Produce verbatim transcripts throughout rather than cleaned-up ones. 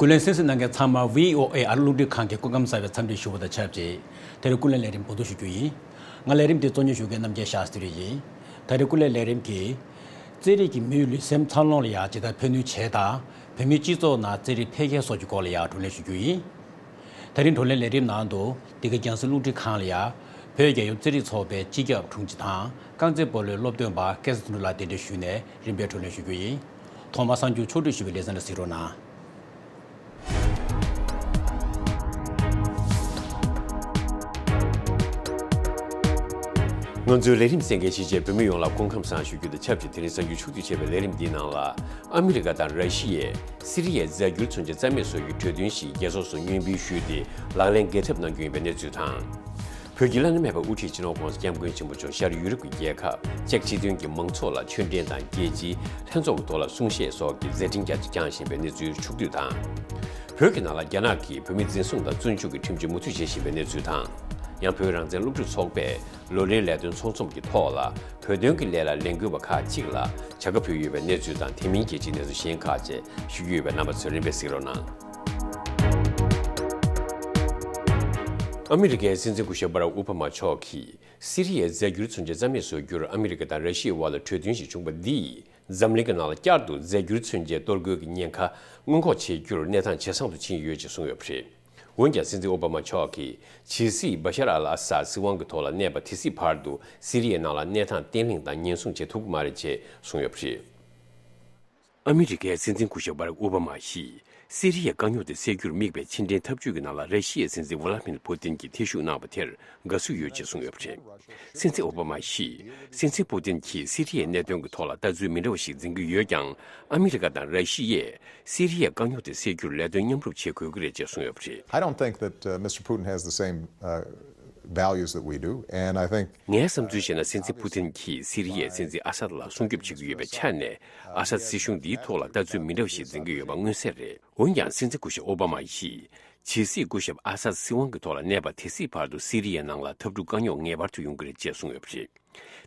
ཀུན་གླེང་གསན་གཟིགས་གནང་མཁན་ཚང་མ་ཝི་ཨོ་ཨེ་ཨ་རི་རླུང་འཕྲིན་ཁང་གི་སྐུ་ཁམས་བཟང་བའི་འཚམས་འདྲི་ཞུ་བ་དང་ཆབས་ཅིག་དེ་རིང་ཀུན་གླེང་ལས་རིམ་འགོ་འཛུགས་ཞུ་རྒྱུ་ཡིན། ང་ལས་རིམ་འདི་གཙོ་གཉེར་ཞུ་མཁན་རྣམ་རྒྱལ་ཤཱ་སྟི་རི་ཡིན། ད་རེས་ཀུན་གླེང་ལས་རིམ་གྱིས། རྩེད་རིགས་ཀྱིས་མིའི་ལུས་སེམས་འཚར་ལོངས་ལ་ཡང་ཇི་ལྟར་ཕན་ནུས་བྱས་དང་། བོད་མིའི་སྤྱི་ཚོགས་ནང་རྩེད་རིགས་འཕེལ་རྒྱས་སོགས་ཀྱི་སྐོར་ལ་ཡང་བགྲོ་གླེང་ཞུ་རྒྱུ་ཡིན། ད་རིང་བགྲོ་གླེང་ལས་རིམ་ནང་དུ་འདི་ག་རྒྱང་སྲིང་རླུང་འཕྲིན་ཁང་ལ་ཡང་། བོད་རྒྱལ་ཡོངས་རྩེད་རིགས་ཚོགས་པའི་སྤྱི་ཁྱབ་དྲུང་ཆེ་དང་རྐང་རྩེད་སྤོ་ལོའི་སློབ་སྟོན་པ་སྐལ་བཟང་དོན་གྲུབ་ལགས་གདན་འདྲེན་ཞུས་ནས་རིམ་པས་བགྲོ་གླེང་ཞུ་རྒྱུ་ཡིན། ཐོག་མར་གསར་འགྱུར་ཕྱོགས་བསྒྲིགས་ཞུས་པའི་ལེ་ཚན་ལ་གཟིགས་རོགས་གནང་། ང་ཚོའི་ལས་རིམ་གསན་མཁན་གཞིས་བྱེས་བོད་མི་ཡོངས་ལ་སྐུ་ཁམས་བཟང་ཞུ་རྒྱུ་དང་ཆབས་ཅིག་དེ་རིང་གསར་འགྱུར་ཕྱོགས་བསྒྲིགས་བྱས་པའི་ལས་རིམ་འདིའི་ནང་ལ། ཨ་མི་རི་ཀ་དང་ར་ཤི་ཡས་སི་རི་ཡའི་རྫས་འགྱུར་མཚོན་ཆ་རྩ་མེད་བཟོ་རྒྱུའི་གྲོས་མཐུན་ཞིག་རྒྱལ་ཚོགས་སུ་སྙན་འབུལ་ཞུས་ཏེ་ལག་ལེན་འགེལ་ཐབས་གནང་རྒྱུ་ཡིན་པའི་གནས་ཚུལ་དང་། བོད་ཀྱི་བླ་ན་མེད་པའི་དབུ་ཁྲིད་སྤྱི་ནོར་༸གོང་ས་༸སྐྱབས་མགོན་ཆེན་པོ་མཆོག་ཤར་ཡུ་རོབ་ཀྱི་རྒྱལ་ཁབ་ཅེཀ་སྤྱི་མཐུན་གྱི་མང་ཚོགས་ལ་ཆོས་འབྲེལ་དང་རྒྱལ་སྤྱིའི་ལྷན་ཚོགས་ཀྱི་ཐོག་ལ་གསུང་བཤད་སོགས་ཀྱི་མཛད་འཕྲིན་རྒྱ་ཆེ་བསྐྱངས་བཞིན་པའི་གནས་ཚུལ་ཕྱོགས་བསྒྲིགས་དང་། བོད་ཀྱི་ནང་ལ་རྒྱ་ནག་གིས་བོད་མི་འཛིན་བཟུང་དང་བཙོན་འཇུག་གི་ཁྲིམས་གཅོད་མུ་མཐུད་བྱེད་བཞིན་པའི་གནས་ཚུལ་དང་། ཡང་བོད་རང་བཙན་སློབ་ཕྲུག་ཚོགས་པས་ལོ་ལེའི་ལས་དོན་ཚོགས་འཛོམས་ཀྱི་ཐོག་ལ་བོད་དོན་གྱི་ལས་ལ་ལས་འགུལ་བ་ཁག་ཅིག་ལ་བྱ་དགའ་ཕུལ་ཡོད་པའི་གནས་ཚུལ་དང་། དེ་མིན་རྒྱལ་སྤྱིའི་གནས་ཚུལ་གཞན་ཁག་བཅས་ཞུ་རྒྱུ་ཡོད་པས། རྣམ་པ་ཚོས་རིམ་པས་གཟིགས་རོགས་གནང་། ཨ་མི་རི་ཀའི་སྲིད་འཛིན་སྐུ་ཞབས་བྷ་རག་ཨོ་བྷ་མ་མཆོག་གིས་སི་རི་ཡའི་རྫས་འགྱུར་མཚོན་ཆའི་རྩ་མེད་བཟོ་རྒྱུར་ཨ་མི་རི་ཀ་དང་ར་ཤི་ཡའི་དབར་ལ་གྲོས་མཐུན་ཞིག་བྱུང་བ་འདིས། འཛམ་གླིང་གི་ནང་ལ་བསྐྱར་དུ་རྫས་འགྱུར་མཚོན་ཆའི་གཏོར་རྒོལ་གྱི་ཉེན་ཁ་སྔོན་འགོག་བྱེད་རྒྱུར་གནས་སྟངས་ཇེ་བཟང་དུ་ཕྱིན་ཡོད་ཅེས་གསུངས་ཡོད་པ་རེད། འོན་ཀྱང་། སྲིད་འཛིན་ཨོ་བྷ་མ་མཆོག་གིས་ཇི་སྲིད་བྷ་ཤར་ཨལ་ཨ་སཱད་སྲིད་དབང་གི་ཐོག་ལ་གནས་པ་དེ་སྲིད་བར་དུ་སི་རི་ཡའི་ནང་ལ་གནས་སྟངས་བརྟན་ལྷིང་དང་ཉེན་སྲུང་བྱེད་ཐུབ་ཀྱི་མ་རེད་ཅེས་གསུངས་ཡོད་པ་རེད། ཨ་མི་རི་ཀའི་སྲིད་འཛིན་སྐུ་ཞབས་བྷ་རག་ཨོ་བྷ་མ་ཡིས་སི་རི་ཡའི་དཀའ་རྙོག་དེ་སེལ་རྒྱུར་དམིགས་པའི་ཕྱི་འབྲེལ་འཐབ་ཇུས་ཀྱི་ནང་ལ་ར་ཤི་ཡའི་སྲིད་འཛིན་ཝ་ལ་མིར་ཕུ་ཏིན་གྱིས་ཐེ་ཞུགས་གནང་བ་དེར་དགའ་བསུ་ཡོད་ཅེས་གསུངས་ཡོད་པ་རེད། སྲིད་འཛིན་ཨོ་བྷ་མ་ཡིས། སྲིད་འཛིན་ཕུ་ཏིན་གྱིས་སི་རི་ཡའི་གནད་དོན་གྱི་ཐོག་ལ་ལྟ་ཚུལ་མི་འདྲ་བ་ཞིག་འཛིན་གྱི་ཡོད་ཀྱང་། ཨ་མི་རི་ཀ་དང་ར་ཤི་ཡས་སི་རི་ཡའི་དཀའ་རྙོག་དེ་སེལ་རྒྱུར་ལས་དོན་མཉམ་རུབ་བྱེད་དགོས་ཀྱི་རེད་ཅེས་གསུངས་ཡོད་པ་རེད། I don't think that uh, Mister Putin has the same uh, values that we do, and I think ངའི་བསམ་ཚུལ་བཤད་ན། སྲིད་འཛིན་ཕུ་ཏིན་གྱིས་སི་རི་ཡའི་སྲིད་འཛིན་ཨ་སཱད་ལ་སྲུང་སྐྱོབ་བྱེད་ཀྱི་ཡོད་པའི་ཆ་ནས། ཨ་སཱད་སྲིད་གཞུང་འདིའི་ཐོག་ལ་ལྟ་ཚུལ་མི་འདྲ་བ་ཞིག་འཛིན་གྱི་ཡོད་པ་མངོན་གསལ་རེད། འོན་ཀྱང་། སྲིད་འཛིན་སྐུ་ཞབས་ཨོ་བྷ་མ་ཡིས། ཇི་སྲིད་སྐུ་ཞབས་ཨ་སཱད་སྲིད་དབང་གི་ཐོག་ལ་གནས་པ་དེ་སྲིད་བར་དུ་སི་རི་ཡའི་ནང་ལ་འཐབ་འཁྲུག་དཀའ་རྙོག་ངེས་པར་དུ་ཡོང་གི་རེད་ཅེས་གསུངས་ཡོད་པ་རེད།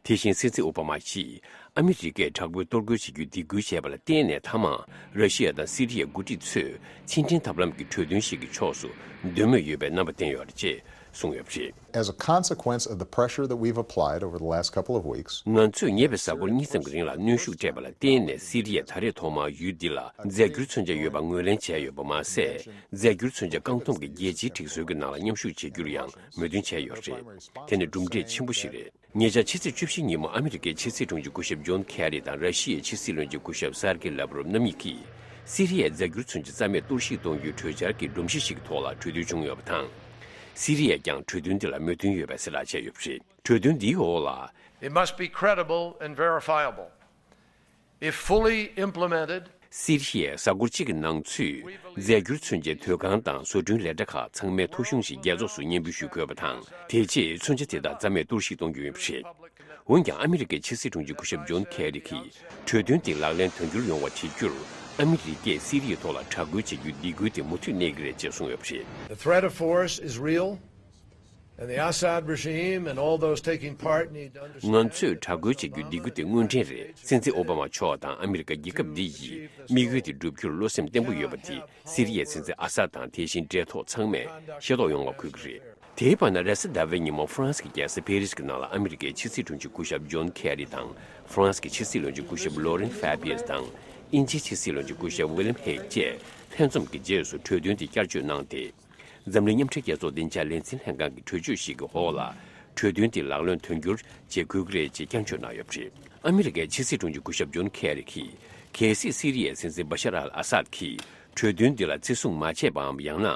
དེ་བཞིན། སྲིད་འཛིན་ཨོ་བྷ་མ་ཡིས། ཨ་མི་རི་ཀས་དྲག་པོའི་གཏོར་རྒོལ་བྱེད་རྒྱུའི་སྡིགས་སྐུལ་བྱས་པ་ལ་བརྟེན་ནས། མཐའ་མར་ར་ཤི་ཡ་དང་སི་རི་ཡའི་འགོ་ཁྲིད་ཚོས་ཕྱི་འབྲེལ་ཐབས་ལམ་གྱི་གྲོས་མཐུན་ཞིག་གི་ཕྱོགས་སུ་འདོད་མོས་ཡོད་པའི་རྣམ་པ་བསྟན་ཡོད་རེད་ཅེས་གསུངས་ཡོད་པ་རེད། As a consequence of the pressure that we've applied over the last couple of weeks, ང་ཚོས་ཉེ་བའི་གཟའ་འཁོར་གཉིས་ཙམ་གྱི་རིང་ལ་གནོན་ཤུགས་སྤྲད་པ་ལ་བརྟེན་ནས། སི་རི་ཡས་ད་རེས་ཐོག་མར་ཡུལ་འདི་ལ་རྫས་འགྱུར་མཚོན་ཆ་ཡོད་པ་ངོས་ལེན་བྱས་ཡོད་པ་མ་ཟད། རྫས་འགྱུར་མཚོན་ཆ་བཀག་སྡོམ་གྱི་རྒྱལ་སྤྱིའི་སྒྲིག་སྲོལ་གྱི་ནང་ལ་མཉམ་ཞུགས་བྱེད་རྒྱུར་ཡང་མོས་མཐུན་བྱས་ཡོད་པ་རེད། དེ་ནི་གྲུབ་འབྲས་ཆེན་པོ་ཞིག་རེད། ཉེ་ཆར་ཕྱི་ཚེས་བཅུ་བཞི་ཉིན་མོ། ཨ་མི་རི་ཀའི་ཕྱི་སྲིད་དྲུང་ཆེ་སྐུ་ཞབས་ཇོན་ཁེ་རི་དང་། ར་ཤི་ཡའི་ཕྱི་སྲིད་བློན་ཆེན་སྐུ་ཞབས་སར་ཀེ་ལབ་རོབ་རྣམ་གཉིས་ཀྱིས། སི་རི་ཡའི་རྫས་འགྱུར་མཚོན་ཆ་རྩ་མེད་གཏོར་བཤིག་གཏོང་རྒྱུའི་གྲོས་འཆར་གྱི་སྒྲོམ་གཞི་ཞིག་གི་ཐོག་ལ་གྲོས་བསྡུར་བྱུང་ཡོད་པ་དང་། སི་རི་ཡས་ཀྱང་གྲོས་མཐུན་དེ་ལ་མོས་མཐུན་ཡོད་པའི་གསལ་བསྒྲགས་བྱས་ཡོད་པ་རེད། གྲོས་མཐུན་འདིའི་འོག་ལ། It must be credible and verifiable. If fully implemented, སི་རི་ཡས་གཟའ་འཁོར་གཅིག་གི་ནང་ཚུད་རྫས་འགྱུར་མཚོན་ཆའི་ཟློས་ཁང་དང་བཟོ་སྐྲུན་ལས་གྲྭ་ཁག་ཚང་མའི་ཐོ་གཞུང་ཞིག་རྒྱལ་ཚོགས་སུ་སྙན་འབུལ་ཞུ་དགོས་པ་དང་། དེ་རྗེས་མཚོན་ཆ་དེ་དག་རྩ་མེད་གཏོར་བཤིག་གཏོང་རྒྱུ་ཡིན་པ་རེད། འོན་ཀྱང་། ཨ་མི་རི་ཀའི་ཕྱི་སྲིད་དྲུང་ཆེ་སྐུ་ཞབས་ཇོན་ཁེ་རི་གིས། གྲོས་མཐུན་དེ་ལག་ལེན་དོན་འཁྱོལ་ཡོང་བ་བྱེད་རྒྱུར། ཨ་མི་རི་ཀས་སི་རི་ཡའི་ཐོག་ལ་དྲག་རྒོལ་བྱེད་རྒྱུའི་སྡིགས་སྐུལ་དེ་མུ་མཐུད་གནས་ཀྱི་རེད་ཅེས་གསུངས་ཡོད་པ་རེད། The threat of force is real. And the Assad regime and all those taking part need to understand ང་ཚོས་དྲག་རྒོལ་བྱེད་རྒྱུའི་སྡིགས་སྐུལ་དེ་དངོས་འབྲེལ་རེད། སྲིད་འཛིན་ཨོ་བྷ་མ་མཆོག་དང་ཨ་མི་རི་ཀ་རྒྱལ་ཁབ་འདི་ཡིས་དམིགས་ཡུལ་དེ་བསྒྲུབ་རྒྱུར་བློ་སེམས་བརྟན་པོ་ཡོད་པ་དེ་སི་རི་ཡའི་སྲིད་འཛིན་ཨ་སཱད་དང་དེ་བཞིན་འབྲེལ་ཐོགས་ཚང་མས་ཤེས་རྟོགས་ཡོང་བ་དགོས་ཀྱི་རེད། དེའི་བར་ན། རེས་གཟའ་ཟླ་བའི་ཉིན་མོ། ཧྥ་རན་སི་གི་རྒྱལ་ས་པེ་རིས་ཀྱི་ནང་ལ་ཨ་མི་རི་ཀའི་ཕྱི་སྲིད་དྲུང་ཆེ་སྐུ་ཞབས་ཇོན་ཁེ་རི་དང་། ཧྥ་རན་སི་གི་ཕྱི་སྲིད་བློན་ཆེན་སྐུ་ཞབས་ལོ་རེན་ཧྥ་བྷི་ཡས་དང་། དབྱིན་ཇིའི་ཕྱི་སྲིད་བློན་ཆེན་སྐུ་ཞབས་ཝི་ལིམ་ཧེག་བཅས་ལྷན་འཛོམས་ཀྱི་རྗེས་སུ་གྲོས་མཐུན་དེ་བསྐྱར་བཅོས་གནང་སྟེ། འཛམ་གླིང་མཉམ་འབྲེལ་རྒྱལ་ཚོགས་བདེ་འཇགས་ལས་འཛིན་ལྷན་ཁང་གི་གྲོས་ཆོད་ཞིག་གི་འོག་ལ། གྲོས་མཐུན་དེ་ལག་ལེན་དོན་འཁྱོལ་བྱེད་དགོས་ཀྱི་རེད་ཅེས་བསྐྱར་བཅོས་གནང་ཡོད་པ་རེད། ཨ་མི་རི་ཀའི་ཕྱི་སྲིད་དྲུང་ཆེ་སྐུ་ཞབས་ཇོན་ཁེ་རི་གིས། གལ་སྲིད་སི་རི་ཡའི་སྲིད་འཛིན་བྷ་ཤར་ཨལ་ཨ་སཱད་ཀྱིས་གྲོས་མཐུན་འདི་ལ་བརྩི་སྲུང་མ་བྱས་པའམ། ཡང་ན་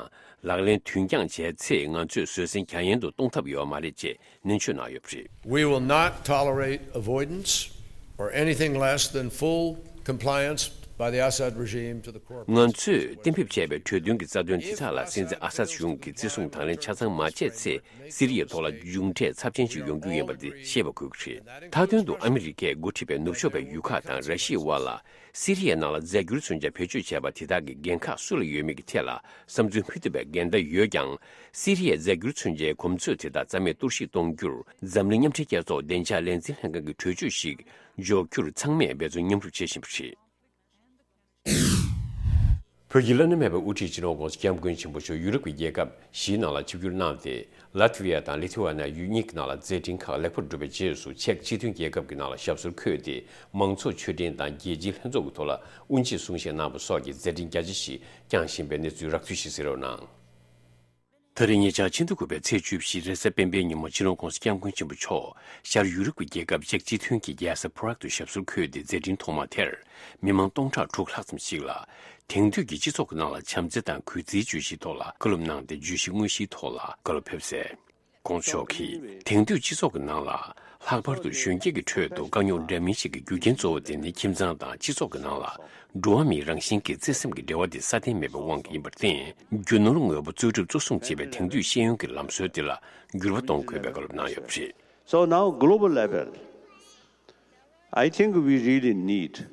ལག་ལེན་དུས་འགྱངས་བྱས་ཚེ། ང་ཚོས་བཟོད་བསྲན་རྒྱ་ཡན་དུ་གཏོང་ཐབས་ཡོད་མ་རེད་ཅེས་ནན་བརྗོད་གནང་ཡོད་པ་རེད། We will not tolerate avoidance or anything less than full compliance by the Assad regime to the core ང་ཚོས་གཏན་འབེབས་བྱས་པའི་གྲོས་མཐུན་གྱི་རྩ་དོན་དེ་དག་ལ་སྲིད་འཛིན་ཨ་སཱད་གཞུང་གིས་བརྩི་སྲུང་དང་ལེན་ཆ་ཚང་མ་བྱས་ཚེ། སི་རི་ཡའི་ཐོག་ལ་མཇུག་འབྲས་ཚབས་ཆེན་ཞིག་ཡོང་རྒྱུ་ཡིན་པ་དེ་ཤེས་པ་དགོས་ཀྱི་རེད། མཐའ་དོན་དུ་ཨ་མི་རི་ཀས་འགོ་ཁྲིད་པའི་ནུབ་ཕྱོགས་པའི་ཡུལ་ཁག་དང་ར་ཤི་ཡའི་དབར་ལ། སི་རི་ཡའི་ནང་ལ་རྫས་འགྱུར་མཚོན་ཆ་བེད་སྤྱོད་བྱས་པ་དེ་དག་གི་འགན་ཁག་སུ་ལ་ཡོད་མེད་ཀྱི་ཐད་ལ་བསམ་ཚུལ་མི་མཐུན་པའི་འགལ་ཟླ་ཡོད་ཀྱང་། སི་རི་ཡའི་རྫས་འགྱུར་མཚོན་ཆའི་གོ་མཚོན་དེ་དག་རྩ་མེད་གཏོར་བཤིག་གཏོང་རྒྱུར། འཛམ་གླིང་མཉམ་འབྲེལ་རྒྱལ་ཚོགས་བདེ་འཇགས་ལས་འཛིན་ལྷན་ཁང་གི་གྲོས་ཆོད་ཞིག་འཇོག་རྒྱུར་ཚང་མས་འབད་བརྩོན་མཉམ་རུབ་བྱེད་བཞིན་པ་རེད། བོད་ཀྱི་བླ་ན་མེད་པའི་དབུ་ཁྲིད་སྤྱི་ནོར་༸གོང་ས་༸སྐྱབས་མགོན་ཆེན་པོ་མཆོག་ཡུ་རོབ་ཀྱི་རྒྱལ་ཁབ་བཞིའི་ནང་ལ་ཆིབས་བསྒྱུར་གནང་སྟེ། ལ་ཐི་བི་ཡ་དང་ལི་ཐི་ཝ་ནི་ཡ་ཡུལ་གཉིས་ཀྱི་ནང་ལ་མཛད་འཕྲིན་ཁག་ལེགས་པར་གྲུབ་པའི་རྗེས་སུ། ཅེཀ་སྤྱི་མཐུན་རྒྱལ་ཁབ་ཀྱི་ནང་ལ་ཞབས་སོར་འཁོད་དེ། མང་ཚོགས་ཆོས་འབྲེལ་དང་རྒྱལ་སྤྱིའི་ལྷན་ཚོགས་ཀྱི་ཐོག་ལ་དབུ་འབྱེད་གསུང་བཤད་གནང་བ་སོགས་ཀྱི་མཛད་འཕྲིན་རྒྱ་ཆེ་ཞིག་བསྐྱངས་བཞིན་པའི་གནས་ཚུལ་རག་ཐུག་ཞིག་གསན་རོགས་གནང་། ད་རེས་ཉེ་ཆར་ཕྱི་ཟླ་དགུ་པའི་ཚེས་བཅུ་བཞི་རེས་གཟའ་སྤེན་པའི་ཉིན་མོ། སྤྱི་ནོར་༸གོང་ས་༸སྐྱབས་མགོན་ཆེན་པོ་མཆོག་ཤར་ཡུ་རོབ་ཀྱི་རྒྱལ་ཁབ་ཅེཀ་སྤྱི་མཐུན་གྱི་རྒྱལ་ས་པ་རག་ཏུ་ཞབས་སོར་འཁོད་དེ། མཛད་འཕྲིན་ཐོག་མ་དེར་མི་མང་སྟོང་ཕྲག་དྲུག་ལྷག་ཙམ་ཞིག་ལ་དེང་དུས་ཀྱི་སྤྱི་ཚོགས་ཀྱི་ནང་ལ་བྱམས་བརྩེ་དང་གུས་བརྩིའི་བརྗོད་གཞིའི་ཐོག་ལ་བཀའ་སློབ་གནང་སྟེ། བརྗོད་གཞི་དངོས་གཞིའི་ཐོག་ལ་བཀའ་སློབ་ཕེབས་གསལ། ༸གོང་ས་མཆོག་གིས་དེང་དུས་སྤྱི་ཚོགས་ཀྱི་ནང་ལ་ལྷག་པར་དུ་གཞོན་སྐྱེས་ཀྱི་ཁྲོད་དུ་དཀའ་རྙོག་འདྲ་མིན་ཞིག་གི་རྒྱུ་རྐྱེན་གཙོ་བོ་དེ་ནི་ཁྱིམ་ཚང་དང་སྤྱི་ཚོགས་ཀྱི་ནང་ལ་འགྲོ་བ་མིའི་རང་བཞིན་གྱི་བརྩེ་སེམས་ཀྱི་འབྲེལ་བ་དེ་སྲ་བརྟན་མེད་པའི་དབང་གིས་ཡིན་པར་བརྟེན། རྒྱུ་ནོར་དངོས་པོ་རྩོལ་སྒྲུབ་གཙོ་བཟུང་བྱེད་པའི་དེང་དུས་ཤེས་ཡོན་གྱི་ལམ་སྲོལ་དེ་ལ་འགྱུར་བ་གཏོང་དགོས་པའི་བཀའ་སློབ་གནང་ཡོད་པ་རེད། So now, global level, I think we really need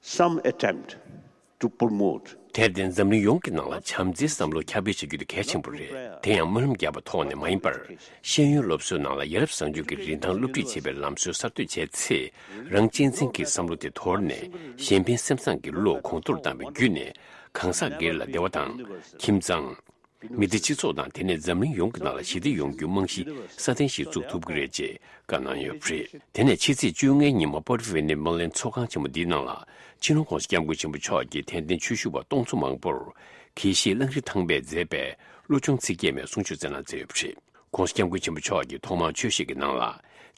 some attempt to promote དེར་བརྟེན། འཛམ་གླིང་ཡོངས་ཀྱི་ནང་ལ་བྱམས་བརྩེའི་བསམ་བློ་ཁྱབ་སྤེལ་བྱ་རྒྱུ་དེ་གལ་ཆེན་པོ་རེད། དེ་ཡང་སྨོན་ལམ་བརྒྱབ་པ་ཐོག་ནས་མ་ཡིན་པར། ཤེས་ཡོན་སློབ་གསོའི་ནང་ལ་ཡ་རབས་གསར་འགྱུར་གྱི་རིན་ཐང་སློབ་ཁྲིད་བྱེད་པའི་ལམ་སྲོལ་གསར་གཏོད་བྱས་ཚེ། རང་གཅེས་འཛིན་གྱི་བསམ་བློ་དེ་དོར་ནས། གཞན་ཕན་སེམས་བཟང་གི་བློ་གོང་མཐོར་བཏང་བའི་བརྒྱུད་ནས། གང་ཟག་སྒེར་ལ་བདེ་བ་དང་། ཁྱིམ་ཚང་། མི་སྡེ་སྤྱི་ཚོགས་དང་། དེ་ནས་འཛམ་གླིང་ཡོངས་ཀྱི་ནང་ལ་ཞི་བདེ་ཡོང་རྒྱུའི་རྨང་གཞི་སྲ་བརྟན་ཞིག་བཙུགས་ཐུབ་ཀྱི་རེད་ཅེས་བཀའ་གནང་ཡོད་པ་རེད། དེ་ནས་ཕྱི་ཚེས་བཅོ་ལྔའི་ཉིན་མོ། པོར་ཏུ་ཝེ་ནེ་མེ་ལན་ཚོགས་ཁང་ཆེན་མོ་འདིའི་ནང་ལ། སྤྱི་ནོར་༸གོང་ས་༸སྐྱབས་མགོན་ཆེན་པོ་མཆོག་གིས་དད་ལྡན་ཆོས་ཞུ་བ་སྟོང་ཚོ་མང་པོར། དགེ་བཤེས་གླང་རི་ཐང་པས་མཛད་པའི་བློ་སྦྱོང་ཚིག་བརྒྱད་མའི་གསུང་ཆོས་སྩལ་གནང་མཛད་ཡོད་པ་རེད། ༸གོང་ས་༸སྐྱབས་མགོན་ཆེན་པོ་མཆོག་གིས་ཐོག་མར་ཆོས་བཤད་ཀྱི་ནང་ལ།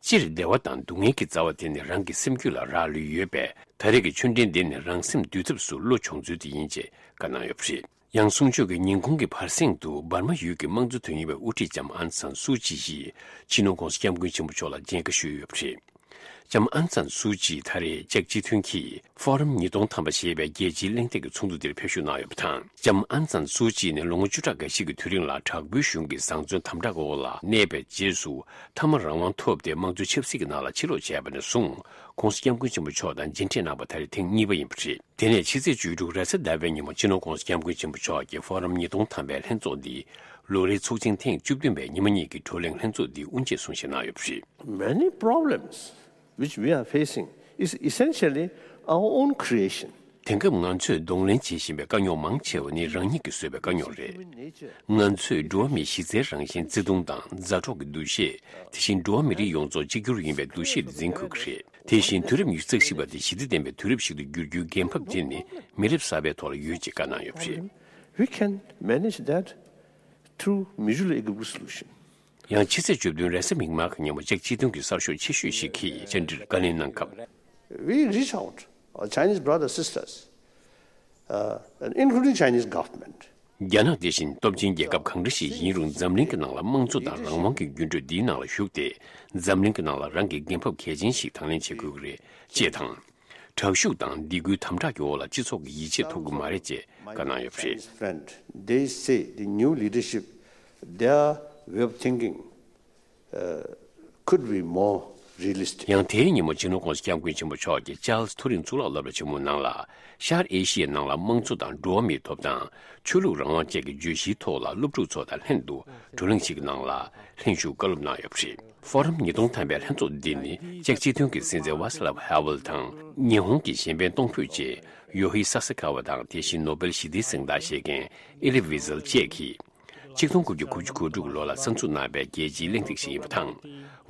སྤྱིར་བདེ་བ་དང་སྡུག་བསྔལ་གྱི་རྩ་བ་དེ་ནི་རང་གི་སེམས་རྒྱུད་ལ་རག་ལུས་ཡོད་པས། ད་རེས་ཀྱི་ཆོས་འབྲེལ་འདི་ནི་རང་སེམས་འདུལ་ཐབས་སུ་བློ་སྦྱོང་ཚུལ་དེ་ཡིན་ཅེས་བཀའ་གནང་ཡོད་པ་རེད། ཡང་གསུང་ཆོས་ཀྱི་ཉིན་གུང་གི་བར་གསེང་དུ། འབར་མ་ཡུལ་གྱི་དམངས་གཙོ་དོན་གཉེར་བའི་དབུ་ཁྲིད་ལྕམ་ཨང་སན་སུའུ་ཅི་ཡིས་སྤྱི་ནོར་༸གོང་ས་༸སྐྱབས་མགོན་ཆེན་པོ་མཆོག་ལ་མཇལ་ཁ་ཞུས་ཡོད་པ་རེད། ལྕམ་ཨང་སན་སུའུ་ཅི་ད་རེས་ཅེཀ་སྤྱི་མཐུན་གྱི་ཧྥོ་རམ་ཉིས་སྟོང་ཐམ་པ་ཞེས་པའི་རྒྱལ་སྤྱིའི་གླེང་སྟེགས་ཀྱི་ཚོགས་འདུ་འདིར་ཕེབས་ཞུགས་གནང་ཡོད་པ་དང་། ལྕམ་ཨང་སན་སུའུ་ཅི་ནི་ལོ་ངོ་བཅུ་ཕྲག་འགའ་ཞིག་གི་དུས་རིང་ལ་དྲག་པོའི་གཞུང་གི་བཟང་བཙོན་དམ་དྲག་འོག་ལ་གནས་པའི་རྗེས་སུ། མཐའ་མ་རང་དབང་ཐོབ་སྟེ། དམངས་གཙོའི་ཆབ་སྲིད་ཀྱི་ནང་ལ་ཕྱིར་ལོག་བྱས་པ་ནས་བཟུང་། ༸གོང་ས་༸སྐྱབས་མགོན་ཆེན་པོ་མཆོག་དང་མཇལ་འཕྲད་གནང་བ་ད་རེས་ཐེངས་གཉིས་པ་ཡིན་པ་རེད། དེ་ནས་ཕྱི་ཚེས་བཅུ་དྲུག་རེས་གཟའ་ཟླ་བའི་ཉིན་མོ། སྤྱི་ནོར་༸གོང་ས་༸སྐྱབས་མགོན་ཆེན་པོ་མཆོག་གིས་ཧྥོ་རམ་ཉིས་སྟོང་ཐམ་པའི་ལྷན་ཚོགས་འདི་ལོ་རེའི་ཚོགས་ཆེན་ཐེངས་བཅུ་བདུན་པའི་ཉི་མ་གཉིས་ཀྱི་བགྲོ་གླེང་ལྷན་ཚོགས་འདིའི་དབུ་འབྱེད་གསུང་བཤད་གནང་ཡོད་པ་རེད། Many problems which we are facing is essentially our own creation. དེང་སྐབས་ང་ཚོས་གདོང་ལེན་བྱེད་བཞིན་པའི་དཀའ་རྙོག་མང་ཆེ་བ་ནི་རང་ཉིད་ཀྱིས་བཟོས་པའི་དཀའ་རྙོག་རེད། ང་ཚོས་འགྲོ་བ་མིའི་གཞི་རྩའི་རང་བཞིན་བརྩེ་དུང་དང་མཛའ་གྲོགས་ཀྱི་འདུ་ཤེས། དེ་བཞིན་འགྲོ་བ་མི་རིགས་ཡོངས་རྫོགས་གཅིག་གྱུར་ཡིན་པའི་འདུ་ཤེས་དེ་འཛིན་དགོས་ཀྱི་རེད། དེ་བཞིན་དུས་རབས་ཉི་ཤུ་རྩ་བཞི་པ་དེ་ཞི་བདེ་ལྡན་པའི་དུས་རབས་ཤིག་ཏུ་འགྱུར་རྒྱུའི་འགན་ཕབ་དེ་ནི་མི་རབས་གསར་པའི་ཐོག་ལ་ཡོད་ཅེས་བཀའ་གནང་ཡོད་པ་རེད། We can manage that through mutually agreeable solution. ཡང་ཕྱི་ཚེས་བཅུ་བདུན་རེས་གཟའ་མིག་དམར་གྱི་ཉིན་མོ། ཅེཀ་སྤྱི་མཐུན་གྱི་གསར་ཤོག་ཆེ་ཤོས་ཤིག་གིས་བཅར་འདྲིར་བཀའ་ལན་གནང་སྐབས། We reach out our Chinese brothers, sisters, uh, and including Chinese government. རྒྱ་ནག་དེ་བཞིན་སྟོབས་ཆེན་རྒྱལ་ཁབ་གང་འདྲ་ཞིག་ཡིན་རུང་། འཛམ་གླིང་གི་ནང་ལ་དམངས་གཙོ་དང་རང་དབང་གི་འགྱུར་འགྲོས་འདིའི་ནང་ལ་ཞུགས་ཏེ། འཛམ་གླིང་གི་ནང་ལ་རང་གི་འགན་ཕབ་གལ་ཆེན་ཞིག་དང་ལེན་བྱེད་དགོས་ཀྱི་རེད་ཅེས་དང་། དྲག་ཤུགས་དང་སྡིགས་སྐུལ་དམ་དྲག་གི་འོག་ལ་སྤྱི་ཚོགས་ཀྱི་ཡིད་ཆེས་ཐོབ་ཀྱི་མ་རེད་ཅེས་བཀའ་གནང་ཡོད་པ་རེད། Friend, they say the new leadership, their way of thinking, uh, could be more realistic. ཡང་དེའི་ཉིན་མོ། སྤྱི་ནོར་༸གོང་ས་༸སྐྱབས་མགོན་ཆེན་པོ་མཆོག་གིས་ཅཱལ་སི་ཐུ་རིང་གཙུག་ལག་སློབ་གྲྭ་ཆེན་མོའི་ནང་ལ། ཤར་ཨེ་ཤི་ཡའི་ནང་ལ་དམངས་གཙོ་དང་འགྲོ་བ་མིའི་ཐོབ་ཐང་། ཆོས་ལུགས་རང་དབང་བཅས་ཀྱི་བརྗོད་གཞིའི་ཐོག་ལ་སློབ་ཕྲུག་ཚོ་དང་ལྷན་དུ་བགྲོ་གླེང་ཞིག་གི་ནང་ལ་ལྷན་ཞུགས་བཀའ་སློབ་གནང་ཡོད་པ་རེད། ཧྥོ་རམ་ཉིས་སྟོང་ཐམ་པའི་ལྷན་ཚོགས་འདི་ནི་ཅེཀ་སྤྱི་མཐུན་གྱི་སྲིད་འཛིན་ཝཱ་སི་ལབ་ཧ་ཝེལ་དང་། ཉི་ཧོང་གི་གཞན་ཕན་གཏོང་ཕོད་ཅན་ཡོ་ཧི་ས་ས་ཀ་ཝ་དང་། དེ་བཞིན་ནོ་སྦེལ་ཞི་བདེའི་གཟེངས་རྟགས་བཞེས་མཁན་ཨེ་ལི་ཝི་ཟེལ་བཅས་ཀྱིས། ཆིག་སྟོང་དགུ་བརྒྱ་དགུ་བཅུ་གོ་དྲུག་ལོ་ལ་གསར་འཛུགས་གནང་བའི་རྒྱལ་སྤྱིའི་གླེང་སྟེགས་ཤིག་ཡིན་པ་དང་།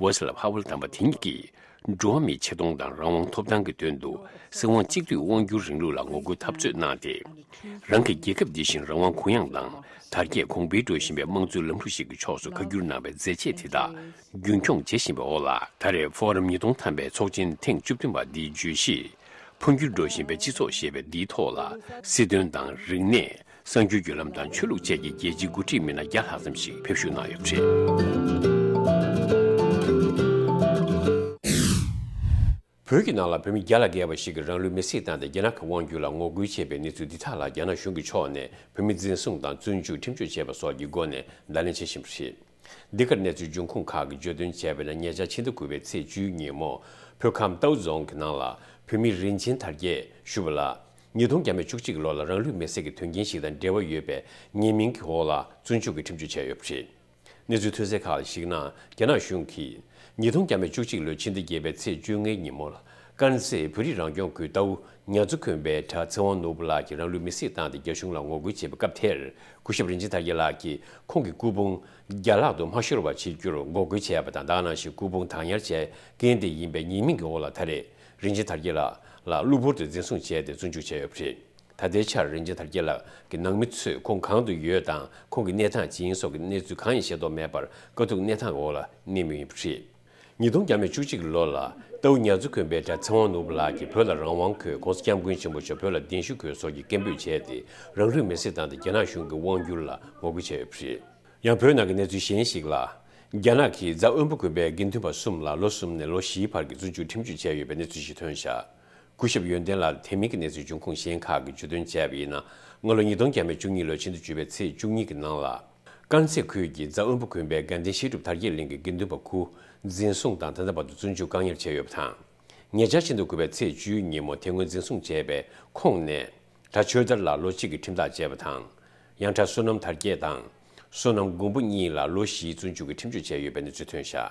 ཝཱ་སི་ལབ་ཧ་ཝེལ་དམ་པ་དེ་ཉིད་ཀྱིས། འགྲོ་བ་མིའི་ཆེ་མཐོང་དང་རང་དབང་ཐོབ་ཐང་གི་དོན་དུ། སྲིད་དབང་གཅིག་སྡུད་དབང་སྒྱུར་རིང་ལུགས་ལ་ངོ་རྒོལ་འཐབ་རྩོད་གནང་སྟེ། རང་གི་རྒྱལ་ཁབ་འདི་བཞིན་རང་དབང་གུ་ཡངས་དང་། དར་རྒྱས་གོང་འཕེལ་འགྲོ་བཞིན་པའི་དམངས་གཙོའི་ལམ་ལུགས་ཤིག་གི་ཕྱོགས་སུ་ཁ་བསྒྱུར་གནང་བའི་མཛད་རྗེས་དེ་དག་རྒྱུན་འཁྱོངས་བྱེད་བཞིན་པའི་འོག་ལ། ད་རེས་ཧྥོ་རམ་ཉིས་སྟོང་ཐམ་པའི་ཚོགས་ཆེན་ཐེངས་བཅུ་བདུན་པ་འདིའི་བརྗོད་གཞི། འཕོ་འགྱུར་འགྲོ་བཞིན་པའི་སྤྱི་ཚོགས་ཞེས་པའི་འདིའི་ཐོག་ལ། སྲིད་དོན་དང་། རིག་གནས། གསར་འགྱུར་བརྒྱུད་ལམ་དང་ཆོས་ལུགས་བཅས་ཀྱི་རྒྱལ་སྤྱིའི་འགོ་ཁྲིད་མི་སྣ་བརྒྱ་ལྷག་ཙམ་ཞིག་ཕེབས་ཞུགས་གནང་ཡོད་པ་རེད། བོད་ཀྱི་ནང་ལ་བོད་མི་བརྒྱ་ལ་བརྒལ་བ་ཞིག་གིས་རང་ལུས་མེར་སྲེག་བཏང་སྟེ། རྒྱ་ནག་གི་དབང་སྒྱུར་ལ་ངོ་རྒོལ་བྱས་པའི་གནས་ཚུལ་འདི་དག་ལ། རྒྱ་ནག་གཞུང་གི་ཕྱོགས་ནས་བོད་མི་འཛིན་བཟུང་དང་། བཙོན་འཇུག་ཁྲིམས་གཅོད་བྱས་པ་སོགས་ཀྱི་སྒོ་ནས་བརྡ་ལན་བྱེད་བཞིན་པ་རེད། འདི་གར་གནས་ཚུལ་འབྱུང་ཁུངས་ཁག་གིས་བརྗོད་དོན་བྱས་པ་ན། ཉེ་ཆར་ཕྱི་ཟླ་དགུ་པའི་ཚེས་བཅུའི་ཉིན་མོ། བོད་ཁམས་རྟའུ་རྫོང་གི་ནང་ལ་བོད་མི་རིན་ཆེན་དར་རྒྱས་ཞུ་བ་ལགས། ཉིས་སྟོང་བརྒྱ་མེད་བཅུ་གཅིག་གི་ལོ་ལ་རང་ལུས་མེར་སྲེག་གི་དོན་རྐྱེན་ཞིག་དང་འབྲེལ་བ་ཡོད་པའི་ཉེས་མིང་གི་འོག་ལ་བཙོན་འཇུག་གི་ཁྲིམས་གཅོད་བྱས་ཡོད་པ་རེད། གནས་ཚུལ་ཐོན་གསལ་ཁག་ལ་གཞིགས་ན། རྒྱ་ནག་གཞུང་གིས་ཉིས་སྟོང་བརྒྱ་མེད་བཅུ་གཅིག་ལོའི་ཕྱི་ཟླ་བརྒྱད་པའི་ཚེས་བཅོ་ལྔའི་ཉིན་མོ་ལ། དཀར་མཛེས་བོད་རིགས་རང་སྐྱོང་ཁུལ་རྟའུ་ཉ་མཚོ་དགོན་པའི་གྲྭ་ཚེ་དབང་ནོར་བུ་ལགས་ཀྱིས་རང་ལུས་མེར་སྲེག་བཏང་སྟེ་རྒྱ་གཞུང་ལ་ངོ་རྒོལ་བྱས་པའི་སྐབས་དེར། སྐུ་ཞབས་རིན་ཆེན་དར་རྒྱས་ལགས་ཀྱིས་ཁོང་གི་སྐུ་ཕུང་རྒྱ་ལག་ཏུ་མ་ཤོར་བར་བྱེད་རྒྱུར་འགོག་རྒོལ་བྱས་པ་དང་། དེ་ག་ནང་བཞིན་སྐུ་ཕུང་བདག་ཉར་བྱས་མཁན་དེ་ཡིན་པའི་ཉེས་མིང་གི་འོག་ལ། ད་རེས་རིན་ཆེན་དར་རྒྱས་ལགས་ལ་གློ་བུར་དུ་འཛིན་བཟུང་བྱས་ཏེ་བཙོན་འཇུག་བྱས་ཡོད་པ་རེད། ད་ལྟའི་ཆར་རིན་ཆེན་དར་རྒྱས་ལགས་ཀྱི་ནང་མི་ཚོས་ཁོང་གང་དུ་ཡོད་དང་། ཁོང་གི་གནས་སྟངས་ཇི་ཡིན་སོགས་ཀྱི་གནས་ཚུལ་གང་ཡང་ཤེས་རྟོགས་མེད་པར། དཀའ་སྡུག་གནས་སྟངས་འོག་ལ་གནས་མུས་ཡིན་པ་རེད། ཉིས་སྟོང་བཅུ་གཅིག་ལོ་ལ་རྟའུ་ཉ་མཚོ་དགོན་པའི་གྲྭ་ཚེ་དབང་ནོར་བུ་ལགས་ཀྱིས་བོད་ལ་རང་དབང་དགོས། ༸གོང་ས་༸སྐྱབས་མགོན་ཆེན་པོ་མཆོག་བོད་ལ་གདན་ཞུ་དགོས་སོགས་ཀྱི་སྐད་འབོད་བྱས་ཏེ། རང་ལུས་མེར་སྲེག་བཏང་སྟེ་རྒྱ་ནག་གཞུང་གི་དབང་བསྒྱུར་ལ་ངོ་རྒོལ་བྱས་ཡོད་པ་རེད། ཡང་བོད་ནང་གི་གནས་ཚུལ་གཞན་ཞིག་ལ། རྒྱ་ནག་གིས་རྫ་དབོན་པོ་དགོན་པའི་དགེ་འདུན་པ་གསུམ་ལ་ལོ་གསུམ་ནས་ལོ་བཞིའི་བར་གྱི་བཙོན་འཇུག་ཁྲིམས་གཅོད་བྱས་ཡོད་པའི་གནས་ཚུལ་ཞིག་ཐོན་བཞག་སྐུ་ཞབས་ཡོན་ཏན་ལགས་དེ་མིན་གྱི་གནས་ཚུལ་འབྱུང་ཁུངས་གཞན་ཁག་གིས་བརྗོད་དོན་བྱས་པ་ཡིན་ན། སྔ་ལོ་ཉིས་སྟོང་བཅུ་གཉིས་ལོའི་ཕྱི་ཟླ་བཅུ་པའི་ཚེས་བཅུ་གཉིས་ཀྱི་ནང་ལ། དཀར་མཛེས་ཁུལ་གྱི་རྫ་དབོན་པོ་དགོན་པའི་དགའ་ལྡན་བཤད་སྒྲུབ་དར་རྒྱས་གླིང་གི་དགེ་འདུན་པ་དགུ་འཛིན་བཟུང་དང་། ད་ལྟ་བར་དུ་བཙོན་འཇུག་བཀག་ཉར་བྱས་ཡོད་པ་དང་། ཉེ་ཆར་ཕྱི་ཟླ་དགུ་པའི་ཚེས་བཅུའི་ཉིན་མོ་དེ་སྔོན་འཛིན་བཟུང་བྱས་པའི་ཁོངས་ནས། གྲྭ་ཆོས་དར་ལ་ལོ་གཅིག་གི་ཁྲིམས་ཐག་བཅད་པ་དང་། ཡང་གྲྭ་བསོད་ནམས་དར་རྒྱས་དང་། བསོད་ནམས་མགོན་པོ་གཉིས་ལ་ལོ་བཞིའི་བཙོན་འཇུག་གི་ཁྲིམས་གཅོད་བྱས་ཡོད་པའི་གནས་ཚུལ་ཐོན་བཞག་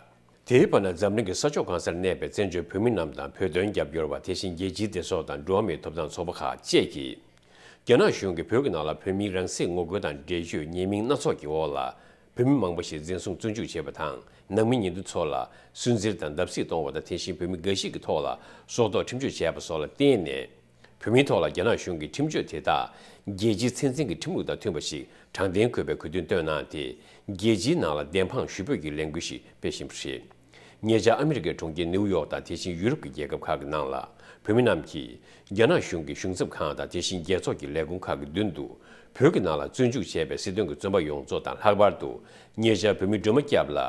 དེའི་བར་ན། འཛམ་གླིང་གི་ས་ཕྱོགས་གང་སར་གནས་པའི་བཙན་བྱོལ་བོད་མི་རྣམས་དང་། བོད་དོན་རྒྱབ་སྐྱོར་བ། དེ་བཞིན་རྒྱལ་སྤྱིའི་བདེ་སྲུང་དང་འགྲོ་བ་མིའི་ཐོབ་ཐང་ཚོགས་པ་ཁག་བཅས་ཀྱིས། རྒྱ་ནག་གཞུང་གིས་བོད་ཀྱི་ནང་ལ་བོད་མིའི་རང་སྲིད་ངོ་རྒོལ་དང་འབྲེལ་ཡོད་ཉེས་མིང་སྣ་ཚོགས་ཀྱི་འོག་ལ། བོད་མི་མང་པོ་ཞིག་འཛིན་བཟུང་བཙོན་འཇུག་བྱས་པ་དང་། ནང་མི་ཉེ་འདུན་ཚོ་ལ་སུན་གཙེར་དང་བརྡབ་གསིག་གཏོང་བ་དང་། དེ་བཞིན་བོད་མི་འགའ་ཞིག་གི་ཐོག་ལ་སྲོག་ཐོག་ཁྲིམས་གཅོད་བྱས་པ་སོགས་ལ་བརྟེན་ནས། བོད་མིའི་ཐོག་ལ་རྒྱ་ནག་གཞུང་གི་ཁྲིམས་གཅོད་དེ་དག་རྒྱལ་སྤྱིའི་ཚད་འཛིན་གྱི་ཁྲིམས་ལུགས་དང་མཐུན་པ་ཞིག་དྲང་བདེན་དགོས་པའི་གུས་འདུན་བཏོན་གནང་སྟེ། རྒྱལ་སྤྱིའི་ནང་ལ་བདེན་དཔང་ཞུ་འབོད་ཀྱི་ལས་འགུལ་ཞིག་སྤེལ་བཞིན་པ་རེད། ཉེ་ཆར་ཨ་མི་རི་ཀའི་གྲོང་ཁྱེར་ནིའུ་ཡོག་དང་། དེ་བཞིན་ཡུ་རོབ་ཀྱི་རྒྱལ་ཁབ་ཁག་གི་ནང་ལ། བོད་མི་རྣམས་ཀྱིས་རྒྱ་ནག་གཞུང་གི་གཞུང་ཚབ་ཁང་དང་། དེ་བཞིན་རྒྱལ་ཚོགས་ཀྱི་ལས་ཁུངས་ཁག་གི་མདུན་དུ། བོད་ཀྱི་ནང་ལ་བཙོན་འཇུག་བྱས་པའི་སྲིད་དོན་གྱི་བཙོན་པ་ཡོངས་རྫོགས་དང་། ལྷག་པར་དུ་ཉེ་ཆར་བོད་མི་སྒྲོལ་མ་སྐྱབས་ལ་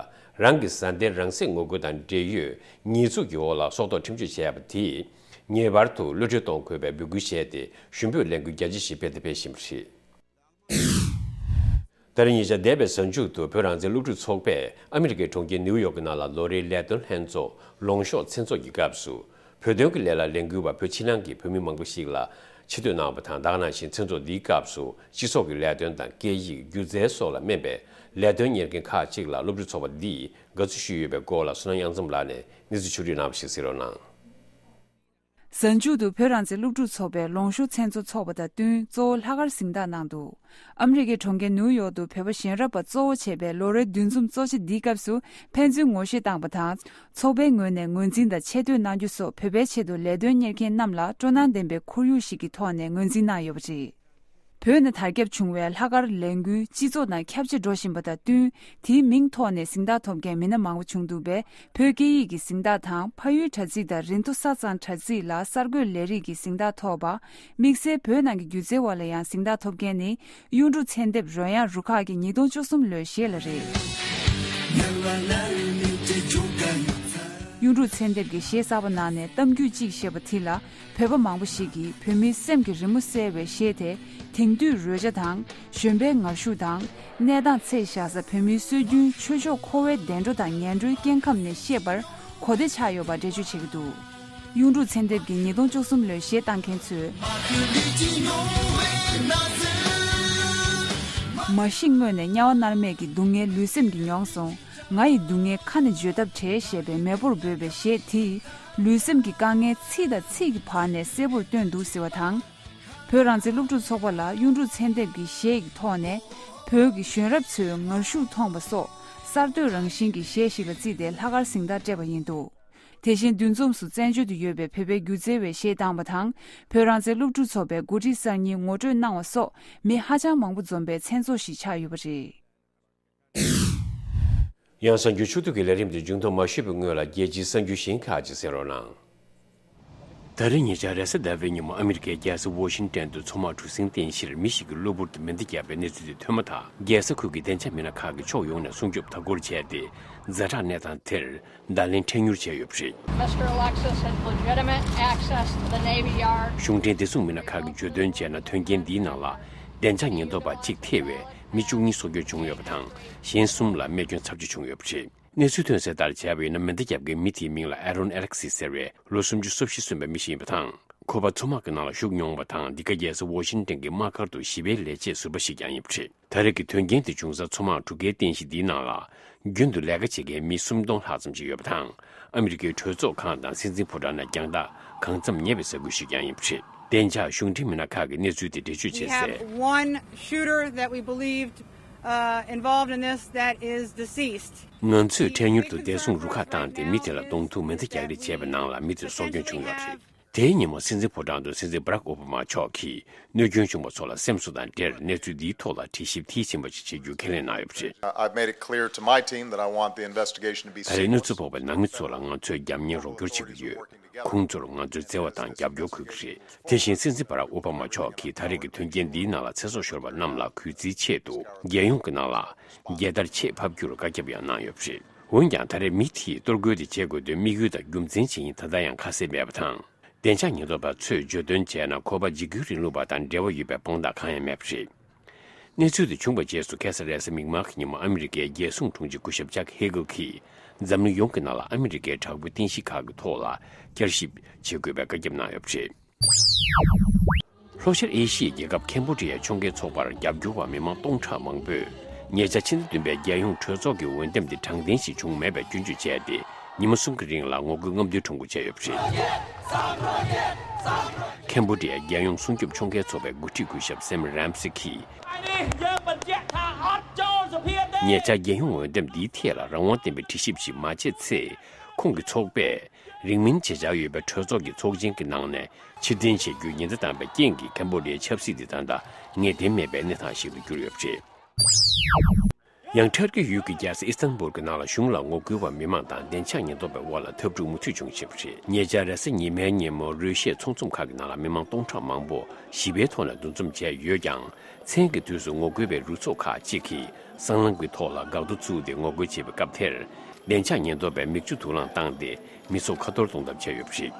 རང་གི་བཟའ་ཟླའི་རང་སྲིད་ངོ་རྒོལ་དང་འབྲེལ་ཡོད་ཉེས་འཛུགས་ཀྱི་འོག་ལ་སྲོག་ཐོག་ཁྲིམས་གཅོད་བྱས་པ་དེས། ངེས་པར་དུ་གློད་བཀྲོལ་གཏོང་དགོས་པའི་འབོད་སྐུལ་བྱས་ཏེ། ཞུ་འབོད་ལས་འགུལ་རྒྱ་ཆེ་ཞིག་སྤེལ་དང་སྤེལ་བཞིན་པ་རེད། ད་རེས་ཉེ་ཆར་འདས་པའི་གཟའ་མཇུག་ཏུ། བོད་རང་བཙན་སློབ་ཕྲུག་ཚོགས་པས་ཨ་མི་རི་ཀའི་གྲོང་ཁྱེར་ནིའུ་ཡོག་གི་ནང་ལ་ལོ་རེའི་ལས་དོན་ལྷན་ཚོགས་ལོངས་ཤོག་མཚན་ཚོགས་ཀྱི་སྐབས་སུ། བོད་དོན་གྱི་ལས་ལ་ལས་འགུལ་བ་བོད་ཕྱི་ནང་གི་བོད་མི་མང་པོ་ཞིག་ལ་ཆེ་བསྟོད་གནང་བ་དང་། དེ་ག་ནང་བཞིན་མཚན་ཚོགས་འདིའི་སྐབས་སུ། སྤྱི་ཚོགས་ཀྱི་ལས་དོན་དང་། སྐད་ཡིག་སྒྱུ་རྩལ་སོགས་ལ་སྨན་པའི་ལས་དོན་གཉེར་མཁན་ཁག་ཅིག་ལ་སློབ་ཕྲུག་ཚོགས་པ་འདིས་དགའ་བསུ་ཞུས་ཡོད་པའི་སྐོར་ལ། བསོད་ནམས་དབྱངས་འཛོམས་ལགས་ནས་གནས་ཚུལ་ཕྱོགས་བསྒྲིགས་གནང་བ་ཞིག་གསན་རོགས་གནང་། གཟའ་མཇུག་ཏུ་བོད་རང་བཙན་སློབ་ཕྲུག་ཚོགས་པའི་ལོངས་ཤོག་མཚན་ཚོགས་ཚོགས་པ་དང་བསྟུན། གཙོ་བོ་ལྷག་དཀར་གཟེངས་རྟགས་གནང་འདུག་ཨ་མི་རི་ཀའི་གྲོང་ཁྱེར་ནིའུ་ཡོག་ཏུ་བོད་པ་གཞན་རབས་པ་གཙོ་བོ་བྱས་པའི་ལོ་རེའི་འདུ་འཛོམས་གཙོ་ཆེ་འདིའི་སྐབས་སུ་ཕན་ཚུན་ངོ་ཤེས་བཏང་བ་དང་། ཚོགས་པའི་ངོས་ནས་ངོས་འཛིན་དང་ཆེ་བསྟོད་གནང་རྒྱུ་སོགས། བོད་པའི་ཆེད་དུ་ལས་དོན་གཉེར་མཁན་རྣམས་ལ་སྤྲོ་སྣང་ལྡན་པའི་ཁོར་ཡུག་ཞིག་གི་ཐོག་ནས་ངོས་འཛིན་གནང་ཡོད་པ་རེད། བོད་ནས་དར་ཁྱབ་བྱུང་བའི་ལྷག་དཀར་ལས་འགུལ་སྤྱི་ཚོགས་ནང་ཁྱབ་ཆེ་འགྲོ་བཞིན་པ་དང་བསྟུན། དེའི་མིང་ཐོག་ནས་གཟེངས་རྟགས་ཐོབ་མཁན་མི་སྣ་མང་པོ་བྱུང་འདུག་པས། བོད་སྐད་ཡིག་གི་གཟེངས་རྟགས་དང་། ཕ་ཡུལ་དྲ་ཚིགས་དང་རིན་ཐོ་ས་གཙང་དྲ་ཚིགས་ལ་གསར་འགོད་ལས་རིགས་ཀྱི་གཟེངས་རྟགས་ཐོབ་པ། དམིགས་བསལ་བོད་ནང་གི་སྒྱུ་རྩལ་བ་ལ་ཡང་གཟེངས་རྟགས་ཐོབ་མཁན་ནི། གཡུང་དྲུང་ཚན་སྡེབ་རོལ་དབྱངས་རུ་ཁག་གི་ཉིས་སྟོང་བཅུ་གསུམ་ལོའི་གཞས་ལ་རེད། གཡུང་དྲུང་ཚན་སྡེབ་ཀྱི་གཞས་གསར་པ་ནང་ནས་གཏམ་རྒྱུད་གཅིག་ཞེས་པ་དེ་ལ། བོད་པ་མང་པོ་ཞིག་གིས་བོད་མིའི་སེམས་ཀྱི་རི་མོ་གསལ་བའི་གཞས་དེ། དེང་དུས་རོལ་ཆ་དང་། གཞོན་པའི་ངར་ཤུགས་དང་། གནས་སྟངས་ཚེ་ཞག་ས་བོད་མིའི་སྲོལ་རྒྱུན་ཆོས་ཕྱོགས་འཁོར་བའི་བདེ་འགྲོ་དང་ངན་འགྲོའི་སྐྱེ་ཁམས་ནས་ཤེས་པར་གོ་བདེ་ཆགས་ཡོད་པ་འགྲེལ་བརྗོད་བྱེད་ཀྱི་འདུག་གཡུང་དྲུང་ཚན་སྡེབ་ཀྱི་ཉིས་སྟོང་བཅུ་གསུམ་ལོའི་གཞས་བཏང་མཁན་ཚོས། མ་ཤི་སྔོན་ནས་དམྱལ་བ་མནར་མེད་ཀྱི་སྡུག་བསྔལ་ལུས་སེམས་ཀྱིས་མྱོང་སོང་། ང་ཡི་སྡུག་བསྔལ་ཁ་ནས་བརྗོད་ཐབས་བྲལ་ཞེས་པའི་མེས་པོར་འབོད་པའི་གཞས་དེས་ལུས་སེམས་ཀྱི་དཀའ་ངལ་ཚིག་དང་ཚིག་གི་བར་ནས་གསལ་པོར་སྟོན་འདུག་ཟེར་བ་དང་། བོད་རང་བཙན་སློབ་ཕྲུག་ཚོགས་པ་ལ་གཡུང་དྲུང་ཚན་སྡེབ་ཀྱི་གཞས་ཀྱི་ཐོག་ནས་བོད་ཀྱི་གཞོན་རབས་ཚོའི་ངར་ཤུགས་མཐོང་བ་སོགས་གསར་གཏོད་རང་བཞིན་གྱི་གཞས་ཤིག་ལ་བརྩིས་ཏེ་ལྷག་དཀར་གཟེངས་རྟགས་སྤྲད་པ་ཡིན་འདུག་དེ་བཞིན་འདུ་འཛོམས་སུ་བཙན་བྱོལ་དུ་ཡོད་པའི་བོད་པའི་སྒྱུ་རྩལ་བས་གཞས་བཏང་བ་དང་། བོད་རང་བཙན་སློབ་ཕྲུག་ཚོགས་པའི་འགོ་ཁྲིད་གསར་རྙིང་ངོ་སྤྲོད་གནང་བ་སོགས་མི་ཧ་ཅང་མང་པོ་འཛོམས་པའི་མཚན་ཚོགས་ཤིག་ཆགས་ཡོད་པ་རེད། ཡང་གསར་འགྱུར་ཕྱོགས་བསྡུས་ཀྱི་ལས་རིམ་དེ་མཇུག་བསྡོམས་མ་ཞུས་པའི་སྔོན་ལ། རྒྱལ་སྤྱིའི་གསར་འགྱུར་གཞན་ཁག་ཅིག་གསན་རོགས་གནང་། ད་རེས་ཉེ་ཆར་རེས་གཟའ་ཟླ་བའི་ཉིན་མོ་ཨ་མི་རི་ཀའི་རྒྱལ་ས་ཝོ་ཤིང་ཏན་དུ་མཚོ་དམག་གྲུ་གཟིངས་རྟེན་གཞིར་མི་ཞིག་གིས་གློ་བུར་དུ་མེ་མདའ་བརྒྱབ་པའི་གནས་ཚུལ་དེ་ཐོན་མ་ཐག་རྒྱལ་ས་ཁུལ་གྱི་སྡིངས་ཆ་མི་སྣ་ཁག་གིས་ཕྱོགས་ཡོངས་ནས་སྲུང་སྐྱོབ་མཐའ་སྐོར་བྱས་ཏེ། ཛ་དྲག་གནས་སྟངས་དེར་བརྡ་ལན་འཕྲལ་མྱུར་བྱས་ཡོད་པ་རེད། Mister Alexis had legitimate access to the Navy Yard. གཞུང་འབྲེལ་བདེ་སྲུང་མི་སྣ་ཁག་གིས་བརྗོད་དོན་བྱས་ན། དོན་རྐྱེན་འདིའི་ནང་ལ་བདེ་འཇགས་ཉེན་རྟོག་པ་གཅིག་ཐེ་བའི་མི་བཅུ་གཉིས་སྲོག་སྐྱོན་བྱུང་ཡོད་པ་དང་། གཞན་གསུམ་ལ་རྨས་སྐྱོན་ཚབས་ཆེ་བྱུང་ཡོད་པ་རེད། གནས་ཚུལ་ཐོན་གསལ་ལྟར་བྱས་པ་ཡིན་ན། མེ་མདའ་བརྒྱབ་མཁན་མི་དེའི་མིང་ལ་ཨ་རོན་ཨེ་ལེག་སི་ཟེར་བའི་ལོ་སུམ་ཅུ་སོ་བཞི་སོན་པའི་མི་ཞིག་ཡིན་པ་དང་། ཁོ་པ་མཚོ་དམག་གི་ནང་ལ་ཞུགས་མྱོང་བ་དང་། འདི་ག་རྒྱལ་ས་ཝོ་ཤིང་ཏན་གྱི་དམག་སྒར་དུ་ཞི་བའི་ལས་བྱེད་ཟུར་པ་ཞིག་ཀྱང་ཡིན་པ་རེད། ད་རེས་ཀྱི་དོན་རྐྱེན་དེ་བྱུང་ས་མཚོ་དམག་གྲུ་ཁའི་རྟེན་གཞི་འདིའི་ནང་ལ་རྒྱུན་དུ་ལས་ཀ་བྱེད་མཁན་མི་སུམ་སྟོང་ལྷག་ཙམ་ཞིག་ཡོད་པ་དང་། ཨ་མི་རི་ཀའི་གྲོས་ཚོགས་ཁང་དང་སྲིད་འཛིན་ཕོ་བྲང་ནས་རྒྱང་ཐག་གང་འཚམ་ཉེ་བའི་ས་ཁུལ་ཞིག་ཀྱང་ཡིན་པ་རེད། བདེ་འཇགས་གཞུང་འབྲེལ་མི་སྣ་ཁག་གིས་གནས་ཚུལ་དེ་འགྲེལ་བརྗོད་We བྱས་have གསལ། One shooter that we believed, uh, involved in this that is deceased. ང་ཚོས་འཕྲལ་མྱུར་དུ་བདེ་སྲུང་རུ་ཁག་བཏང་སྟེ། མི་དེ་ལ་གདོང་ཐུག་མེ་མདའ་རྒྱག་རེས་བྱས་པའི་ནང་ལ་མི་དེ་སྲོག་སྐྱོན་བྱུང་ཡོད་རེད། དེའི་ཉིན་མོ་སྲིད་འཛིན་ཕོ་བྲང་དུ་སྲིད་འཛིན་Barack Obama་མཆོག་གིས་གནོད་སྐྱོན་བྱུང་བ་ཚོ་ལ་སེམས་གསོ་དང་འབྲེལ། གནས་ཚུལ་འདིའི་ཐོག་ལ་དྲི་ཞིབ་མཐིལ་ཕྱིན་པ་ཞིག་བྱེད་རྒྱུ་ཁས་ལེན་གནང་ཡོད་པ་རེད། Uh, I've made it clear to my team that I want the investigation to be ད་རེས་གནོད་འཚེ་ཕོག་པའི་ནང་མི་ཚོ་ལ་ང་ཚོས་རྒྱབ་གཉེར་རོགས་སྐྱོར་བྱེད་ཀྱི་ཡོད། ཁོང་ཚོར་ང་ཚོའི་བརྩེ་བ་དང་རྒྱབ་སྐྱོར་དགོས་ཀྱི་རེད། དེ་བཞིན་སྲིད་འཛིན་Barack Obama་མཆོག་གིས་ད་རེས་ཀྱི་དོན་རྐྱེན་འདིའི་ནང་ལ་ཚེ་སྲོག་ཤོར་བ་རྣམས་ལ་གུས་བརྩིའི་ཆེད་དུ། རྒྱལ་ཡོངས་ཀྱི་ནང་ལ་རྒྱལ་དར་ཆེད་ཕབ་རྒྱུར་བཀའ་ཁྱབ་ཡང་གནང་ཡོད་པ་རེད། འོན་ཀྱང་། ད་རེས་མི་དེས་གཏོར་རྒོལ་དེ་བྱེད་དགོས་དོན་དམིགས་ཡུལ་དང་རྒྱུ་མཚན་ཇི་ཡིན་ད་ལྟ་ཡང་ཁ་གསལ་མེད་པ་དང་། བདེ་འཇགས་ཉེན་རྟོག་པ་ཚོས་བརྗོད་དོན་བྱས་ན། ཁོ་པ་འཇིགས་སྐུལ་རིང་ལུགས་པ་དང་འབྲེལ་བ་ཡོད་པའི་དཔང་རྟགས་གང་ཡང་མེད་པ་རེད། གནས་ཚུལ་དེ་བྱུང་བའི་རྗེས་སུ། ཁ་སང་རེས་གཟའ་མིག་དམར་གྱི་ཉིན་མོ་ཨ་མི་རི་ཀའི་རྒྱལ་སྲུང་དྲུང་ཆེ་སྐུ་ཞབས་ཅག་ཧེ་གལ་གྱིས་འཛམ་གླིང་ཡོངས་ཀྱི་ནང་ལ་ཨ་མི་རི་ཀའི་དྲག་པོའི་རྟེན་གཞི་ཁག་གི་ཐོག་ལ་བསྐྱར་ཞིབ་བྱེད་དགོས་པའི་བཀའ་ཁྱབ་གནང་ཡོད་པ་རེད། ལྷོ་ཤར་ཨེ་ཤི་ཡའི་རྒྱལ་ཁབ་ཁེམ་བྷོ་ཌི་ཡའི་ཕྱོགས་འགལ་ཚོགས་པར་རྒྱབ་སྐྱོར་བ་མི་མང་སྟོང་ཕྲག་མང་པོས་ཉེ་ཆར་ཕྱི་ཟླ་བདུན་པའི་རྒྱལ་ཡོངས་གྲོས་ཚོགས་ཀྱི་འོས་འདེམས་དེ་དྲང་བདེན་ཞིག་བྱུང་མེད་པའི་སྐྱོན་བརྗོད་བྱས་ཏེ། ཉིན་མོ་གསུམ་གྱི་རིང་ལ་ངོ་རྒོལ་རྔམ་སྟོན་ཁྲོམ་སྐོར་བྱས་ཡོད་པ་རེད། ཁེམ་བྷོ་ཌི་ཡའི་རྒྱལ་ཡོངས་སྲུང་སྐྱོབ་ཕྱོགས་འགལ་ཚོགས་པའི་འགོ་ཁྲིད་སྐུ་ཞབས་སེམ་རམ་སི་ཁིས། ཉེ་ཆར་རྒྱལ་ཡོངས་འོས་འདེམས་འདིའི་ཐད་ལ་རང་དབང་ལྡན་པའི་དྲི་ཞིབ་ཞིག་མ་བྱས་ཚེ། ཁོང་གི་ཚོགས་པས་རིང་མིན་བྱེད་འཆར་ཡོད་པའི་གྲོས་ཚོགས་ཀྱི་ཚོགས་ཆེན་གྱི་ནང་ནས་ཕྱིར་འཐེན་བྱེད་རྒྱུའི་ཉེན་བརྡ་བཏང་བའི་རྐྱེན་གྱིས། ཁེམ་བྷོ་ཌི་ཡའི་ཆབ་སྲིད་དེ་ད་ལྟ་ངེས་གཏན་མེད་པའི་གནས་སྟངས་ཤིག་ཏུ་གྱུར་ཡོད་པ་རེད། ཡང་། ཊར་ཀི་ཡུལ་གྱི་རྒྱལ་ས་ཨི་སི་ཐན་བུལ་གྱི་ནང་ལ་གཞུང་ལ་ངོ་རྒོལ་བ་མི་མང་དང་བདེ་འཇགས་ཉེན་རྟོག་པའི་དབར་ལ་འཐབ་འཁྲུག་མུ་མཐུད་བྱུང་བཞིན་པ་རེད། ཉེ་ཆར་རེས་གཟའ་ཉི་མའི་ཉིན་མོ། རུ་ཤའི་ཚོང་ཚོམས་ཁག་གི་ནང་ལ་མི་མང་སྟོང་ཕྲག་མང་པོ་ཞི་བའི་ཐོག་ནས་འདུ་འཛོམས་བྱས་ཡོད་ཀྱང་། མཚན་གྱི་དུས་སུ་ངོ་རྒོལ་བའི་རུ་ཚོགས་ཁག་ཅིག་གིས་སྲང་ལམ་གྱི་ཐོག་ལ་འགག་རྡོ་བཙུགས་ཏེ་ངོ་རྒོལ་བྱེད་པའི་སྐབས་དེར། བདེ་འཇགས་ཉེན་རྟོག་པས་མིག་ཆུ་དུག་རླངས་བཏང་སྟེ། མི་ཚོགས་ཁ་འཐོར་གཏོང་ཐབས་བྱས་ཡོད་པ་རེད།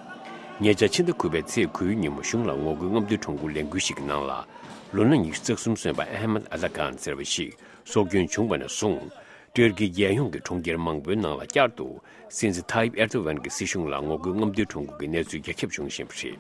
ཉེ་ཆར་ཕྱི་ཟླ་དགུ་པའི་ཚེས་དགུའི་ཉིན་མོ། གཞུང་ལ་ངོ་རྒོལ་རྔམ་སྟོན་ཁྲོམ་སྐོར་ལས་འགུལ་ཞིག་གི་ནང་ལ། ལོ་ན་ཉི་ཤུ་རྩ་གསུམ་སོན་པ་ཨ་ཧ་མད་ཨ་ད་གཱན་ཟེར་བ་ཞིག་སྲོག་སྐྱོན་བྱུང་བ་ནས་བཟུང་། ཏུར་ཀིའི་རྒྱལ་ཡོངས་ཀྱི་གྲོང་ཁྱེར་མང་པོའི་ནང་ལ་བསྐྱར་དུ་སྲིད་འཛིན་ཐཱ་ཡིབ་ཨེར་ཏོ་ཝན་གྱི་སྲིད་གཞུང་ལ་ངོ་རྒོལ་རྔམ་སྟོན་ཁྲོམ་སྐོར་གྱི་གནས་ཚུལ་རྒྱ་ཁྱབ་བྱུང་བཞིན་པ་རེད།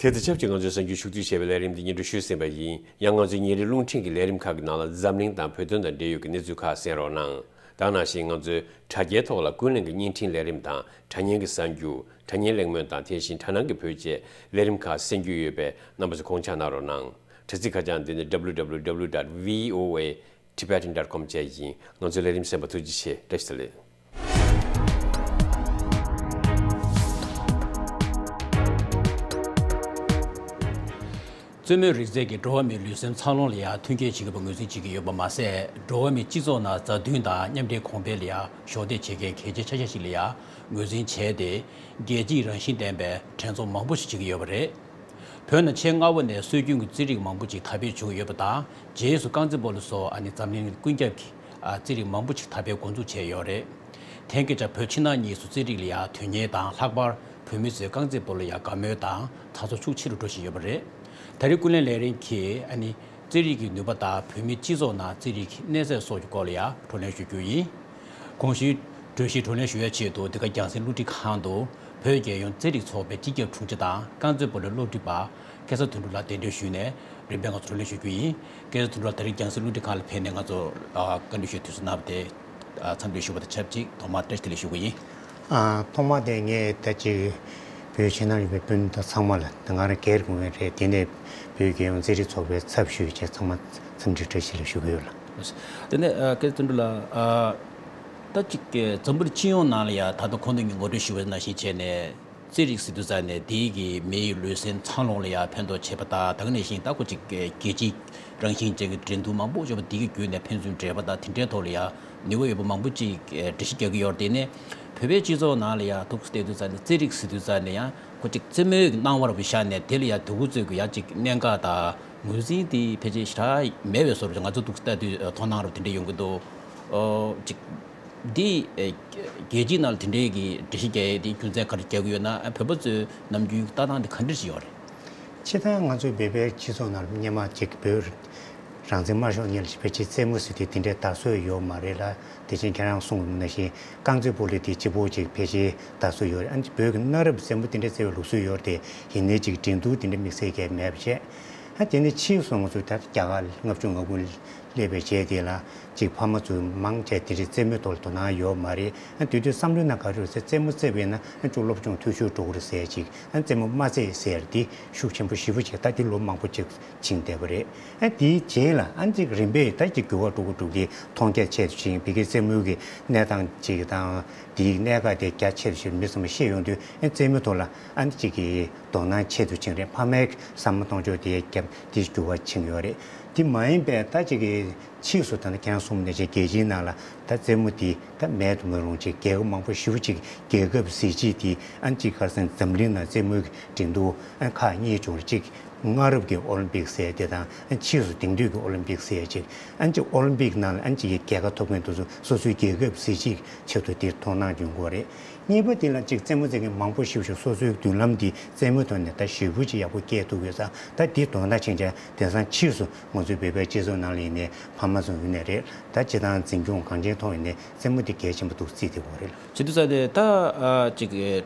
དེ་དང་ཆབས་ཅིག་ང་ཚོའི་གསར་འགྱུར་ཕྱོགས་བསྡུས་བྱས་པའི་ལས་རིམ་འདི་སྙན་སྒྲོན་ཞུས་ཟིན་པ་ཡིན། ཡང་ང་ཚོའི་ཉིན་རེའི་རླུང་འཕྲིན་གྱི་ལས་རིམ་ཁག་གི་ནང་ལ་འཛམ་གླིང་དང་བོད་དོན་དང་འབྲེལ་ཡོད་ཀྱི་གནས་ཚུལ་ཁག་གསན་རོགས་གནང་། ད་ག་ནང་བཞིན་ང་ཚོའི་དྲ་རྒྱའི་ཐོག་ལ་ཀུན་གླེང་གི་བརྙན་འཕྲིན་ལས་རིམ་དང་། དྲ་བརྙན་གྱི་གསར་འགྱུར། དྲ་བརྙན་གླེང་མོལ་དང་། དེ་བཞིན་དྲ་སྣང་གི་བོད་ཅེས་ལས་རིམ་ཁག་གསན་རྒྱུ་ཡོད་པས། རྣམ་པ་ཚོས་དགོངས་འཇགས་གནང་རོགས་གནང་། དྲ་ཚིགས་ཁ་བྱང་འདི་ནི་W W W dot V O A Tibetan dot com བཅས་ཡིན། ང་ཚོའི་ལས་རིམ་གསན་པར་ཐུགས་རྗེ་ཆེ། བཀྲ་ཤིས་བདེ་ལེགས། རྩེད་མོའི་རིག་རྩལ་གྱིས་འགྲོ་བ་མིའི་ལུས་སེམས་འཚར་ལོངས་ལ་ཡང་མཐུན་རྐྱེན་བྱེད་ཀྱི་ཡོད་པ་མ་ཟད། འགྲོ་བ་མིའི་སྤྱི་ཚོགས་ནང་མཛའ་མཐུན་དང་མཉམ་འབྲེལ་གོང་འཕེལ་ལ་ཡང་གཞོགས་འདེགས་བྱེད་མཁན་གལ་ཆེའི་ཆ་ཤས་ཤིག་ལ་ཡང་ངོས་འཛིན་བྱས་ཏེ། རྒྱལ་སྤྱིའི་རང་བཞིན་ལྡན་པའི་འགྲན་ཚོགས་མང་པོ་ཞིག་བྱེད་ཀྱི་ཡོད་པ་རེད། བོད་ནང་ཆེས་སྔ་བོ་ནས་སྲོལ་རྒྱུན་གྱི་རྩེད་རིགས་མང་པོ་ཅིག་དར་སྤེལ་བྱུང་ཡོད་པ་དང་། རྗེས་སུ་རྐང་རྩེད་སྤོ་ལོ་སོགས་ཨ་ནི་འཛམ་གླིང་ཀུན་ཁྱབ་ཀྱི་ཨ་རྩེད་རིགས་མང་པོ་ཅིག་དར་སྤེལ་འགོ་འཛུགས་བྱས་ཡོད་རེད། དེང་གི་ཆར་བོད་ཕྱི་ནང་གཉིས་སུ་རྩེད་རིགས་ལ་ཡང་དོན་གཉེར་དང་། ལྷག་པར་བོད་མི་ཚོས་རྐང་རྩེད་སྤོ་ལོ་ཡང་དགའ་མོས་དང་དར་ཚོར་ཤུགས་ཆེ་རུ་འགྲོ་བཞིན་ཡོད་པ་རེད། ད་རེས་ཀུན་གླེང་ལས་རིམ་གྱིས་ཨ་ནི་རྩེད་རིགས་ཀྱི་ནུས་པ་དང་བོད་མིའི་སྤྱི་ཚོགས་ནང་རྩེད་རིགས་ཀྱི་གནས་ཚད་སོགས་ཀྱི་སྐོར་ལ་ཡང་བགྲོ་གླེང་ཞུ་རྒྱུ་ཡིན། གོང་ཞུས་གྲོས་གཞི་བགྲོ་གླེང་ཞུ་ཡ་ཆེད་དུ། འདི་ག་རྒྱང་སྲིང་རླུང་འཕྲིན་ཁང་དུ་བོད་རྒྱལ་ཡོངས་རྩེད་རིགས་ཚོགས་པའི་སྤྱི་ཁྱབ་དྲུང་ཆེ་དང་རྐང་རྩེད་སྤོ་ལོའི་སློབ་ཁྲིད་པ་སྐལ་བཟང་དོན་གྲུབ་ལགས་གདན་འདྲེན་ཞུས་ནས། རིམ་པས་ང་ཚོ་བགྲོ་གླེང་ཞུ་རྒྱུ་ཡིན། སྐལ་བཟང་དོན་གྲུབ་ལགས་ད་རེས་རྒྱང་སྲིང་རླུང་འཕྲིན་ཁང་ལ་ཕེབས་ནས་ང་ཚོ་ཨ་བཀའ་འདྲི་ཞུ་དུས་ཚོད་གནང་བ་དེ་ཨ་འཚམས་འདྲི་ཞུ་བ་དང་ཆབས་ཅིག་ཐོག་མར་བཀྲ་ཤིས་བདེ་ལེགས་ཞུ་གི་ཡིན། ཨ། ཐོག་མར་དེ་ངས་ད་ཅིག་བོད་ཕྱི་ནང་ཡོད་པའི་སྤུན་ཟླ་ཚང་མ་ལ། ད་ང་རང་སྒེར་དགོངས་ཡ་རེད། དེ་ནས་བོད་རྒྱལ་ཡོངས་རྩེད་རིགས་ཚོགས་པའི་ཚབ་ཞུས་བྱས་ཚང་མ་འཚམས་འདྲི་བཀྲ་ཤིས་བདེ་ལེགས་ཞུ་གི་ཡོད་ལགས། དེ་ནས་ཨ་སྐལ་བཟང་དོན་གྲུབ་ལགས། ཨ་ད་ཅིག་འཛམ་བུ་གླིང་སྤྱི་ཡོངས་ནང་ལ་ཡང་ད་ལྟ་ཁོང་ཚོས་ངོ་སྤྲོད་ཞུ་བ་ནང་བཞིན་བྱས་ནས། རྩེད་རིགས་ཟེར་དུས་ཙ་ནས་དེའི་གི་མིའི་ལུས་སེམས་འཚར་ལོངས་ལ་ཡང་ཕན་ཐོགས་བྱེད་པ་དང་། ད་ག་ནང་བཞིན་ད་ཁོ་ཅིག་རྒྱལ་སྤྱིའི་རང་བཞིན་ཅན་གྱི་འགྲན་བསྡུར་མང་པོ་ཡོད་པ་དེ་གི་བརྒྱུད་ནས་ཕན་ཚུན་འབྲེལ་བ་དང་དེ་འདྲའི་ཐོག་ལ་ཡང་ནུས་པ་ཡོད་པ་མང་པོ་ཅིག་འགྲེལ་བཤད་རྒྱག་གི་ཡོད་རེད། དེ་ནས་བོད་པའི་སྤྱི་ཚོགས་ནང་ལ་ཡང་ཐུགས་བལྟས་དུས་ཙ་ནས་རྩེད་རིགས་ཟེར་དུས་ཙ་ནས་ཡང་ཁོ་ཅིག་རྩེད་མོའི་གི་སྣང་བ་རུ་བཞག་ནས་དེ་ལ་ཡང་དེ་འུ་ཚོས་གི་ཡང་ཅིག་གནད་འགག་དང་ངོས་འཛིན་དེ་ཕལ་ཆེར་ཞེ་དྲག་མེད་པའི་བཟོ་འདྲ། ང་ཚོ་ཐུགས་བལྟས་དུས་མཐོང་སྣང་རུ་དེ་འདྲ་ཡོང་གི་འདུག་ཨོ་ཅིག་འདི་ཨེ་རྒྱལ་སྤྱིའི་ནང་ལ་དེ་འདྲའི་གི་འགྲེལ་བཤད་རྒྱག་ཡས་དེ་རྒྱུ་མཚན་ག་རེ་རྒྱག་གི་ཡོད་ན། བོད་པ་ཚོའི་ནམ་རྒྱུན་ལྟ་སྟངས་དེ་ག་འདྲ་ཞིག་ཡོད་རེད། སྤྱིར་བཏང་ང་ཚོའི་བོད་པའི་སྤྱི་ཚོགས་ནང་སྔོན་མ་ཅིག་བོད་ རང་བཙན་མ་ཤོར་སྔོན་ལ་ཕལ་ཆེར་རྩེད་མོ་ཟེར་དུས་དེ་འདྲའི་དར་སྲོལ་ཡོད་མ་རེད་ལ། དེ་བཞིན་ཁྱེད་རང་གསུངས་པ་ནང་བཞིན་རྐང་རྩེད་སྤོ་ལོ་དེ་སྤྱི་པོ་ཅིག་ཕལ་ཆེར་དར་སྲོལ་ཡོད་རེད། ཨ་ནི་བོད་ཀྱི་གནའ་རབས་རྩེད་མོ་དེ་འདྲའི་རྩེ་བའི་ལུགས་སྲོལ་ཡོད་རེད་དེ། ཡིན་ནའི་ཅིག་འགྲན་བསྡུར་དེ་འདྲ་དམིགས་བསལ་གྱི་མེད་པ་བྱས། ཨ་དེ་ནས་ཕྱིས་སུ་ང་ཚོ་ད་རྒྱ་གར་ལྔ་བཅུ་ང་དགུ་སླེབས་པའི་རྗེས་དེ་ལ་ཅིག་ཕ་མ་ཚོ་མང་ཆེ་དེ་འདྲའི་རྩེད་མོའི་ཐོག་ལ་དོ་སྣང་ཡོད་མ་རེད། ཨ་དེ་དུས་བསམ་བློའི་ནང་ག་རེ་ཡོད་ཟེར། རྩེད་མོ་རྩེས་པས་ན་ཨ་ཅིག་སློབ་སྦྱོང་འཐུས་ཤོར་འགྲོ་གི་རེད་ཟེར། ཅིག་ཨ་རྩེད་མོ་མ་རྩེས་ཟེར་དེ་ཤུགས་ཆེན་པོ་ཞེ་པོ་ཅིག་ད་དེ་ལོ་མང་པོ་ཅིག་ཕྱིན་བསྡད་པ་རེད། ཨ་དེའི་རྗེས་ལ་ཨ་ཅིག་རིམ་པས་ད་ཅིག་འགྱུར་བ་འགྲོ་གི་འགྲོ་གི་མཐོང་རྒྱ་ཆེ་རུ་ཕྱིན། བོད་ཀྱི་རྩེད་མོའི་གི་གནས་སྟངས་ཅིག་དང་དེའི་གནད་འགག་དེ་རྒྱ་ཆེ་རུ་ཕྱིན། མི་ཚང་མ་ཤེས་ཡོང་དུས་ཨ་རྩེད་མོའི་ཐོག་ལ་ཨ་ཅིག་གི་དོ་སྣང་ཆེ་རུ་ཕྱིན་རེད། ཕ་མའི་བསམ་བློ་གཏོང་ཕྱོགས་དེ་རྒྱ་དེ་འགྱུར་བ་ཕྱིན་ཡོད་རེད། དེ་མ་ཡིན་པའི་ད་ཅིག་གི་ཕྱིས་སུ་ད་ནི་ཁྱེད་རང་གསུངས་ནང་བཞིན་རྒྱལ་སྤྱིའི་ནང་ལ་ད་རྩེད་མོ་དེ་ད་མེད་དུ་མི་རུང་ཅིག་རྒྱལ་ཁབ་མང་པོ་ཞེ་པོ་ཅིག་རྒྱལ་ཁབ་གཟི་བརྗིད་དེ་ཨ་ཅིག་ག་རེ་ཟེར་ན་འཛམ་གླིང་ནང་རྩེད་མོའི་འགྲན་བསྡུར་ཨ་ཁག་གཉིས་བྱུང་རེད། གཅིག་སྔ་རབས་ཀྱི་ཨོ་ལིམ་པིག་ཟེར་དེ་དང་ཨ་ཕྱིས་སུ་དེང་དུས་ཀྱི་ཨོ་ལིམ་པིག་ཟེར་ཅིག་ཨ་ཅིག་ཨོ་ལིམ་པིག་ནང་ལ་ཨ་ཅིག་གི་རྒྱལ་ཁ་ཐོབ་མཁན་དེ་ཚོ་སོ་སོའི་རྒྱལ་ཁབ་གཟི་བརྗིད་ཆེད་དུ་དེར་མཐོང་སྣང་བྱུང་དགོས་རེད། གཉིས་པ་དེ་ལ་ཅིག་རྩེད་མོ་རྩེ་མཁན་མང་པོ་ཞེ་པོ་ཞིག་སོ་སོའི་མདུན་ལམ་འདི་རྩེད་མོའི་ཐོག་ནས་ད་ཞེ་པོ་ཅིག་ཡག་པོ་སྐྱེལ་ཐུབ་ཡོད་ཙང་། ད་འདི་དོན་དག་ཕྱིན་ཆད་དེང་སང་ཕྱིས་སུ་ང་ཚོའི་བོད་པའི་སྤྱི་ཚོགས་ནང་ལ་ཡིན་ནའི་ཕ་མ་ཚོ་ཡིན་ནའི་རེད། ད་སྤྱི་བཏང་འཛིན་སྐྱོང་གང་ཅིའི་ཐོག་ཡིན་ནའི་རྩེད་མོ་འདི་གལ་ཆེན་པོ་འདུག་བརྩིས་བསྡད་ཡོད་རེད། བྱེད་དུས་ཙང་ནས་ད་ཨ་ཅིག་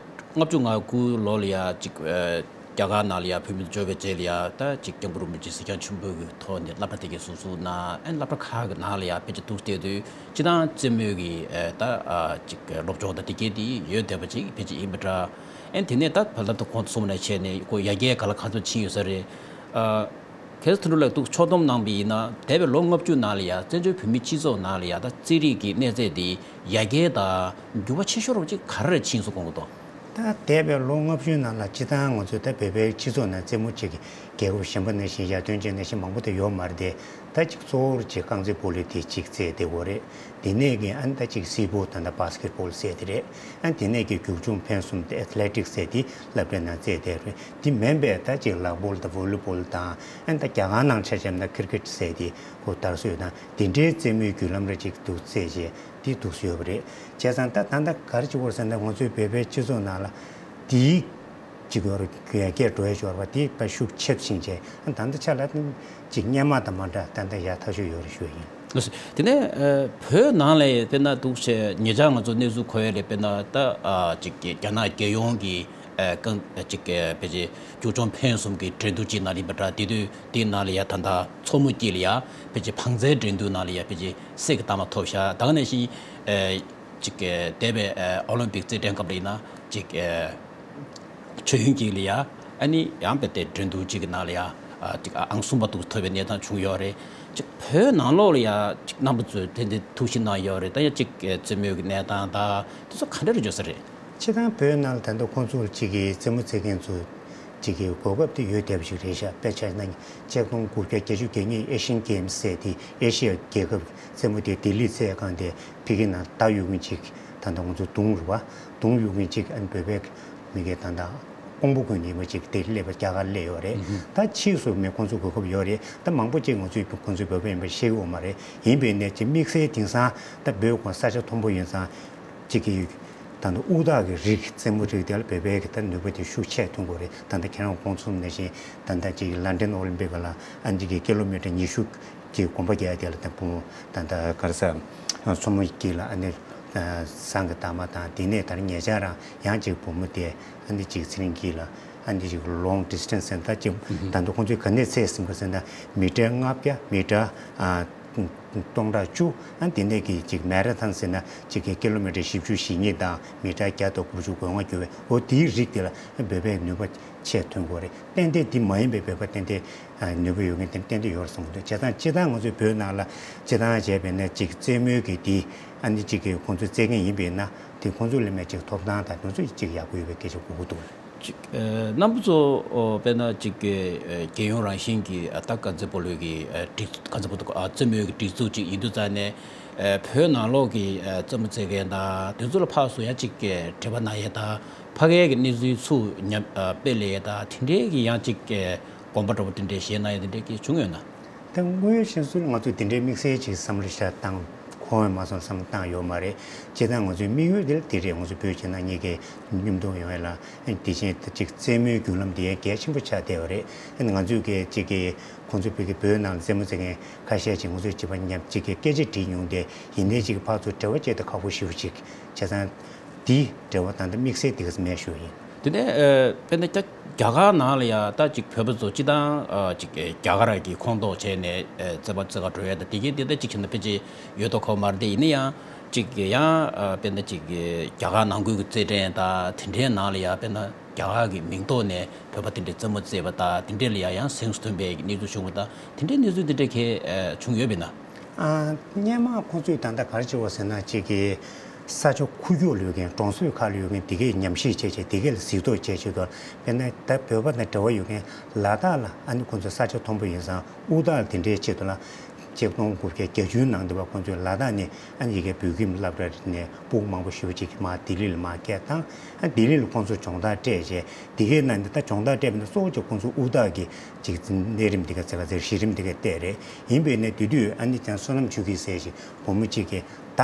ལྔ་བཅུ་ང་དགུ་ལོ་ལ་ཡ་ཅིག་ཨ་རྒྱ་གར་ནང་ལ་ཡ་བོད་མི་འབྱོར་བའི་རྗེས་ལ་ཡ་ད་ཅིག་སྐྱབས་མགོན་རིན་པོ་ཆེ་གཟིགས་རྒྱང་ཆེན་པོ་གི་ཐོག་ནས་སློབ་གྲྭ་དེ་གའི་ཟུར་ཟུར་ནང་ཨ་སློབ་གྲྭ་ཁག་གི་ནང་ལ་ཡ་ཕལ་ཆེར་འདུག་བསྡད་དུས་སྤྱི་བཏང་རྩེད་མོའི་གི་ཨ་ད་ཨ་ཅིག་སློབ་སྦྱོང་དང་དེ་གའི་དེ་ཡོད་བསྡད་པ་ཅིག་ཕལ་ཆེར་ཡིན་པ་འདྲ། ཨ་དེ་ནས་ད་བར་ལམ་དུ་ཁོང་ཚོ་གསུམ་ནས་བྱས་ནས་ཁོ་ཡར་རྒྱས་ག་ལ་ག་ཚོད་ཕྱིན་ཡོད་ས་རེད། ཨ་གལ་སྲིད་དོན་གྲུབ་ལགས་འདུག་ཕྱོགས་བསྡོམས་གནང་བ་ཡིན་ན་འདས་པའི་ལོ་ལྔ་བཅུ་ནང་ལ་ཡ་བཙན་བྱོལ་བོད་མིའི་སྤྱི་ཚོགས་ནང་ལ་ཡ་ད་རྩེད་རིགས་ཀྱི་གནས་ཚད་དེ་ཡར་རྒྱས་དང་འགྱུར་བ་ཆེ་ཤོས་རོབ་ཅིག་ག་རེ་ཕྱིན་སོང་དགོངས་ཀྱི་འདུག་ད་འདས་པའི་ལོ་ལྔ་བཅུའི་ནང་ལ་སྤྱི་བཏང་ང་ཚོས་ད་བོད་པའི་སྤྱི་ཚོགས་ནང་རྩེད་མོ་གཅིག་གི་རྒྱལ་ཁབ་གཞན་པ་ནང་བཞིན་ཡར་ཐོན་ཅན་ནང་བཞིན་མང་པོ་དེ་ཡོད་མ་རེད་དེ། ད་གཅིག་གཙོ་བོར་བྱས་རྐང་རྩེད་སྤོ་ལོ་དེ་གཅིག་རྩེད་བསྡད་ཡོད་རེད། དེ་ནས་ཀྱི་ཨ་ནི་ད་གཅིག་སིལ་སྤོལ་ད་ལྟ་བྷ་སི་ཀེ་ཊི་བྷོལ་ཟེར་དེ་རེད། ཨ་ནི་དེ་ནས་ཀྱི་རྒྱུག་མཆོང་འཕེན་གསུམ་དེ་ཨེ་ཐི་ལེ་ཊིག་ཟེར་དེ་སློབ་གྲྭའི་ནང་རྩེད་བསྡད་རེད། དེ་མིན་པའི་ད་གཅིག་ལག་སྤོལ་དང་བོ་ལི་སྤོལ་དང་ཨ་ནི་ད་རྒྱ་གར་ནང་ཆ་བཞག་ན་ཀི་རི་ཀེ་ཊི་ཟེར་དེ་ཁོ་དར་སྲོལ་དང་དེ་འདྲའི་རྩེད་མོའི་བརྒྱུད་ལམ་རེ་གཅིག་འདུག་རྩེད་བྱས་དེ་འདུག་སེ་ཡོད་པ་རེད། བྱས་ཙང་ད་ད་ལྟ་ག་རེ་བྱེད་དགོས་ཟེར་ན་ང་ཚོའི་བོད་པའི་སྤྱི་ཚོགས་ནང་ལ་དེའི་གཅིག་ཡོད་རེད། རྒྱས་འགྲོ་ཡ་ཡོད་རེད་པ། དེ་དཔེ་ཤུགས་ཆེ་ཕྱིན་བྱས་ད་ལྟ་ཆ་ལ་ཅིག་སྔོན་མ་དང་མ་འདྲ་ད་ལྟ་ཡག་ཐག་ཆོད་ཡོད་རེད་ཞུ་ཡ་ཡིན། ལགས་སོ། དེ་ནས་ཨ་བོད་ནང་ལ་དཔེར་ན་འདུག་བྱས་ཉེ་ཆར་ང་ཚོ་གནས་ཚུལ་གོ་ཡ་རེད། དཔེར་ན་ད་ཨ་ཅིག་རྒྱ་ནག་རྒྱལ་ཡོངས་ཀྱི་ཨ་རྐང་ཅིག་ཨ་ཕལ་ཆེར་རྒྱུག་མཆོང་འཕེན་གསུམ་གྱི་འགྲན་བསྡུར་ཅིག་ནང་ལ་ཡིན་པ་འདྲ། དེ་དུས་དེའི་ནང་ལ་ཡ་ད་ལྟ་མཚོ་མོ་སྐྱིད་ལ་ཡ་ཕལ་ཆེར་བང་རྩལ་འགྲན་བསྡུར་ནང་ལ་ཡ་ཕལ་ཆེར་གསེར་གྱི་རྟགས་མ་ཐོབ་ཤག་ད་ག་ནང་བཞིན་ཨ་ཅིག་ཨ་འདས་པའི་ཨ་ཨོ་ལིམ་པིག་རྩེད་འགྲན་སྐབས་ལ་ཡིན་ན་ཅིག་ཨ། ཆོས་དབྱིངས་སྐྱིད་ལ་ཡ་ཨ་ནི་ཡང་དཔེ་དེ་འགྲན་བསྡུར་གཅིག་གི་ནང་ལ་ཡ་ཨ་ཅིག་ཨང་གསུམ་པ་འདུག་ཐོབ་པའི་གནས་སྟངས་བྱུང་ཡོད་རེད། ཅིག་བོད་ནང་ལོགས་ལ་ཡ་ཅིག་རྣམ་པ་ཚོས་དེ་འདྲའི་ཐུགས་ཞིབ་གནང་ཡོད་རེད། ད་ཡ་ཅིག་རྩེད་མོའི་གི་གནས་སྟངས་ད་དེ་ཚོ་ག་འདྲ་རེད་འཇོག་ས་རེད། སྤྱིར་བཏང་བོད་ནང་ལ་ད་ལྟ་ཁོང་ཚོ་ཅིག་གི་རྩེད་མོ་རྩེད་མཁན་ཚོ་ཅིག་གི་གོ་སྐབས་དེ་ཡོད་བསྡད་པ་ཞིག་རེད་ཤག་དཔེ་ཆ་ན་ཆིག་སྟོང་དགུ་བརྒྱ་བརྒྱད་ཅུ་གྱ་གཉིས་ཨེ་ཤི་ཡན་གེམ་སི་ཟེར་དེ་ཨེ་ཤི་ཡ་རྒྱལ་ཁབ་རྩེད་མོ་དེ་ལྡི་ལི་རྩེད་ཁང་དེ་ཕ་གི་ནང་ཟླ་ཡོད་མཁན་ཅིག་ད་ལྟ་ང་ཚོ་དུང་རེད་པ། དུང་ཡོད་མཁན་ཅིག་ཨ་ནི་བོད་པའི་མི་གི་ད་ལྟ་དཔོན་པོ་ཀུན་ཡིན་པ་ཅིག་དེ་སླེབས་པ་རྒྱ་གར་སླེབས་ཡོད་རེད། ད་ཕྱིས་སུ་མི་ཁོང་ཚོ་གོ་སྐབས་ཡོད་རེད། ད་མང་པོ་ཅིག་ང་ཚོའི་ཁོང་ཚོའི་བོད་པ་ཡིན་པ་ཤེས་ཀྱི་ཡོད་མ་རེད། ཡིན་པའི་ནས་ཅིག་དམིགས་བསལ་དེང་སང་ད་བོད་ཁོང་ས་ཆ་མཐོན་པོ་ཡིན་ཙང་ཅིག་གི་ད་ལྟ་དབུགས་ཐག་གི་རིགས་རྩེད་མོ་རིགས་དེ་ལ་བོད་པའི་གི་ད་ནུས་པ་དེ་ཤུགས་ཆེ་ཐོན་གྱི་རེད། ད་ལྟ་ཁྱེད་རང་གོང་གསུངས་ནང་བཞིན་ད་ལྟ་ཅིག་ལན་ཌན་ཨོ་ལིམ་པིག་ལ་ཨ་ནི་ཅིག་གི་ཀི་ལོ་མི་ཊར་ཉི་ཤུ་གི་གོམ་པ་རྒྱག་ཡ་དེ་ལ་ད་བུ་མོ་ད་ལྟ་ག་རེ་ཟེར་མཚོ་མོ་སྐྱིད་ལ་ཨ་ནི་བཟང་གི་རྟགས་མ་དང་། དེ་ནས་ད་ཉེ་ཆར་རང་ཡང་ཅིག་བུ་མོ་དེ་ཨ་ནི་ཅིག་ཚེ་རིང་སྐྱིད་ལ་ཨ་ནི་ཅིག་ལོང་ཌི་སི་ཊན་སི་ཟེར་ད་ཅིག་ད་ལྟ་ཁོང་ཚོས་ག་ནས་ཚད་ཟིན་པ་ཟེར་ན་མི་ཊར་ལྔ་བརྒྱ་མི་ཊར་ཨ་སྟོང་ཕྲག་བཅུ། ཨ་དེ་ནས་ཀྱི་ཅིག་མེ་ར་ཐོན་ཟེར་ན་ཅིག་གི་ཀི་ལོ་མི་ཊར་བཞི་བཅུ་ཞེ་གཉིས་དང་མི་ཊར་བརྒྱ་དང་དགུ་བཅུ་གོ་ལྔ་རྒྱུག་པའི་འོ་དེའི་རིགས་དེ་ལ་བོད་པས་ནུས་པ་ཆེ་ཐོན་གྱི་ཡོད་རེད། ཏན་ཏན་དེ་མ་ཡིན་པའི་བོད་པ་ཏན་ཏན་ནུས་པ་ཡོད་མཁན་དེ་ཏན་ཏན་ཡོད་རེད་བསམ་གྱི་འདུག་བྱས་ཙང་སྤྱིར་བཏང་ང་ཚོའི་བོད་ནང་ལ་སྤྱིར་བཏང་བྱས་པས་ན་ཅིག་རྩེད་མོའི་གི་དེ་ཨ་ནི་ཅིག་གི་ཁོང་ཚོས་རྩེད་མཁན་ཡིན་པས་ན་དེ་ཁོང་ཚོ་ལ་མེད་ཅིག་ཐོབ་ཐང་དང་དེ་ཚོ་ཅིག་ཡག་པོ་ཡོད་པའི་སྐད་ཆ་གོ་གི་འདུག་ཅིག་ཨ་རྣམ་པ་ཚོ་ཨོ་དཔེར་ན་ཅིག་ཨ་རྒྱལ་ཡོངས་རང་བཞིན་གྱི་ཨ་ད་རྐང་རྩེད་སྤོ་ལོའི་གི་ཨ་སྒྲིག་རྐང་རྩེད་སྤོ་ལོ་ཨ་རྩེད་མོའི་གི་སྒྲིག་འཛུགས་ཅིག་ཡིན་དུས་ཙང་ནས་ཨ་བོད་ནང་ལོགས་ཀྱི་ཨ་རྩེད་མོ་རྩེད་མཁན་དང་དེ་ཚོ་ལ་ཕར་ཚུར་ཡང་ཅིག་ཨ་འབྲེལ་བ་གནང་ཡས་དང་ཕ་གིའི་གི་གནས་ཚུལ་ཚུར་ཉམས་ཨ་སྤེལ་ཡས་དང་དེ་འདྲའི་གི་ཡང་ཅིག་ཨ་དགོངས་པ་འདྲ་པོ་དེ་འདྲའི་བཞེས་གནང་ཡས་དེ་འདྲའི་གི་བྱུང་ཡོད་ན། ད་དངོས་ཡོད་བཤད་ཚུལ་ང་ཚོས་དེ་འདྲའི་དམིགས་བསལ་ཅིག་བསམ་བློ་ཤར་བཏང་ ཕོངས་ཡོད་མ་སོང་བསམ་བློ་བཏང་ཡོད་མ་རེད། སྤྱིར་བཏང་ང་ཚོའི་དམིགས་ཡུལ་དེ་ལ་དེ་རེད། ང་ཚོ་བོད་ཕྱི་ནང་གཉིས་ཀའི་མཉམ་དུ་ཡོང་ཡ་ལ་དེ་བཞིན་གཅིག་རྩེད་མོའི་བརྒྱུད་ལམ་དེ་ཡང་གལ་ཆེན་པོ་ཆགས་བསྡད་པ་རེད། ང་ཚོས་གི་གཅིག་གི་ཁོང་ཚོའི་བོད་ཀྱི་བོད་ནང་ལ་རྩེད་མོ་རྩེ་མཁན་ཁ་ཤས་ཅིག་ང་ཚོས་བྱིས་པ་མཉམ་གཅིག་གི་སྐད་ཆ་དྲིས་མྱོང་དེ་ཡིན་ནའི་གཅིག་གི་ཕར་ཚུར་འབྲེལ་བ་བྱེད་དུ་ཁག་པོ་ཞེ་པོ་ཅིག་བྱས་ཙང་། དེའི་འབྲེལ་བ་དང་དེ་དམིགས་བསལ་དེ་ག་ཙམ་མེད་ཞུ་ཡིན། དེ་ནས་ཨ་དཔེར་ན་རྒྱ་རྒྱ་གར་ནང་ལ་ཡང་ད་ཅིག་བོད་པ་ཚོ་སྤྱི་བཏང་ཨ་ཅིག་རྒྱ་གར་གྱི་ཁོངས་གཏོགས་བྱས་ནས་ཨ་རྩེད་པ་རྩེ་ག་འགྲོ་ཡ་ད་དེ་གའི་དེ་ད་ཅིག་བྱས་ན་ཕལ་ཆེར་ཡོད་དོ་ཁོ་མ་རེད། དེ་ཡིན་ན་ཡང་ཅིག་ཡང་ཨ་དཔེར་ན་ཅིག་རྒྱ་གར་ནང་ཁུལ་གྱི་རྩེད་འགྲན་ད་དེ་འདྲའི་ནང་ལ་ཡང་དཔེར་ན་རྒྱ་གར་གྱི་མིང་ཐོག་ནས་བོད་པ་དེ་འདྲའི་རྩེད་མོ་རྩེས་པ་ད་དེ་འདྲའི་ལ་ཡང་ཡང་སེམས་སུ་ཐོན་པའི་གནས་ཚུལ་བྱུང་བ་ད་དེ་འདྲའི་གནས་ཚུལ་དེ་འདྲ་གས་ཨ་བྱུང་ཡོད་པས་ན། ཨ། སྔོན་མ་ཁོང་ཚོས་ད་ལྟ་ག་རེ་བྱས་པ་ཟེར་ན་གཅིག་གི་ས་ཆ་ཁུག་ཀྱོག་ལ་ཡོད་མཁན་གྲོང་གསེབ་ཁག་ལ་ཡོད་མཁན་དེ་གས་ཉམས་ཞིབ་བྱས་བྱས་དེ་གས་ལ་གཟིགས་རྟོག་བྱས་ཆེད་དུ་དཔེར་ན་ད་བོད་པ་དང་འབྲེལ་བ་ཡོད་མཁན་ལ་དྭགས་ལ་ཨ་ནི་ཁོང་ཚོ་ས་ཆ་མཐོན་པོ་ཡིན་ཙང་དབུ་ཐག་དེ་འདྲའི་ཆེད་དུ་ལ་ཆིག་སྟོང་དགུ་བརྒྱ་བརྒྱད་ཅུའི་ནང་དུ་བ་ཁོང་ཚོས་ལ་དྭགས་ནས་ཨ་ནི་ཡི་གེ་བོད་ཁྱིམ་སློབ་གྲྭ་ནས་སྤུ་གུ་མང་པོ་ཞེ་པོ་ཅིག་མར་ལྡི་ལི་ལ་མར་སྐད་བཏང་། ཨ་ལྡི་ལི་ལ་ཁོང་ཚོ་སྦྱོང་བརྡར་སྤྲད་བྱས་དེ་གས་ནང་ནས་ད་སྦྱོང་བརྡར་སྤྲད་པ་ནི་གཙོ་བོ་ཅིག་ཁོང་ཚོ་དབུ་ཐག་གི་ཅིག་གནས་རིམ་དེ་ག་ཚེ་ག་ཚེ་གཞི་རིམ་དེ་ག་བལྟས་རེད། ཡིན་པས་ན་དེ་དུས་ཨ་ནི་ཀྱང་བསོད་ནམས་ཆོས་སྐྱིད་ཟེར་ཞིག་བུ་མོ་གཅིག་གིས་ད་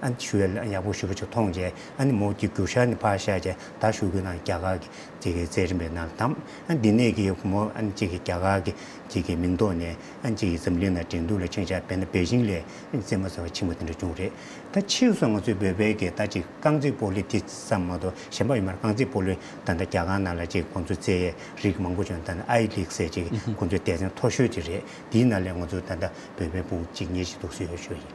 ཨ་ནི་ཞུ་ཡ་ཡག་པོ་ཞེ་པོ་ཅིག་མཐོང་རྗེས་ཨ་ནི་མོ་གི་རྒྱུག་ཤར་ནས་ཕར་བཞག་རྗེས་ད་ཞུ་དགོས་ན་རྒྱ་གར་གྱི་ཅིག་གི་རྩེད་རིམ་པའི་ནང་དམ་ཨ་འདི་ནས་ཀྱི་བུ་མོ་ཨ་ནི་གཅིག་གི་རྒྱ་གར་གྱི་ཅིག་གི་མིང་ཐོག་ནས་ཨ་ནི་གཅིག་གི་འཛམ་གླིང་ནང་འགྲན་བསྡུར་ལ་ཕྱིན་བཞག་དཔེར་ན་པེ་ཅིང་ལ་རྩེད་མོ་རྩེ་བ་ཕྱིན་པ་དེ་འདྲ་བྱུང་རེད། ད་ཕྱིས་སུ་ང་ཚོའི་བོད་པའི་གི་ད་ཅིག་རྐང་རྩེད་སྤོ་ལོ་དེ་ཙམ་མ་གཏོགས་གཞན་པ་ཡོད་མ་རེད། རྐང་རྩེད་སྤོ་ལོ་ད་ལྟ་རྒྱ་གར་ནང་ལ་ཅིག་ཁོང་ཚོ་རྩེད་ཡས་རིགས་མང་པོ་བྱུང་། ད་ལྟ་ཨའི་ལིག་ཟེར་ཅིག་ཁོང་ཚོའི་སྡེ་ཚན་མཐོ་ཤོས་དེ་རེད། དེའི་ནང་ལས་ང་ཚོ་ད་ལྟ་བོད་པའི་ཕྲུ་གུ་གཅིག་གཉིས་ཤིག་འདུག་སེ་ཡོད་ཞུ་ཡིན།